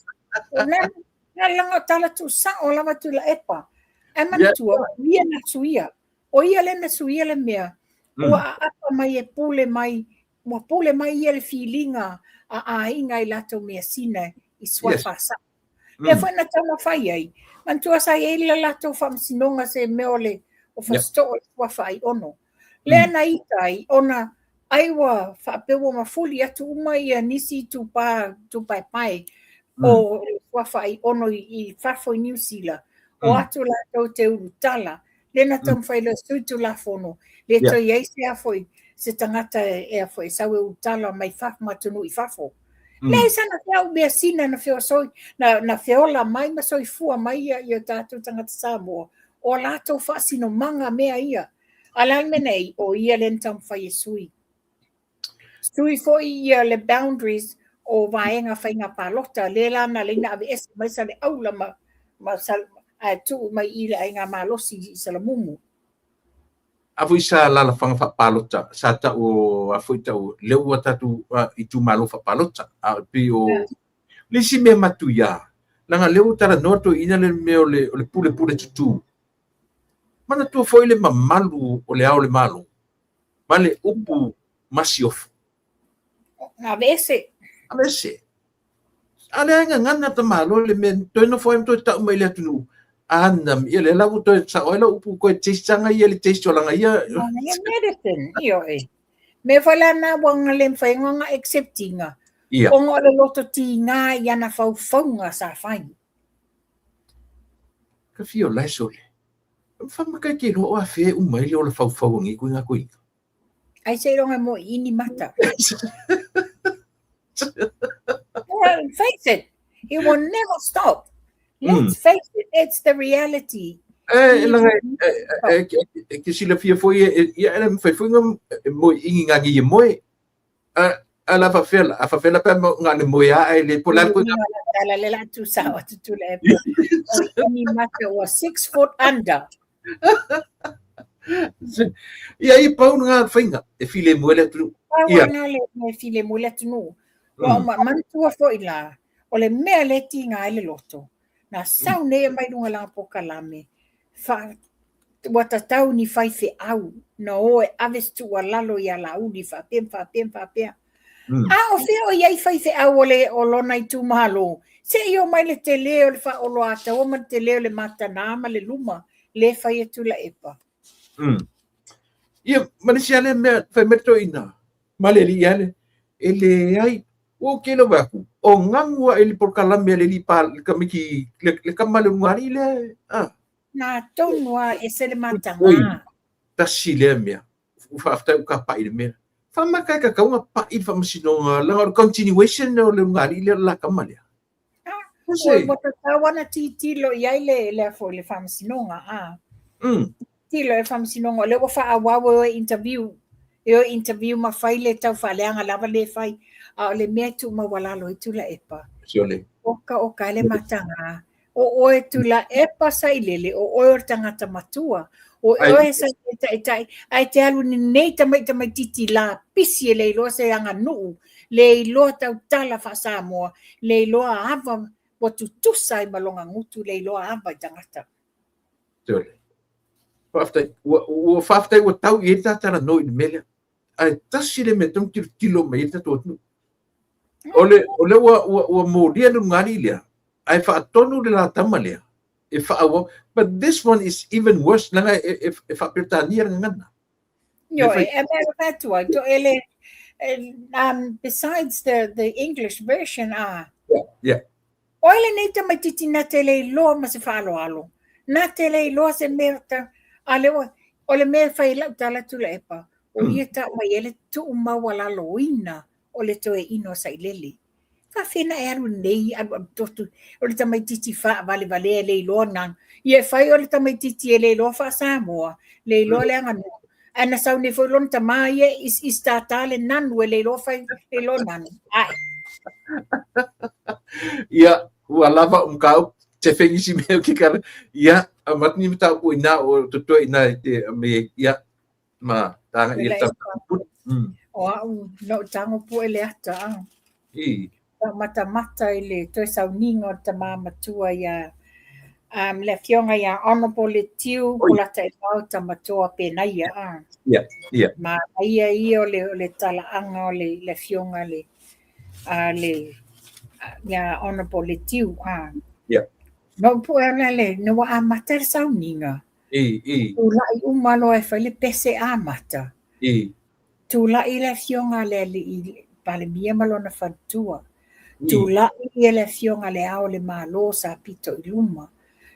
Na na langa tala tu sao lava Tuilaepa. Ae manatua, o ia na suia. O ia lea na suia le mea. Ua aapa mai e pule mai, ua pule mai ia le filiga a aiga i latou measina i suafa a sao. Lea foi na taumafai ai, manatua sa i ai le latou faamasinoga se mea o le o Fasitoo o le suafa Aiono. Lea na ita ai, ona ai ua faapea ua mafuli atu uma ia nisi itupa itupaepae o le suafa Aiono i fafo i Niu Sila, o atu latou te ulutala, lea na taumafai loa e sui Tulafono, le toe i ai se a foi se tagata e a foi e sau e ulutala mai fafo ma atunuu i fafo. Leai sana feau measina na feosoi, na feola mai ma soifua mai ia tatou tagata Samoa, o a latou faasinomaga mea ia. A o le a le mea nei, o ia lea na taumafai e sui. Sui foi ia le boundaries o vaega faiga palota, lea la na ala ai ona aveese mai Saleaula ma ae tuu mai i le Aiga Malosi i Salamumu. A foi sa alaalafaga faapalota sa tau a foi tau lea ua tatou itumalo faapalota a e pei o le isi mea matuia leaga lea ua talanoa toeaiina le mea o le pulepule tutū. Manatua foi le mamalu o le Ao o le Malo ma le upu masiofo. Aveese. Aveese. A lea e gagana tamālo le mea toe nofo ai ma toe tau mai i le atunuu. Ana, ia lea la ua toe sao ai lau upu koe taste anga ia le taste o langa ia. Langa ia medicine, ioe. Mea foi la na ua nga le mawhai nga nga acceptinga. Ia. Ona o le loto tīngā i ana faufauga sa whai. Ka fia o lae sole. Whamaka ke loa o a whea umai le o la faufau angi koe ngā koe. Ai seiloga e moe ini mata. Well, face it, it will never stop. Let's face it, it's the reality. E, langa, e, e, ke silafia foi, e, ia, e mawhai foi ngā moe ingi ngā ngi e moe. A, a la whawhela, a whawhela pea mo ngā le moe a e le po la koe ngā. La le la tu sao atu tu le ini mata ua 6 foot under. Ia i pau ngā whainga, e filemu ai le atunuu. Pau ana le e filemu le atunuu. Ua ma manatua foi la, o le mea le tiga ai le loto. Na sau nei e mai luga langa polokalame, fa, ua tatau ni faifeau, na o e ave se tuualalo ia Laauli faapea ma faapea ma faapea. A o fea o i ai faifeau o le o lona itumalo, se i omai le tele o le faaoloataua ma le tele o le matana ma le luma le fai e Tuilaepa. Ia, ma le isi lava lea mea, fai mai le toeaina, ma le alii lava lea, e leai, ua ou kela ua aku, o gagu ae le polokalame a le alii pa, le tamaiti, le tama le ulugalii lea, a. Na tonu lava, e ese le mataga. Tasi lea mea, ua faafetai ua kapa'i i le mea lea. Faamata e tatau ona pa'i le faamasinoga, leaga o le continuation lea o le ulugalii lea o le la tama lea. Ua tatau ona tilotilo i ai le le foi le faamasinoga a. Tilo le faamasinoga o lea ua faaauau e o e interview, e o e interview ma fai le taufaaleaga lava le fai, a o le mea e tuumaualalo ai Tuilaepa. Siole. Oka oka e le mataga. O oe Tuilaepa Sailele, o oe o le tagata matua. O oe sa e taitai, ae te alu nei tamaitiiti lapisi e le iloa se aganuu, le iloa tautala faa-Samoa, le iloa ava ua tutusa ai ma lona gutu, le iloa ava i tagata. Siole. Faafetai. Ua faafetai ua tau i ai le ta talanoa i le mea lea. Ae tasi le mea e tatau ona tilotilo mai ai le tatou atunuu. O le, o le ua molia le ulugalii lea, ae faatonu le la tama lea e faaauau. But this one is even worse, leaga e faa-Peretania le gagana. Ioe, e mea e fai atu ai, to ele, besides the English version, ah. Yeah. O ai lenei tamaitiiti na te le iloa ma se faaaloalo, na te le iloa se mea ta, a le ua, o le mea e fai ai lau tala Tuilaepa, o ia tau mai ai le tuumaualaloina o le toeaina o Sailele. Faafena e alu nei, alu alu totu, o le tamaitiiti faavalevalea e le iloa na. Ia e fai o le tamaitiiti e le iloa faa-Samoa, le iloa le aganuu. Ae na sau nei foi lona tama ia isiisi tātā le nanu e le iloa fai, le iloa nanu. Ae. Ia, ua lava o mataupu, te fai nisi mea o ke kala. Ia, a matu ni mataupu i nā o totoe i nā i te me, ia, ma tānga i e tau. O au, no tago pue le ata. I. Matamata i le toe sauniga o le tama matua ia le afioga ia Honourable Letiu Polataivao Tamatoa Penaia. Yeah, yeah. Manaia ia o le talaaga o le afioga le le ia Honourable Letiu. Yeah. Na ou pue ala le, na ua amata le sauniga. I, i. Tulai uma loa e fai le pese amata. I. Tulai le afioga a le alii Palemia ma lona faletua. Tulai ia le afioga a le Ao o le Malo sa pito i luma.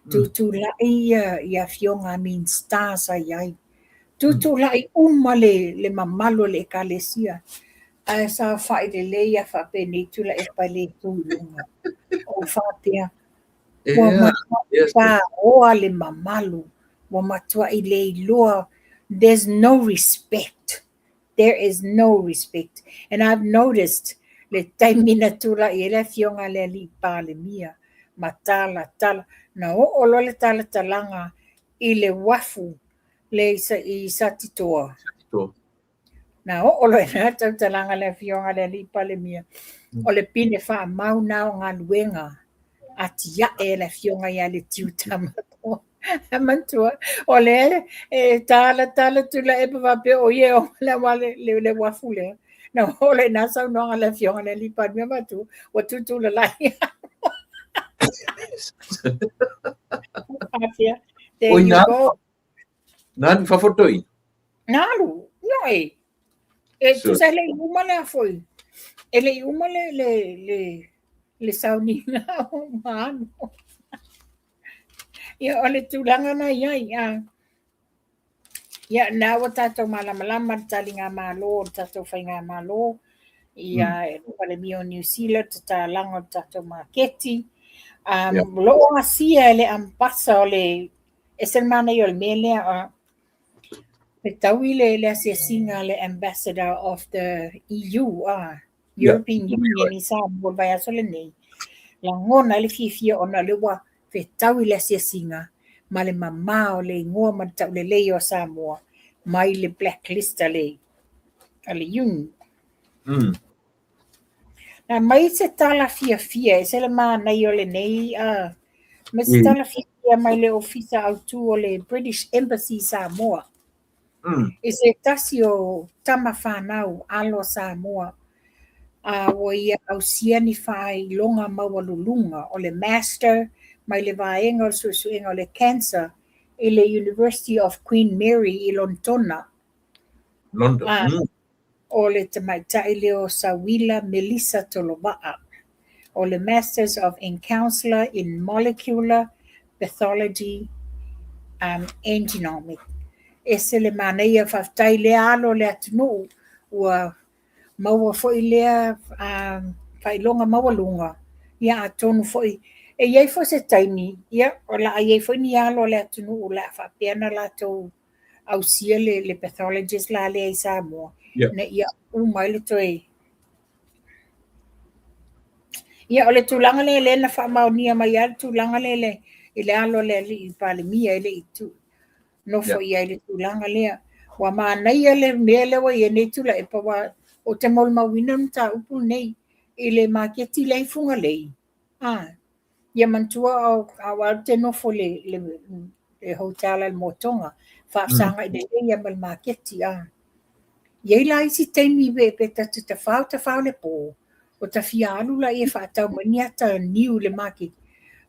Tutulai ia afioga a Minisita sa i ai. Tutulai uma le mamalu o le ekalesia. Ae saofai lelei lava faapenei Tuilaepa e le tu i luga. Ou faapea, ua matuai paoa le mamalu, ua matuai le iloa, there's no respect. There is no respect. And I've noticed le taimi na tulai ai le afioga a le alii Palemia ma talatala, na oo loa le talatalaga i le uafu le i Satitoa. Na oo loa i ina le tautalaga a le afioga a le alii Palemia, o le pine faamau lena o galuega atiae a le afioga ia Letiu Tamatoa. Manatua, o lea e talatala Tuilaepa faapea o ia e ona le auala le uafu lea. Na oo loa i ina le saunoaga a le afioga i le alii Palemia matua, ua tutulalai. Faapea, there you go. Na alu i fafo le toeaina? Na alu, ioe. E tusa e le i uma le a foi. E le i uma le sauniga o ma alu. Ia, o le tulaga na i ai. A. Ia, na ua tatou malamalama le taligamalo o le tatou faigamalo, ia mm. Palemia o New Zealand, tatalaga o le tatou maketi. Um, yeah. Lo o asia e le ambasa o le ese le manaia o le mea lea, a fetaui le asiasiga a le Ambassador of the EU, a European Union i Samoa i le vaiaso lenei, lagona ai le fiafia ona o lea ua fetaui le asiasiga ma le mama o le igoa ma le taulelei o Samoa mai le blacklist a le Union. Na mai se tala fiafia, ese le manaia o lenei, mai se tala fiafia mai le Ofisa Autu o le British Embassy i Samoa. I se tasi o tama fanau alo a Samoa, a ua ia ausia ni faailoga maualuluga o le Master mai le vaega o le suesuega o le Cancer i le University of Queen Mary i Lonetona. London. O le tamaitai lea o Sauila Melissa Tolovaa, o le Masters of in Counsellor in Molecular Pathology and Genomic. Ese le manaia, faafetai lea alo o le atunuu, ua maua foi lea faailoga maualuga, ia atonu foi e i ai foi se taimi, ia o le a i ai foi ni alo o le atunuu o le a faapea ona latou ausia le pathologist la lea i Samoa, ina ia uma ai le toe. Ia, o le tulaga lea lea na faamaonia mai lava le tulaga lea le, i le alo o le alii Palemia e le i tu, nofo i ai le tulaga lea. Ua manaia le mea lea ua i ai nei Tuilaepa, ua ou te molimauina le mataupu lenei i le maketi lea i Fugalei. Ah, Ia manatua aua ou te nofo i le hotel a le Motoga, faafesagai lelei lava ma le maketi. A i ai la isi taimi pe ta te tafao tafao le po, o ta fia alu laia e faatau mai ni ata niu i le maketi,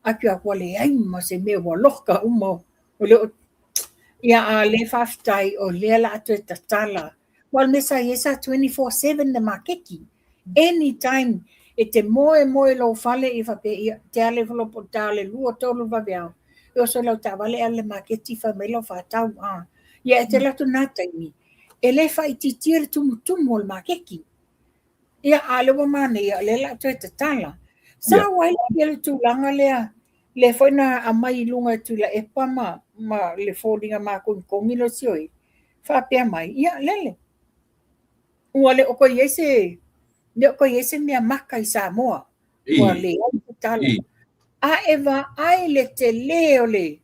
atu ua leai ma se mea ua loka uma. O le ia a o lea faafetai o lea o le a toe tatala. Aua o le mea sa i ai sa 24/7 le maketi. Anytime e te moe moe i lou fale ia faapea ia te ala ifo loa po o le ta o le 2, 3 o le vaveao, e oso i lau taavale e alu i le maketi fai mai lau faatau. Ia e te alu atu i lena taimi, e le faaitiitia le tumutumu o le maketi. Ia, a o lea ua manaia, o lea o le a toe tatala. Sao ai la le tulaga lea, lea foi na aumai i luga e Tuilaepa ma le foliga makogigogi lea o Sioe, faapea mai, ia lele, ua le o toe i ai se, le o toe i ai se mea maka i Samoa, ua leai se tala. A e vaai le tele o le,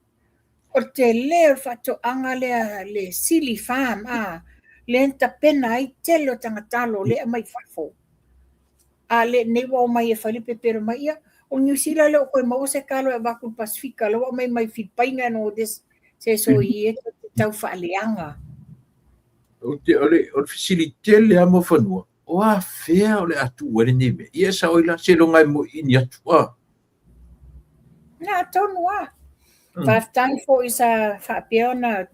o le tele o le faatoaga lea, le Sili Farm, a, lea na tapena ai tele o tagatalo lea e aumai fafo. A le nei ua omai e fai le pepelo mai, ia, o Niu Sila le o koe maua se kalo e avatu i le Pasefika, la ua aumai mai Filipaina and all this, se soia e te tau faaleaga. O te, o le, o le fesili tele lava mo fanua, o afea o le a tuu ai lenei mea? Ia e sao ai la, seiloga e moi ni atu, a. Na tonu lava. Faafetai foi sa faapea ona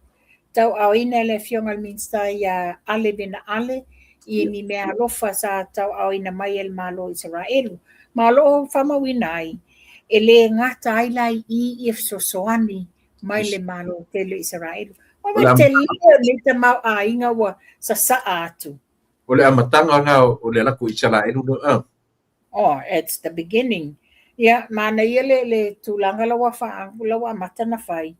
tauaaoina e le Afioga i le Minisita ia Ale Vena Ale i ni mea alofa sa tauaaoina mai e le Malo o Isaraelu. Ma o lo o faamauina ai, e le gata ai la i i ia fesoasoani mai le Malo tele o Isaraelu. O le tele o nei tamaoaiga ua sasaa atu. O le amataga lena o le alu atu i Isaraelu lea. Oh, it's the beginning. Ia, manaia le, le tulaga la ua, fa, la ua amata na fai.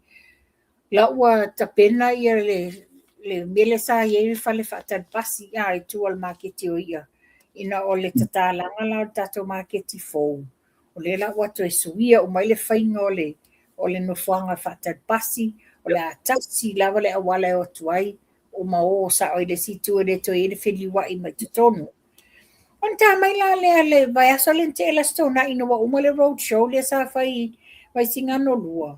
La ua tapena ia le, le mea lea sa i ai le fale faatali pasi a i tua o le maketi o i'a. Ina o le tatalaga la o le tatou maketi fou, o lea la ua toe suia uma ai le faiga o le, o le nofoaga faatali pasi, o le a tasi lava le auala e o atu ai, uma o sao i le isi itu e le toe i ai le feliuai mai totonu. Ona ta mai la lea le vaiaso lea na tea i le Aso Toonai ina ua uma le road show lea sa fai i Vaisigano 2,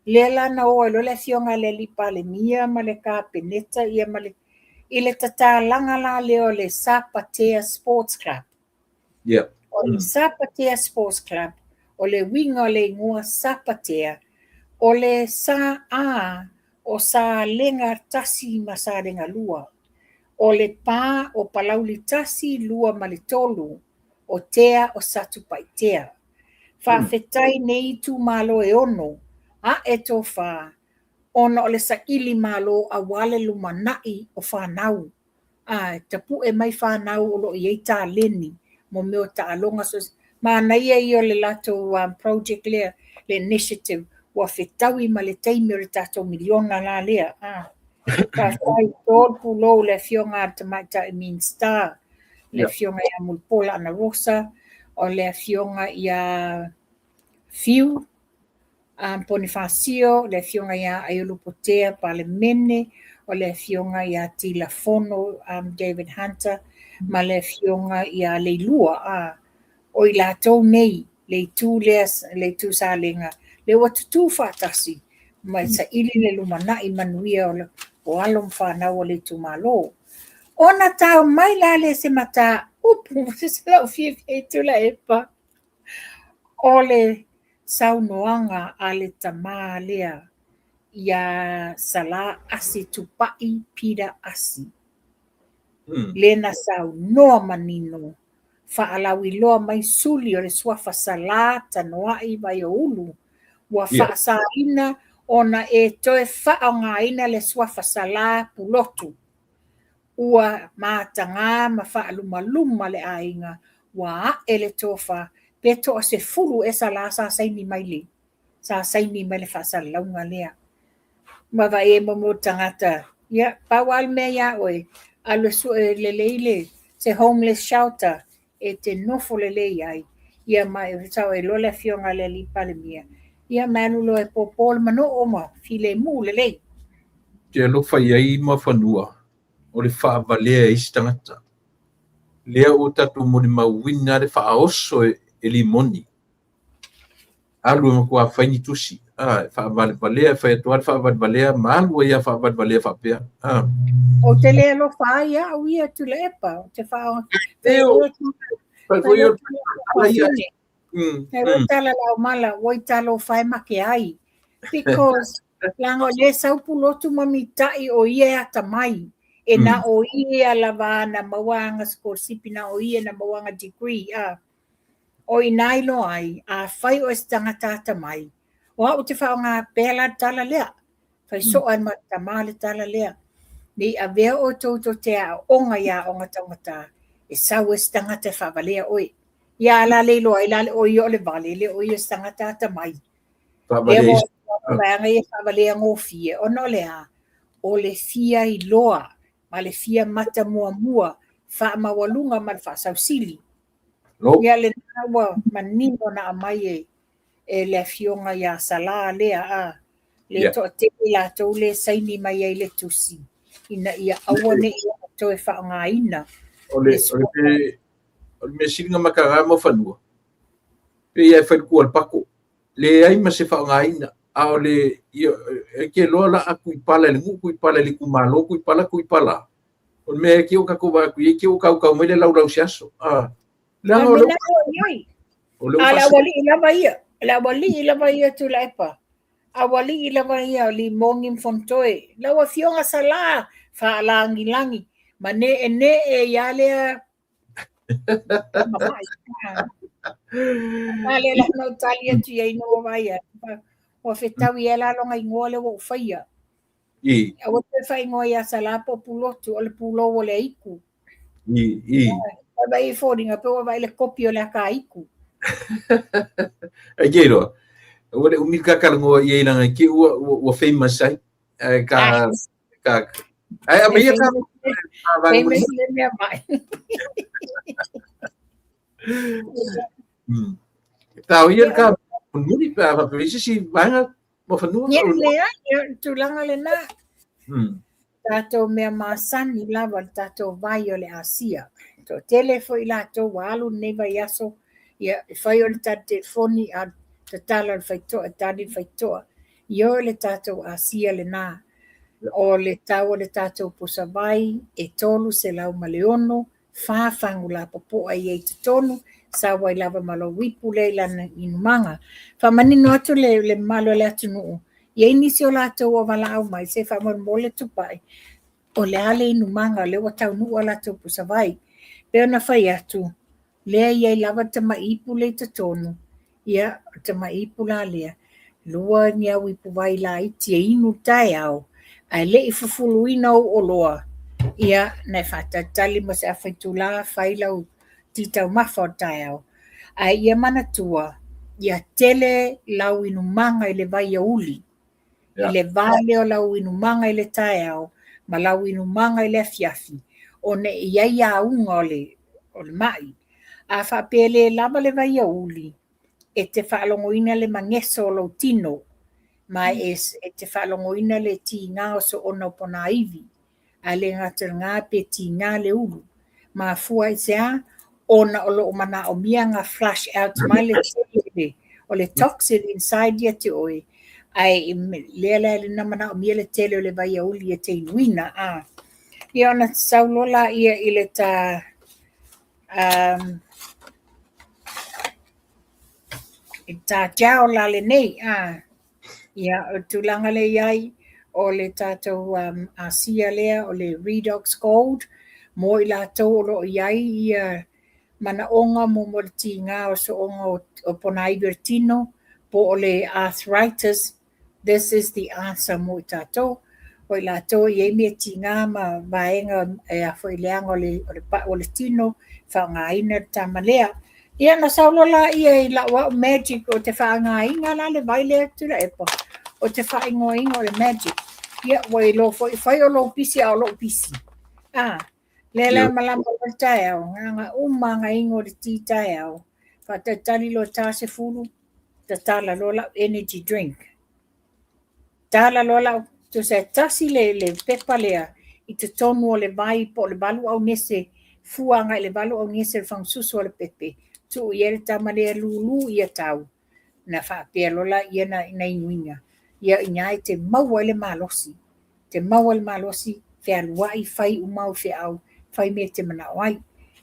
lea la na o ai loa le afioga i le Alii Palemia ma le Kapeneta ia ma le i le tatalaga la lea o le Sapatea Sports Club. Yeah. O le Sapatea Sports Club, o le uiga o le igoa Sapatea, o le sa a o Salega 1 ma Salega 2. O le pa o Palauli 1, 2 ma le 3, o Tea o Satupaitea. Faafetai nei itumalo e ono, a'e tofa, ona o le saili malo aua le lumanai o fanau. A, tapu'e mai fanau o lo o i ai taleni mo mea o taaloga. So, manaia ia o le latou project lea, le initiative, ua fetaui ma le taimi o le tatou miliona la lea. A. Faafetai to le pulou le afioga a le Tamaitai Minisita, le afioga ia Mulipola Anarosa, o le afioga ia Fiu Ponifasio, le afioga ia Aiolupotea Palemene, o le afioga ia Tilafono David Hunter, ma le afioga ia Leilua. O i latou nei, le itu lea, le itu Salega, lea ua tutū faatasi ma saili le lumanai manuia o alo ma fanau o le itumalo. Ona tau mai la lea se mataupu, se lau fiafia i Tuilaepa, o le saunoaga a le tamā lea ia Salā Asi Tupai Peter Asi. Lea na saunoa manino faalauiloa mai suli o le suafa Salā Tanoai Vaioulu ua faasaina ona e toe faaaogaina le suafa Salā Pulotu. Ua matagā ma faalumaluma le aiga, ua ae le tofa pe toa 10 ea Salā sa saini mai le sa saini mai le faasalalauga lea. Ma vaai ai mo tagata, ia, pau lava le mea iā oe, alu e sue lelei le se homeless shelter e te nofo lelei ai, ia ma e sao ai loa le afioga a le Alii Palemia, ia ma e alu loa e pōpō le manoo ma filemu lelei. Te alofa i ai ma fanua o le faavalea e isi tagata. Lea ua tatou molimauina le faaoso e limoni. Alu e matua fai ni tusi, a, e faavalevalea, e fai atu lava le faavalevalea ma alu ai lava faavalevalea faapea. A. Ou te le alofa ai au ia Tuilaepa, ou te faa... Fai foi o He ro tala lau mala, ua i talofa e make ai. Because leaga o lea e sau Pulotu ma mitai o ia e atamai. E na o ia lava na maua ana sikolasipi, na o ia na maua ana degree. A. O i ina iloa ai, afai oe se tagata atamai, o au ou te faaaoga pea la le tala lea. Fai soo ai ma tama le tala lea. Ne i avea outou tou te aooga i aoga taugata, e sau ai se tagata e faavalea oe. Ia a la le iloa ai la le o ia o le vale, le o ia se tagata atamai. Lea ua vaega ia faavalea gofie, ona o le a? O le fia iloa ma le fia mata muamua, faamaualuga ma le faasausili. Ia lena ua manino na aumai e e le afioga ia Salā lea a le toatele latou le saini mai ai le tusi ina ia aua ne i toe faaaogaina. O le, o le O le mea sili ona mataga Muafanua, pei lava e fai le tua o le pato, leai ma se faaaogaina. A o le, ia, e te iloa la a tuipala e le nuu, tuipala e le itumalo, tuipala, tuipala. O le mea e te o tatou vaai atu i ai, te o tautau mai le laulau i se aso. Leaga o le O le aualii lava ia, o le aualii lava ia Tuilaepa. Aualii lava ia o Limoni ma Fonotoe. Lau Afioga Sala, faalagilagi, ma neenee ia lea A lea la na ou tali atu i ai ina ua vaai atu, ua fetaui ai la lona igoa lea ua ou faia. Aua te faaigoa ia Sala po o Pulotu, o le pulou o le aitu. Vaai i foliga pe ua vaai le kopi o le aka aitu. Ai ke iloa, ua le umi le kakalanoa i ai leaga i te ua famous ai. Ai ka ka ai a ia ka famous le mea mai. Tau ia ka muni pe a faapea se isi vaega Muafanua. Ia leai, o le tulaga lena. Tatou mea masani lava le tatou vai o le Asia. Toatele foi latou ua alu lenei vaiaso, ia e fai o le tali telefoni a o le tatala o le faitotoa e tali le faitotoa. Ioe le tatou Asia lena. O le tau o le tatou pusa vai e 306, fa fagu lapopoa i ai i totonu, sau ai lava ma lou ipu lea i lana inumaga. Faamanino atu le mamalu o le atunuu, i ai nisi o latou ua valaau mai, se faamolemole Tupai, o le a le inumaga o lea ua taunuu a latou pusa vai. Pei ona fai atu, lea e i ai lava le tamai ipu lea i totonu, ia, o le tamai ipu la lea, 2 ni au ipu vai laiti e inu i le taeao, ae le i fufuluina ou oloa, ia, na e faatalitali mo se afa itula fai lau ti taumafa o le taeao. Ae ia manatua, ia tele lau inumaga i le vaiauli, i le va lea o lau inumaga i le taeao ma lau inumaga i le afiafi, ona e i ai auga o le mai. A faapea e le lava le vaiauli, e te faalogoina le mageso o lou tino, ma e te faalogoina le tiga o soona o ponaivi. Ae le gata i lena pe tiga le ulu. Mafua i se a? Ona o lo o manaomia na flush out mai le tele o le toxin inside ia te oe, ae lea la na manaomia le tele o le vaiauli e te inuina. Ia ona sau loa laia i le ta i ta gel la lenei. Ia, o le tulaga lea i ai, o le tatou Asia lea, o le Redox Gold, mo i latou o lo o i ai ia manaoga mo le tiga o soona o ponaivi o le tino, po o le arthritis, this is the answer mo i tatou. O i latou e i ai mea tiga ma vaega e a foi leaga o le pau o le tino, faaaogaina le tama lea. Ia na sau loa laia i lau au magic o te faaaogaina la le vai lea Tuilaepa, o te faaigoaina o le magic. Ia ua iloa foi, fai o lou pisi a o lou pisi. Lea la malama loa le taeao, na ona uma lava ona inu o le ti taeao, faatalitali loa 40, tatala loa lau energy drink. Tala loa lau, tusa e tasi le pepa lea i totonu o le vai po o le 8 aunese, fua agai i le 8 aunese o le fagasusu o le pepe, tuu i ai le tama lea lulu ia tau, na faapea loa laia na inuina. Ia ina e te maua ai le malosi, te maua le malosi, fealuai, fai uma au feau, fai mea e te manao ai.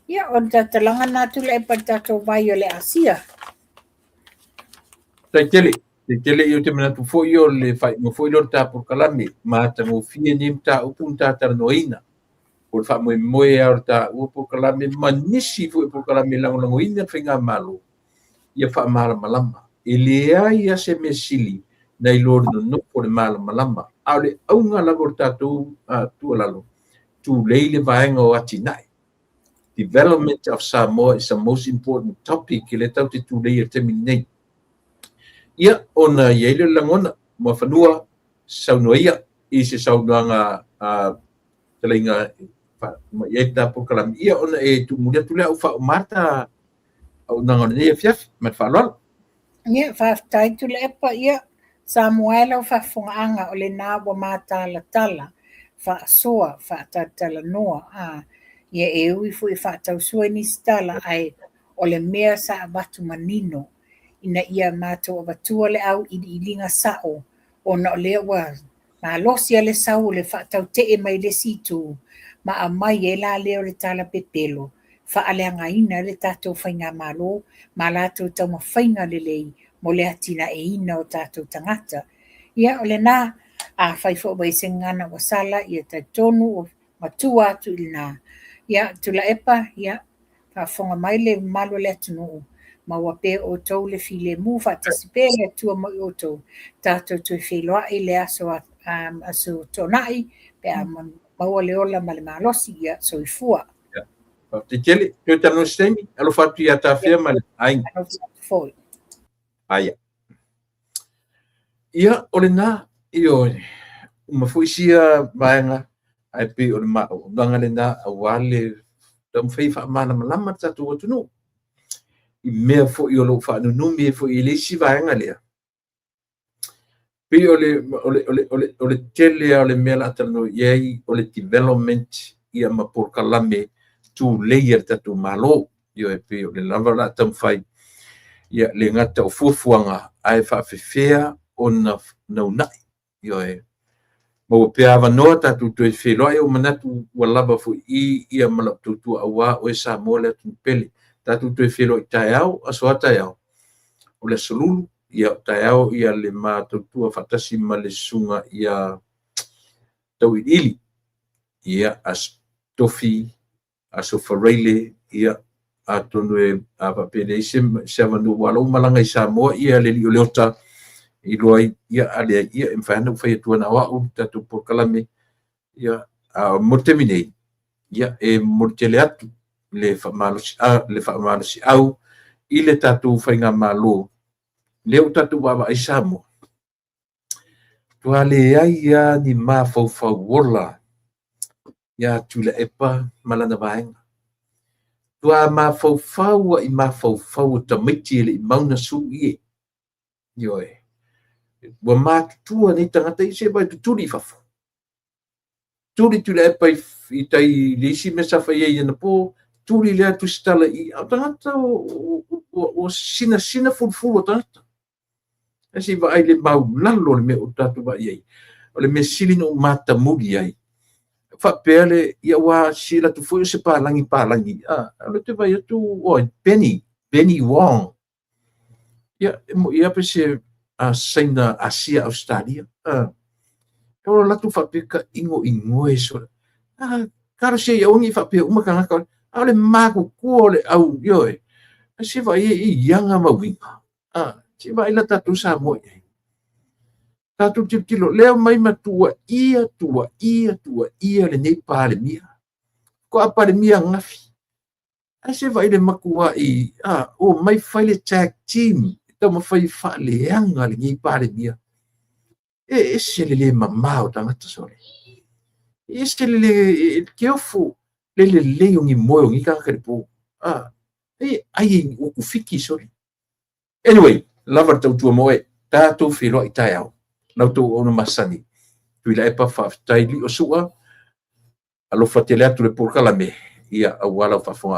Ia, o le tautalaga lena Tuilaepa i le tatou vai o le Asia. Tai tele, tai tele i o te manatu foi o le faaiuga foi lea o le ta polokalame, matagofie nei mataupu na ta talanoaina. O le faamoemoe lava o le taua polokalame ma nisi foi o polokalame e lagolagoina le faigamalo, ia faamalamalama. E leai lava se mea sili nai lo le nonofo o le malamalama. A o le auga lava o le tatou tuualalo, tulei le vaega o atinae. Development of Samoa is the most important topic lea tatou te tulei i le taimi lenei. Ia, ona i ai lea o le lagona, Muafanua, saunoa ia i se saunoaga fetalaiga ma i ai le ta polokalame. Ia, ona e tuumuli atu lea au faauma ta auaunaga o lenei afiafi. Ma le faaaloalo. Ia, faafetai Tuilaepa. Ia, Samoa e lau faafofogaaga o lena ua matalatala, faasoa, faatalatalanoa. Ia e ui foi e faatausua i nisi tala, ae o le mea sa avatu manino ina ia matou avatua le auiliiliga sao, ona o lea ua malosi lava le sau o le faatautee mai le isi itu, ma aumai ai la lea o le tala pepelo, faaleagaina ai le tatou faigamalo ma latou taumafaiga lelei mo le atinaeina o tatou tagata. Ia o lena, afai foi ua i ai se gagana ua sala, ia talitonu ua matua atu i lena. Ia Tuilaepa, ia faafofoga mai le mamalu o le atunuu, maua pea e outou le filemu faatasi pea le Atua ma outou, tatou toe feiloai le aso, aso Toonai pe a maua le ola ma le malosi. Ia, soifua. Faafetai tele. Toe talanoa se taimi. Alofa atu ia Tafea ma le aiga. Alofa atu foi. Aia. Ia, o lena, ioe, uma foi sia vaega, ae pei o le maauaunaga lena aua le taumafai e faamalamalama le tatou atunuu i mea foi o lo o faanunumi ai foi e le isi vaega lea. Pei o le, o le, o le, o le, o le tele lava o le mea o le a talanoa i ai o le development ia ma polokalame tulei a le tatou Malo. Ioe, pei o le lava o le a taumafai ia le gata o fuafuaga ae faafefea ona naunai. Ioe, maua pea avanoa tatou toe feiloai, ua manatu ua lava foi i ia ma lau tautua aua oe Samoa le atunuu pele. Tatou toe feiloai taeao, aso a taeao? O le aso Lulu, ia taeao ia le ma tautua faatasi ma le susuga ia Tauiliili. Ia, Aso Tofi, Aso Faraile, ia, atonu e a faapea e leai se, se avanoa, ua lou malaga i Samoa, ia le alii o Leota, iloa ai, ia, a leai, ia, e mafai ona ou fai atu na o au le tatou polokalame, ia, a mo le taimi nei, ia, e momoli tele atu le faamalosi, a, le faamalosiau i le tatou faigamalo, lea ua tatou vaavaai Samoa, matua leai lava ni mafaufau ola ia Tuilaepa ma lana vaega. Matua mafaufau lava i mafaufau o tamaiti e le i mau na sulu ie. Ioe. Ua matutua nei tagata i se vai tutuli i fafo. Tuli Tuilaepa i tai i le isi mea sa fai ai anapo, tuli lea tusitala i a o tagata ua sinasina fulufulu o tagata. Ae se i vaai le maulalo o le mea o tatou vaai ai. O le mea sili na ou matamuli ai, faapea le, ia ua sila atu foi o se palagi palagi, a, o le te vai atu, oi, Benny, Benny Wong. Ia, e mo ia pe se a Saina Asia Australia. A, e o latou faapea ka ingo ingoe so. A, talosia ia aua ne i faapea uma tagata, a o le matutua o le au, ioe. Ae se vaai e i aga ma uiga. A, se vaai la tatou Samoa i ai. Tatou tilotilo, lea mai ma tuuaia, tuuaia, tuuaia lenei Palemia. Faatoa Palemia ananafi. Ae se vaai le matuai, a, omai fai le tag team, e taumafai e faaleaga lenei Palemia. E ese le le mama o tagata sole. E ese le le keofu le lelei o ni moe o ni tagata i le po. A, e ai e utu fiki sole. Anyway, lava le tautua mo oe. Tatou feiloai taeao. Lau tou auauna masani. Tuilaepa faafetai lio sua. Alofa tele atu le polokalame. Ia, aua lau faafofoga.